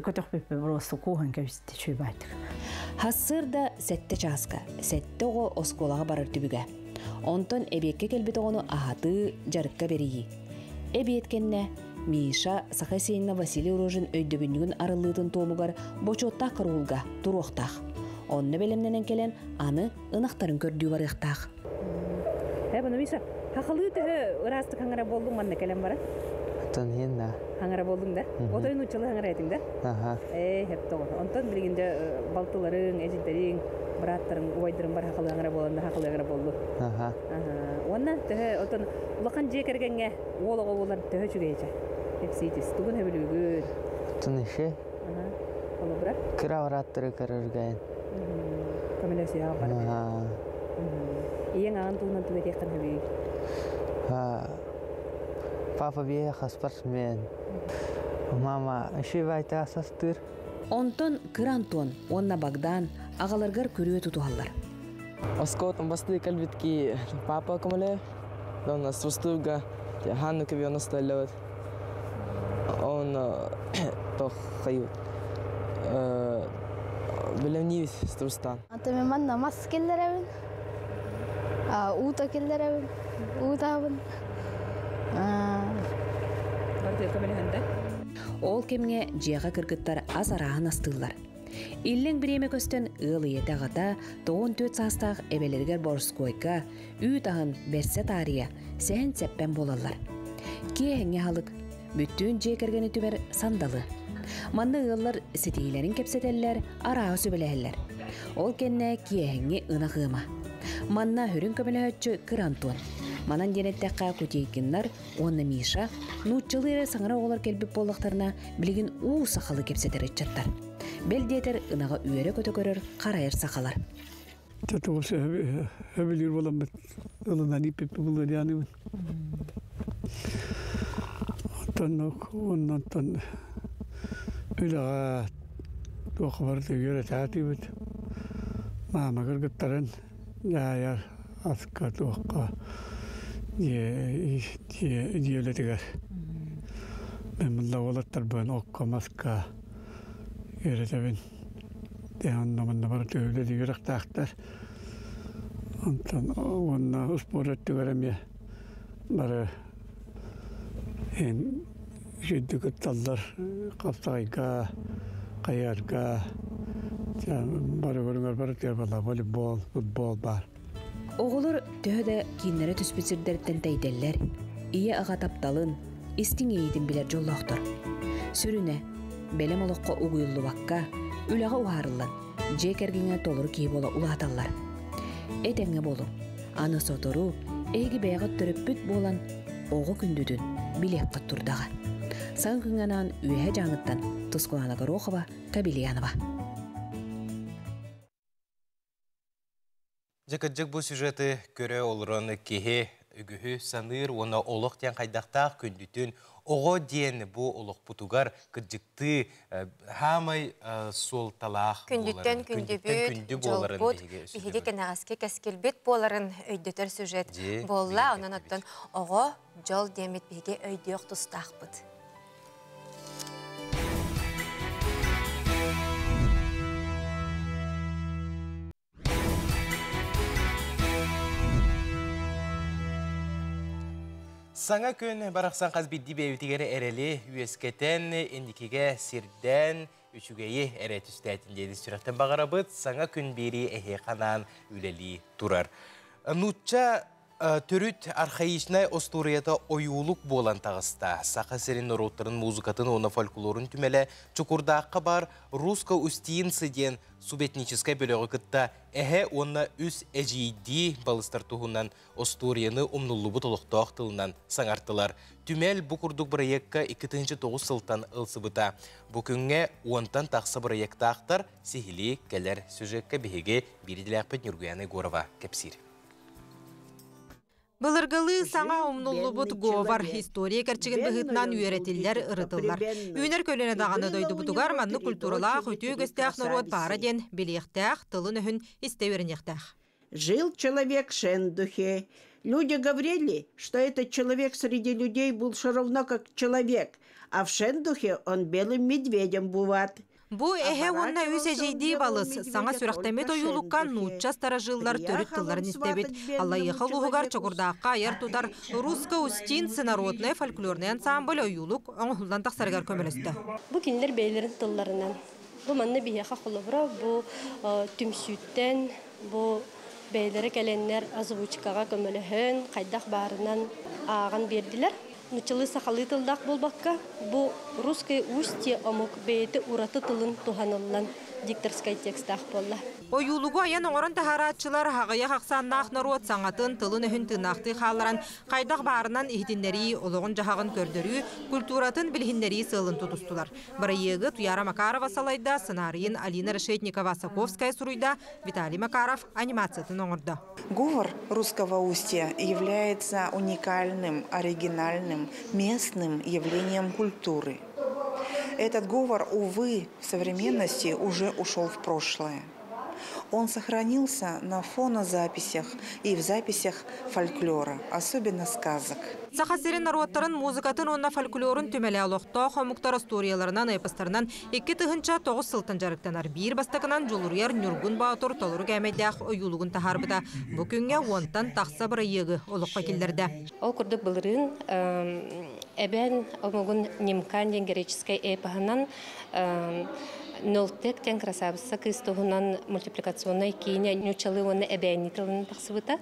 көтөхпүппү просто кууһан кэбисти чуйбаайтык. Хассыырда сэттэ чааска, сэттэ оҕо оскуолаҕа барар түбүгэ. Онтон эбиэккэ кэлбит оҕону аһатыы, дьарыкка бэрийии. Эбиэт кэннэ Миша Саха сиэннэ Василий Рожин өйдөбүнньүгүн арыллыытын туомугар бочуоттаах караулга туруохтаах. Онно бэлэмнэнэн кэлэн аны ынахтарын көрдүү барыахтаах. Э, бұны Миша, хақылыы төһө ыраастык хаҥара буоллуҥ манна кэлэн баран? Оттон иһин да. Хаҥара буоллуҥ да? Отой нууччалыы хаҥара этиҥ да? Аха. Ээ, хептоҕо. Онтон билигин дьэ балтыларыҥ, эдьиийдэриҥ, бырааттарыҥ, убайдарыҥ бар хақылыы хаҥара буолан да хақылыы хаҥара буоллу. Аха. Уонна төһө отон улахан дьиэ кэргэҥҥэ уол оҕо буолар төһө үчүгэй этэ? Кэпсиитис. Тугун сөбүлүүгүн? Оттон иһи. Аха. Холобура? Кыра бырааттары көрөргөн. Көмөлөсүөҕэ бар. Ийэҥ аҕан туһунан тугу этиэххин сөбүй? Папа биэхэ спортсмен. Мама үчүгэй састыыр. Онтон кыра Антон уонна Богдан аҕаларыгар күрүө тутуһаллар. Оскуолаттан бастыы кэлбит ки папа көмөлө, онно сустууга ханны көбү оностоллобут. Он тох хайы билемниибит струстан. Ата мен манна мас келлеребин, уута келлеребин, уутаабын. Ол кэмҥэ дьиэҕэ кыргыттар ас арааһын астыыллар. Иллэҥ бириэмэ көстөн ыал ийэтэ аҕата 94 саастаах эбэлэригэр борускуойга үүт аһын бэрсэ таарыйа сэһэн-сэппэн буолаллар. Киэһэҥҥи аһылык бүттүүн дьиэ кэргэни түмэр сандалы. Манна ыаллар ситиһиилэрин кэпсэтэллэр, арааһы сүбэлэһэллэр. Ол кэннэ киэһэҥҥи ынах ыама. Манна хүрүн көмөлөһөөччү Кыра Антон. Манан диэн эттэххэ Кутейкиннар уонна Миша нууччалыы эрэ саҥара оҕолор кэлбит буоллахтарына билигин уу сахалыы кэпсэтэр ыччаттар. Бэл диэтэр ынаҕы үөрэ-көтө көрөр харайар сахалар. Тоҕус өбүлүүр буоламмыт ылынан ииппиппит булуорианыбын. Оттон оннонтон үлэҕэ туох барыта үөрэтаатыбыт. Маама кыргыттарын дьаһайар аска туохха дьиэ үлэтигэр. Мен мында уолаттарбын окко маска үөрэтэбин. Онно манна барыта үлэлии үөрэхтээхтэр. Онтон уонна успуорт өттүгэр эмиэ бары эн үчүгдүк кытталлар хапсаҕайга, хайыарга, бары көрүҥэр барытыгар буолла волейбол, футбол баар. Оҕолор төһө да кииннэрэ түспүт сирдэриттэн тэйдэллэр, ийэ-аҕа тапталын, истиҥ иэйиитин билэр дьоллоохтор. Сүрүнэ, бэлэм олоххо угуйуллубакка, үлэҕэ уһаарыллан, дьиэ кэргэҥҥэ толору киһи буола улааталлар. Этэҥҥэ буолуҥ. Аны сотору эһиги бэйэҕит төрөппүт буолан оҕо күндүтүн билиэххит турдаҕа. Саҥа күҥҥэ анаан Үөһэ Дьааҥыттан Тускулаана Горохова, Кабельянова. Дьэ, кырдьык бу сюжеты көрө олорон киһи үгүһү саныыр уонна олох диэн хайдахтаах күндүтүн оҕо диэн бу олохпутугар кырдьыктыы хаамай суолталаах Күндүттэн күндүбүт, күндү буоларын дьолбут, биһиги кэнэҕэски кэскилбит буоларын өйдөтөр сюжет буолла. Онон оттон оҕо дьол диэммит биһиги өйдүөх тустаахпыт. Саҥа күн барахсан хас биирдии бэйэбитигэр эрэли үөскэтэн, инникигэ сирдээн, үчүгэйи эрэ түстээтин диэн сүрэхтэн баҕарабыт. Саҥа күн биэрии эһиэхэ анаан үлэлии турар. Нуучча төрүт архаичнай остуоруйата ойуулук буолан таҕыста. Саха сирин норуоттарын музыкатын уонна фольклорун түмэлэ Чукурдаахха баар Русско-Устинцы диэн субэтническай бөлөҕү кытта эһэ уонна үс эдьиийдии балыстар туһунан остуоруйаны умнуллубут олохтоох тылынан саҥартылар. Түмэл бу курдук бырайыакка 2009 сылтан ылсыбыта. Бу күҥҥэ уонтан тахса бырайыактаахтар сиһилии кэлэр сюжекка биһиги биирдилээхпит Нюргуяна Егорова кэпсиир. Былыргылыы саҥа умнуллубут говор история кэрчигин быһыытынан үөрэтиллэр, ырытыллар. Үүнэр көлүөнэ даҕаны дойдубутугар маннык культуралаах, үтүө үгэстээх норуот баара диэн билиэхтээх, тылын-өһүн истэ үөрэниэхтээх. Жил человек в Шендухе. Люди говорили, что этот человек среди людей был все равно как человек, а в Шендухе он белым медведем бывает. Бу эһэ уонна үс эдьиийдии балыс саҥа сүрэхтэммит ойуулукка нуучча старожиллар төрүт тылларын истэбит. Аллайыаха улууһугар Чокурдаахха айар-тутар Русско-Устинцы народнай фольклорнай ансамбль ойуулук оҥоһуллан тахсарыгар көмөлөстө. Бу кинилэр бэйэлэрин тылларынан. Бу манна биһиэхэ холобура бу түмсүүттэн бу бэйэлэрэ кэлэннэр озвучкаҕа көмөлөһөн, хайдах баарынан ааҕан биэрдилэр. Нуччалыы сахалыы тыллаах буолбакка, бу русское устье омук бэйэтэ ураты тылын туһаныллан дикторскай текстаах буолла. Ойуулугу айан оҥорон таһаарааччылар аҕыйах ахсааннаах норуот саҥатын, тылын-өһүн тыыннаахтыы хаалларан, хайдах баарынан иһитиннэрии, олоҕун-дьаһаҕын көрдөрүү, культуратын билиһиннэрии сыалын тутустулар. Бырайыагы Туяра Макарова салайда, сценарийын Алина Решетникова-Саковская суруйда, Виталий Макаров анимациятын оҥордо. Говор русского устья является уникальным, оригинальным, местным явлением культуры. Этот говор, увы, в современности уже ушел в прошлое. Он сохранился на фонозаписях и в записях фольклора, особенно сказок. Саха сирин норуоттарын музыкатын уонна фольклорун түмэлэ олохтоох омуктар остуоруйаларынан, эпостарынан 2009 сылтан дьарыктанар. Биир бастакынан Дьулуруйар Ньургун Боотур толору кээмэйдээх ойуулугун таһаарбыта. Бу күҥҥэ уонтан тахса бырайыагы олоххо киллэрдэ. Ол курдук былырыын эбээн омугун Нимкан диэн греческэй эпоһынан Нолтек диэн красавица кыыс туһунан мультипликационнай киинэ нууччалыы уонна эбээннии тылынан тахсыбыта.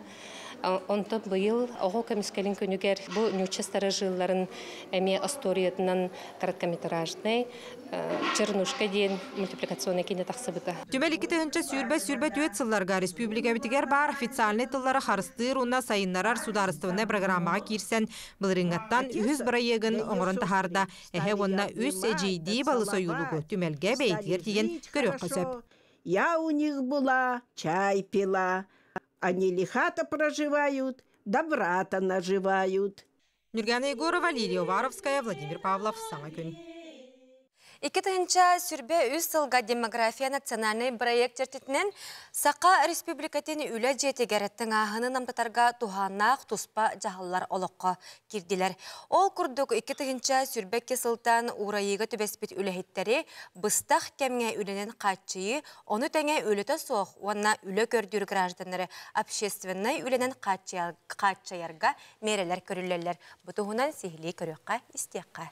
Онтон быйыл оҕо көмүскэлин күнүгэр бу нуучча старожилларын эмиэ остуоруйатынан короткометражнай Чернушка диэн мультипликационнай киинэ тахсыбыта. Түмэл 2024 сылларга республикабытыгар баар официальнай тыллары харыстыыр уонна сайыннарар судаарыстыбаннай программаҕа киирсэн, былырыыҥҥаттан үһүс бырайыагын оҥорон таһаарда. Эһэ уонна үс эдьиийдии балыс ойуулугу түмэлгэ бэйэтигэр тиийэн көрүөххэ сөп. Я у них была, чай пила. Они лихато проживают, добра-то наживают. Нюргана Егорова, Лилия Уваровская, Владимир Павлов. Саҥа күн. 2023 сылга демография национальнай проект чэрчитинэн Саха Республикатын үлэ дьиэтигэр тыҥааһыны намтатарга туһааннаах туспа дьаһаллар олоххо киирдилэр. Ол курдук 2022 сылтан уурайыыга түбэспит үлэһиттэри быстах кэмҥэ үлэнэн хааччыйыы, ону тэҥэ үлэтэ суох уонна үлэ көрдүүр гражданнары общественнай үлэнэн хааччыйарга миэрэлэр көрүллэллэр. Бу туһунан сиһилии көрүөххэ, истиэххэ.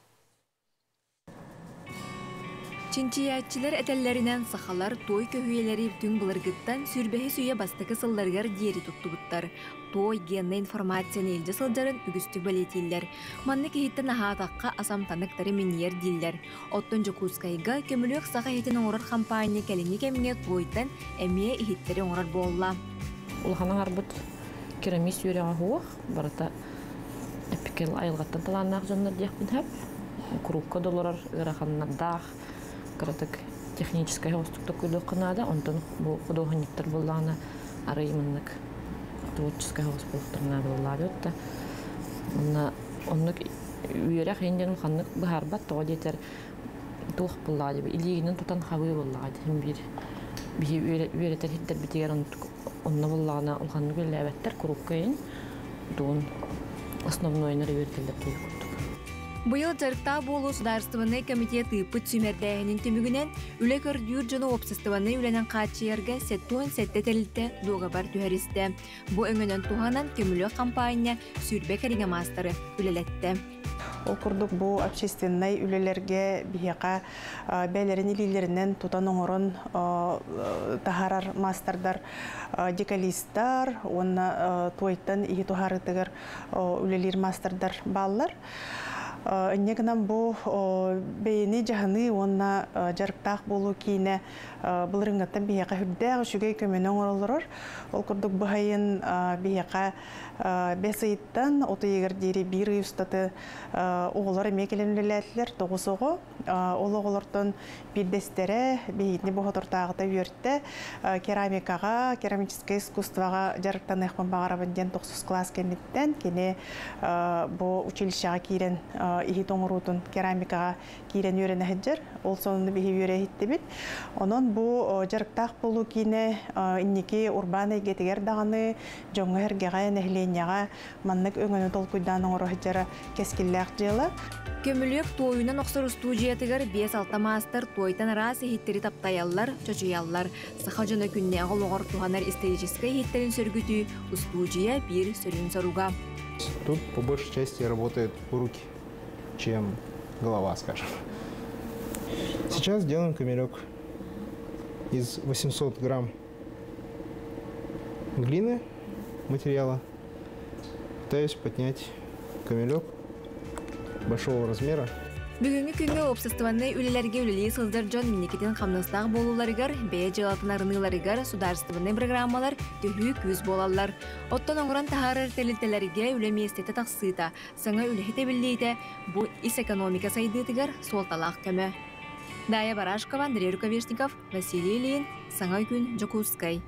Чинчийээччилэр этэллэринэн, сахалар туой көһүйэлэри түҥ былыргыттан сүүрбэһис үйэ бастакы сылларыгар диэри туттубуттар. Туой геннай информацияны илдьэ сылдьарын үгүстүк бэлиэтииллэр. Маннык иһиттэн аһаатахха ас амтаныктары минньийэр дииллэр. Оттон Дьокуускайга көмүлүөк саха иһитин оҥорор хампаанньа кэлиҥҥи кэмҥэ туойтан эмиэ иһиттэри оҥорор буолла. Улахан аҥарбыт керамист үөрэҕэ суох, барыта эпикэл айылҕаттан талааннаах дьоннор диэхпин сөп. Курукка да олорор ыараханнардаах, кыратык техническай оҕустук көрүөххэ наада. Онтон бу худуоһунньуктар буоллаҕына арый маннык Творческай хоҕус буолуохтарын наадалаабыт да. Онно оннук үөрэх иһин ханнык быһаарбат тоҕо диэтэр туох буллаҕа диби илиигинэн тутан хабыы буллаҕа дии биир биһи үөрэтэр хирдэрбитигэр онно буллаҕына улаханнык үлэлээбэттэр курукка иһин тугун основнойнар үөрэтэллэр киһи курдук. Быйыл дьарыктаах буолуу судаарыстыбаннай комитет ыыппыт сүүмэрдээһинин түмүгүнэн үлэ көрдүүр дьону уопсастыбаннай үлэнэн хааччыйарга 77 тэрилтэ дуогабар түһэристэ. Бу өҥөнөн туһанан көмүлүөк хампаанньа 20 кэриҥэ маастары үлэлэттэ. Ол курдук бу общественнай үлэлэргэ биһиэхэ бэйэлэрин илиилэринэн тутан оҥорон таһаарар маастардар декалистар уонна туойтан иһи туһаарыытыгар үлэлиир маастардар бааллар. Инньэ гынан бу бэйэни дьаһаныы уонна дьарыктаах буолуу киинэ былырыыҥҥыттан биһиэхэ үрдээх үчүгэй көмөнү оҥороллорор. Ол курдук быһайын биһиэхэ бэс ыйыттан от ыйыгар диэри биир ый устаты оҕолор эмиэ кэлэн үлэлээтилэр, тоҕус оҕо. Ол оҕолортон биирдэстэрэ биһигини боһотортааҕыта үөртэ керамикаҕа, керамическай искусствоҕа дьарыктаныахпын баҕарабын диэн тохсус кылаас кэнниттэн кини бу училищеҕа киирэн иһит оҥоруутун керамикаҕа киирэн үөрэнэ сылдьар. Ол сонуну биһи үөрэ иһиттибит. Онон бу дьарыктаах буолуу киинэ инники урбаан эйгэтигэр даҕаны дьоҥҥо-сэргэҕэ, нэһилиэнньэҕэ маннык өҥөнү толкуйдаан оҥоро сылдьара кэскиллээх дьыала. Көмүлүөк туойунан охсор устуудьуйатыгар биэс-алта маастар туойтан араас иһиттэри таптайаллар, чочуйаллар. Саха дьоно күннээҕи олоҕор туһанар историческай иһиттэрин сөргүтүү устуудьуйа биир сүрүн соруга. Тут по большей части работают руки, чем голова, скажем. Сейчас делаем камелек из 800 грамм глины материала. Пытаюсь поднять камелек большого размера. Бүгүҥҥү күҥҥэ уопсастыбаннай үлэлэргэ үлэлии сылдьар дьон инникитин хамнастаах буолууларыгар, бэйэ дьыалатын арыныыларыгар судаарыстыбаннай программалар төһүү күүс буолаллар. Оттон оҥорон таһаарар тэрилтэлэргэ үлэ миэстэтэ тахсыыта, саҥа үлэһит эбиллиитэ бу ис экономика сайдыытыгар суолталаах көмө. Дая Барашкова, Андрей Рукавишников, Василий Ильин, Саҥа күн, Дьокуускай.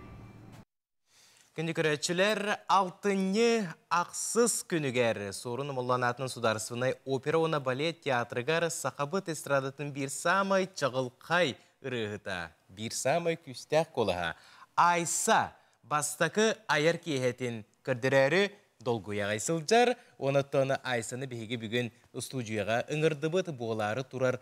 Күндү көрөөччүлэр, алтынньы ахсыс күнүгэр Суорун Омоллоон аатынан Судаарыстыбаннай опера уонна балет театрыгар сахабыт эстрадатын биир саамай чаҕылхай ырыаһыта, биир саамай күүстээх куолаһа Айса бастакы айар киэһэтин көрдөрөөрү долгуйаҕай сылдьар. Онон Айсаны биһиги бүгүн устуудьуйаҕа ыҥырдыбыт буолаары турар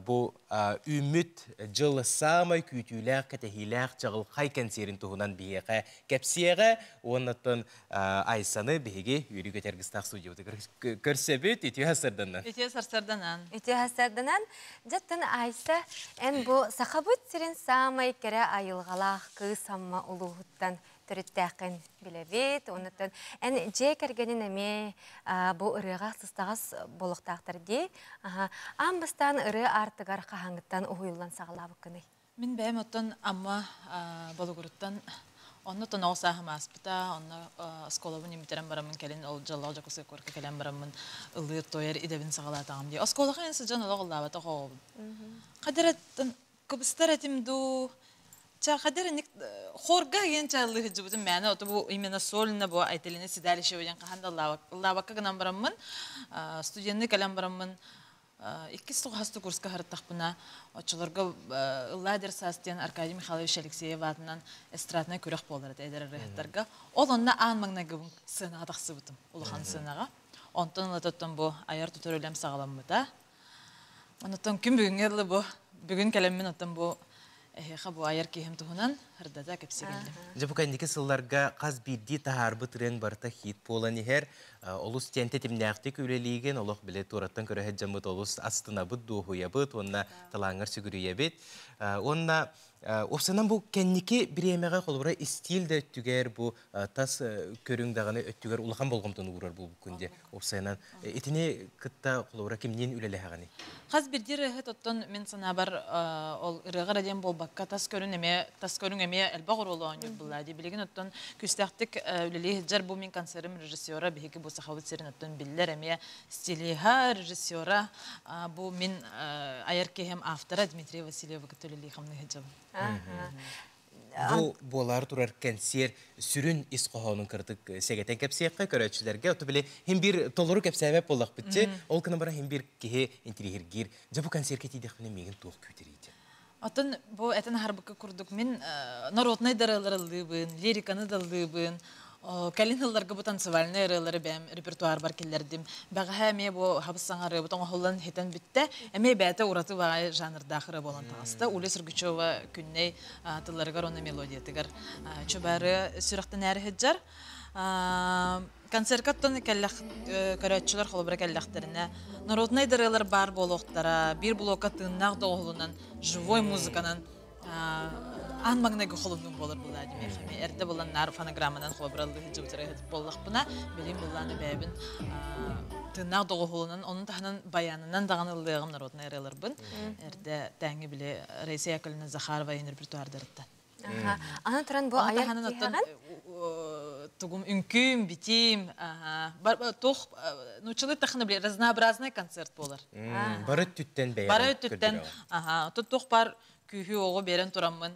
бу үүммүт дьыл саамай күүтүүлээх, кэтэһиилээх чаҕылхай кэнсиэрин туһунан биһиэхэ кэпсиэҕэ. Уоннаттан Айсаны биһиги үөрүү көтөргүстаах студиябытыгар көрсөбүт. Үтүө сарсарданан. Үтүө сарсарданан. Үтүө сарсарданан. Дьэттэн Айса, эн бу сахабыт сирин саамай кэрэ айылҕалаах кыыс Амма улууһуттан төрүттээххин билэбит. Оннуттан эн дьиэ кэргэнин эмиэ бу ырыаҕа сыстаҕас буолуохтаахтар дии. Аан бастаан ырыа аартыгар хаһааҥҥыттан уһуйуллан саҕалаабыккыный? Мин бэйэм оттон Амма Болугуруттан онно тоноҕо сааһым ааспыта, онно оскуолабын имитэрэн бараммын кэлин ол дьоллоох Дьокуускай куоракка кэлэн бараммын ыллыыр туойар идэбин саҕалаатаҕым дии. Оскуолаҕа эн сылдьан олох ыллаабатах оҕобун. Хадыраттан кыбыстар этим дуу, Ча хадер ник хорга ген чаллы хыджыбытым мээнэ ото бу именно сольно бу Айталина Седалищева диэн хаһан да ыллаабакка гынан бараммын студенны кэлэн бараммын иккис тоҕуһасты курска харыттахпына оччолорго ыллаа дер саас диэн Аркадий Михайлович Алексеев аатынан эстраднай күрэх буолар этэ эдэр ырыаһыттарга ол онно аан маҥнайгыбын сыанаҕа тахсыбытым улахан сыанаҕа онтон ылатыттан бу айар тутар үлэм саҕаламмыта онтон күн бүгүҥҥэ дылы бу бүгүн кэлэммин оттон бу эһиэхэ бу айар киһим туһунан ырдата кэпсии кэллим. Дьэ бу кэнники сылларга хас биирдии таһаарбыт ырыаҥ барыта хит буолан иһэр. Олус диэн тэтимнээхтик үлэлиигин, олох бile туораттан көрө сылдьаммыт олус астынабыт, дуоһуйабыт уонна талааҥҥар сүгүрүйэбит. Уонна Уопсайынан бу кэнники бириэмэҕэ холобура истиил да өттүгэр бу тас көрүҥ даҕаны өттүгэр улахан болҕомтону уурар буолбуккун дии. Уопсайынан итини кытта холобура кимниин үлэлэһэҕиний? Хас биирдии ырыаһыт оттон мин санаабар ол ырыаҕа эрэ диэн буолбакка тас көрүҥ эмиэ тас көрүҥ эмиэ элбэх оруолу оонньуур буолла дии. Билигин оттон күүстээхтик үлэлии сылдьар бу мин концерым режиссера биһиги бу Сахабыт сирин оттон биллэр эмиэ стилиһа, режиссера бу мин айар киһим автора Дмитрий Васильевы кытта үлэлии хамныы сылдьабын. Бу буолар турар кэнсиэр сүрүн ис хоһоонун кырдык сэгэтен кэпсиэххэ көрөөччүлэргэ оту били хим бир толору кэпсээбэт буоллахпытчы ол кына бара хим бир киһи интирихиргиир дьэ бу концертке тиийдэхпинэ миигин туох күүтэриити. Оттон бу этен харбыкка курдук мин народнай дарыларыллыыбын, лириканы даллыыбын, кэлин хылларга бу танцевальный ырыалары бэм репертуар бар киллердим. Бэҕэһээ эмиэ бу хабыс саҥарыабыт оҥоһуллан хитэн бүттэ. Эмиэ бэйэтэ ураты баҕайы жанрдаах ырыа буолан таҕыста. Уля Сургучева күннэй тылларыгар уонна мелодиятыгар чубары сүрэхтэнээри сылдьар. Концертка оттон кэллэх көрөөччүлэр холобура кэллэхтэринэ народнай ырыалар баар буолуохтара, биир блокка тыыннаах доҕуһулунан живой музыканан аан маҥнайгы холуннук буолар Владимир Хами эрдэ булан наар фонограмманан холобураллыы сылдьыбытара буоллахпына билим буллааны бэйэбин тыыннаах доҕуһулунан онун таһынан баянынан даҕаны ыллыаҕым народнай ырыаларбын эрдэ тээҥи били Раиса Яковлевна Захарова репертуардарыттан. Аны туран бу айар киһиҕин тугум үҥкүүм, битиим, туох нууччалыы тахына били разнообразный концерт буолар. Бары өттүттэн бэйэҕин Бары өттүттэн, туох бар күүһү оҕу берен тураммын,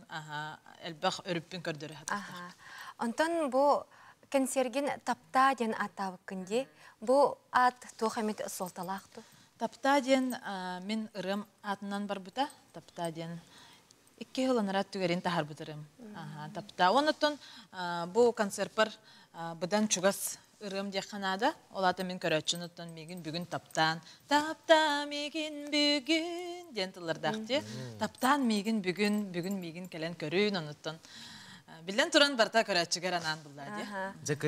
элбэх өрүппүн көрдөрө хатахтар. Онтон бу кэнсиэргин Таптаа диэн ааттаабыккын дии. Бу аат туох эмит суолталаах ту? Таптаа диэн мин ырыам аатынан барбыта. Таптаа диэн икки хылынара түгэрин таһарбытырым. Таптаа. Оннуттан бу концертпар быдан чугас ырыам диэххэ наада. Ол аата мин көрөөччүнүттэн миигин бүгүн таптаан, таптаа миигин бүгүн диэн тыллардаах дии. Таптаан миигин бүгүн, бүгүн миигин кэлэн көрүүн, оннуттан Билэн туран барта көрөөччүгэр анаан буллаа дии.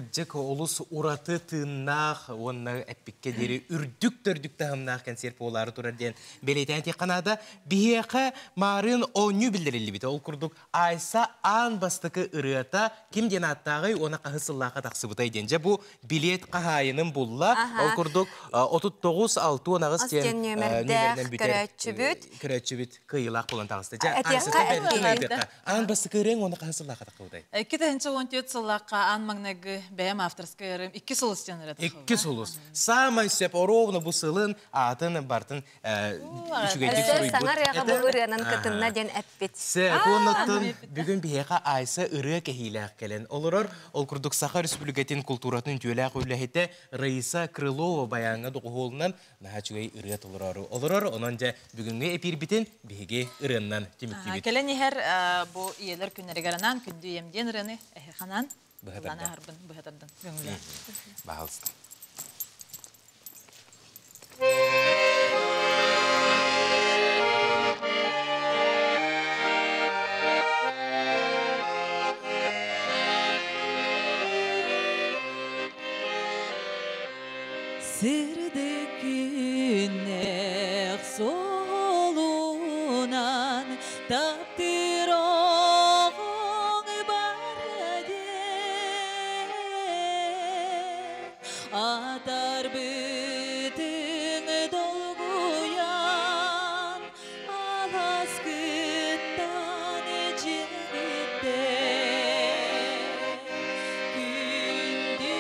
Дьэ, олус ураты тыыннаах уонна эппикке диэри үрдүк төрдүк таһымнаах концерт буолаары турар диэн бэлиэтээн тиэххэ биһиэхэ маарын оонньуу биллэриллибитэ. Ол курдук Айса аан бастакы ырыата ким диэн аттааҕый уонна хаһыс сыллааха тахсыбытай диэн. Дьэ бу билет хаһаайынын булла. Ол курдук 39 6 диэн нүөмэрдээх көрөөччүбүт. Көрөөччүбүт кыйылаах болан таҕыста. Дьэ Айса аан бастакы ырыаң уонна хаһыс сыллааха тахсыбытай? 2014 сыллаахха аан маҥнайгы бэйэм авторскай ырыам Икки сулус диэн ырыа Икки сулус. Самай сөп оровно бу сылын атын бартын үчүгэйдик суруйбут. Саҥа ырыаҕа бу ырыанан кытынна диэн эппит. Оннуттан бүгүн биһиэхэ Айса ырыа кэһиилээх кэлэн олорор. Ол курдук Саха Республикатын култууратын үтүөлээх үлэһитэ Раиса Крылова баяҥҥа доҕуһуолунан наһаа үчүгэй ырыа толорору олорор. Онон дьэ бүгүҥҥү эпиирбитин биһиги ырыаннан түмүктүүбүт. Кэлэн иһэр бу ийэлэр күннэригэр анаан күндү ийэм диэн ырыаны эһэханан быһатардан быһатардан көҥүлэ. Баһалыста. Сырдык күннэх солунан таптыр оҕоҥ бар диэн атарбытыҥ долгуйан аласкыттан дьиҥиттэн күндү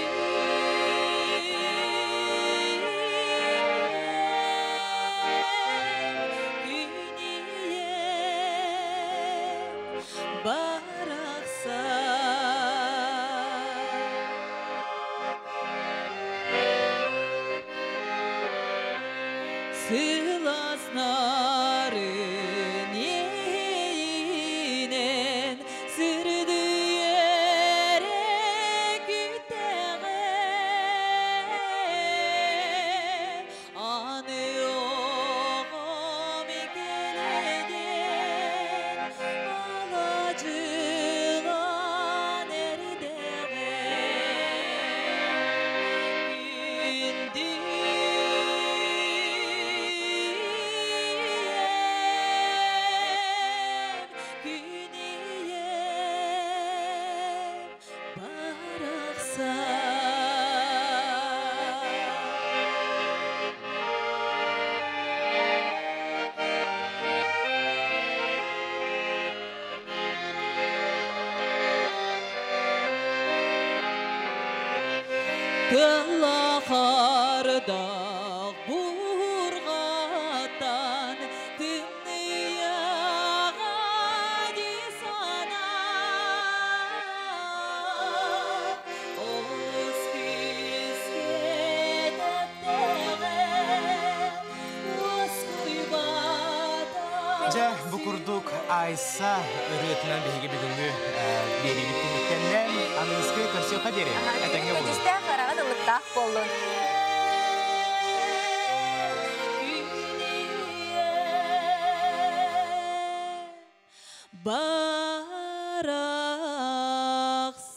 күн ийэм барахсан. Сыласнарын иэйинэн сырдыйэре күттэҕэ аны оҕом кэлэдиэн алаадьылаан эрдэҕэ күндү ийэм күн ийэм барахсан. Тыллахардах бурҕаттан тымныйаҕа дии санаан Дьэ бу курдук Айса ырыатынан биһиги бүгүҥҥү биэриибит түмүктэннэ. Аныгыскы көрсүөххэ диэри. Этэҥҥэ буолун. Көдьүүстээх хараҕын ыллыктаах буоллун.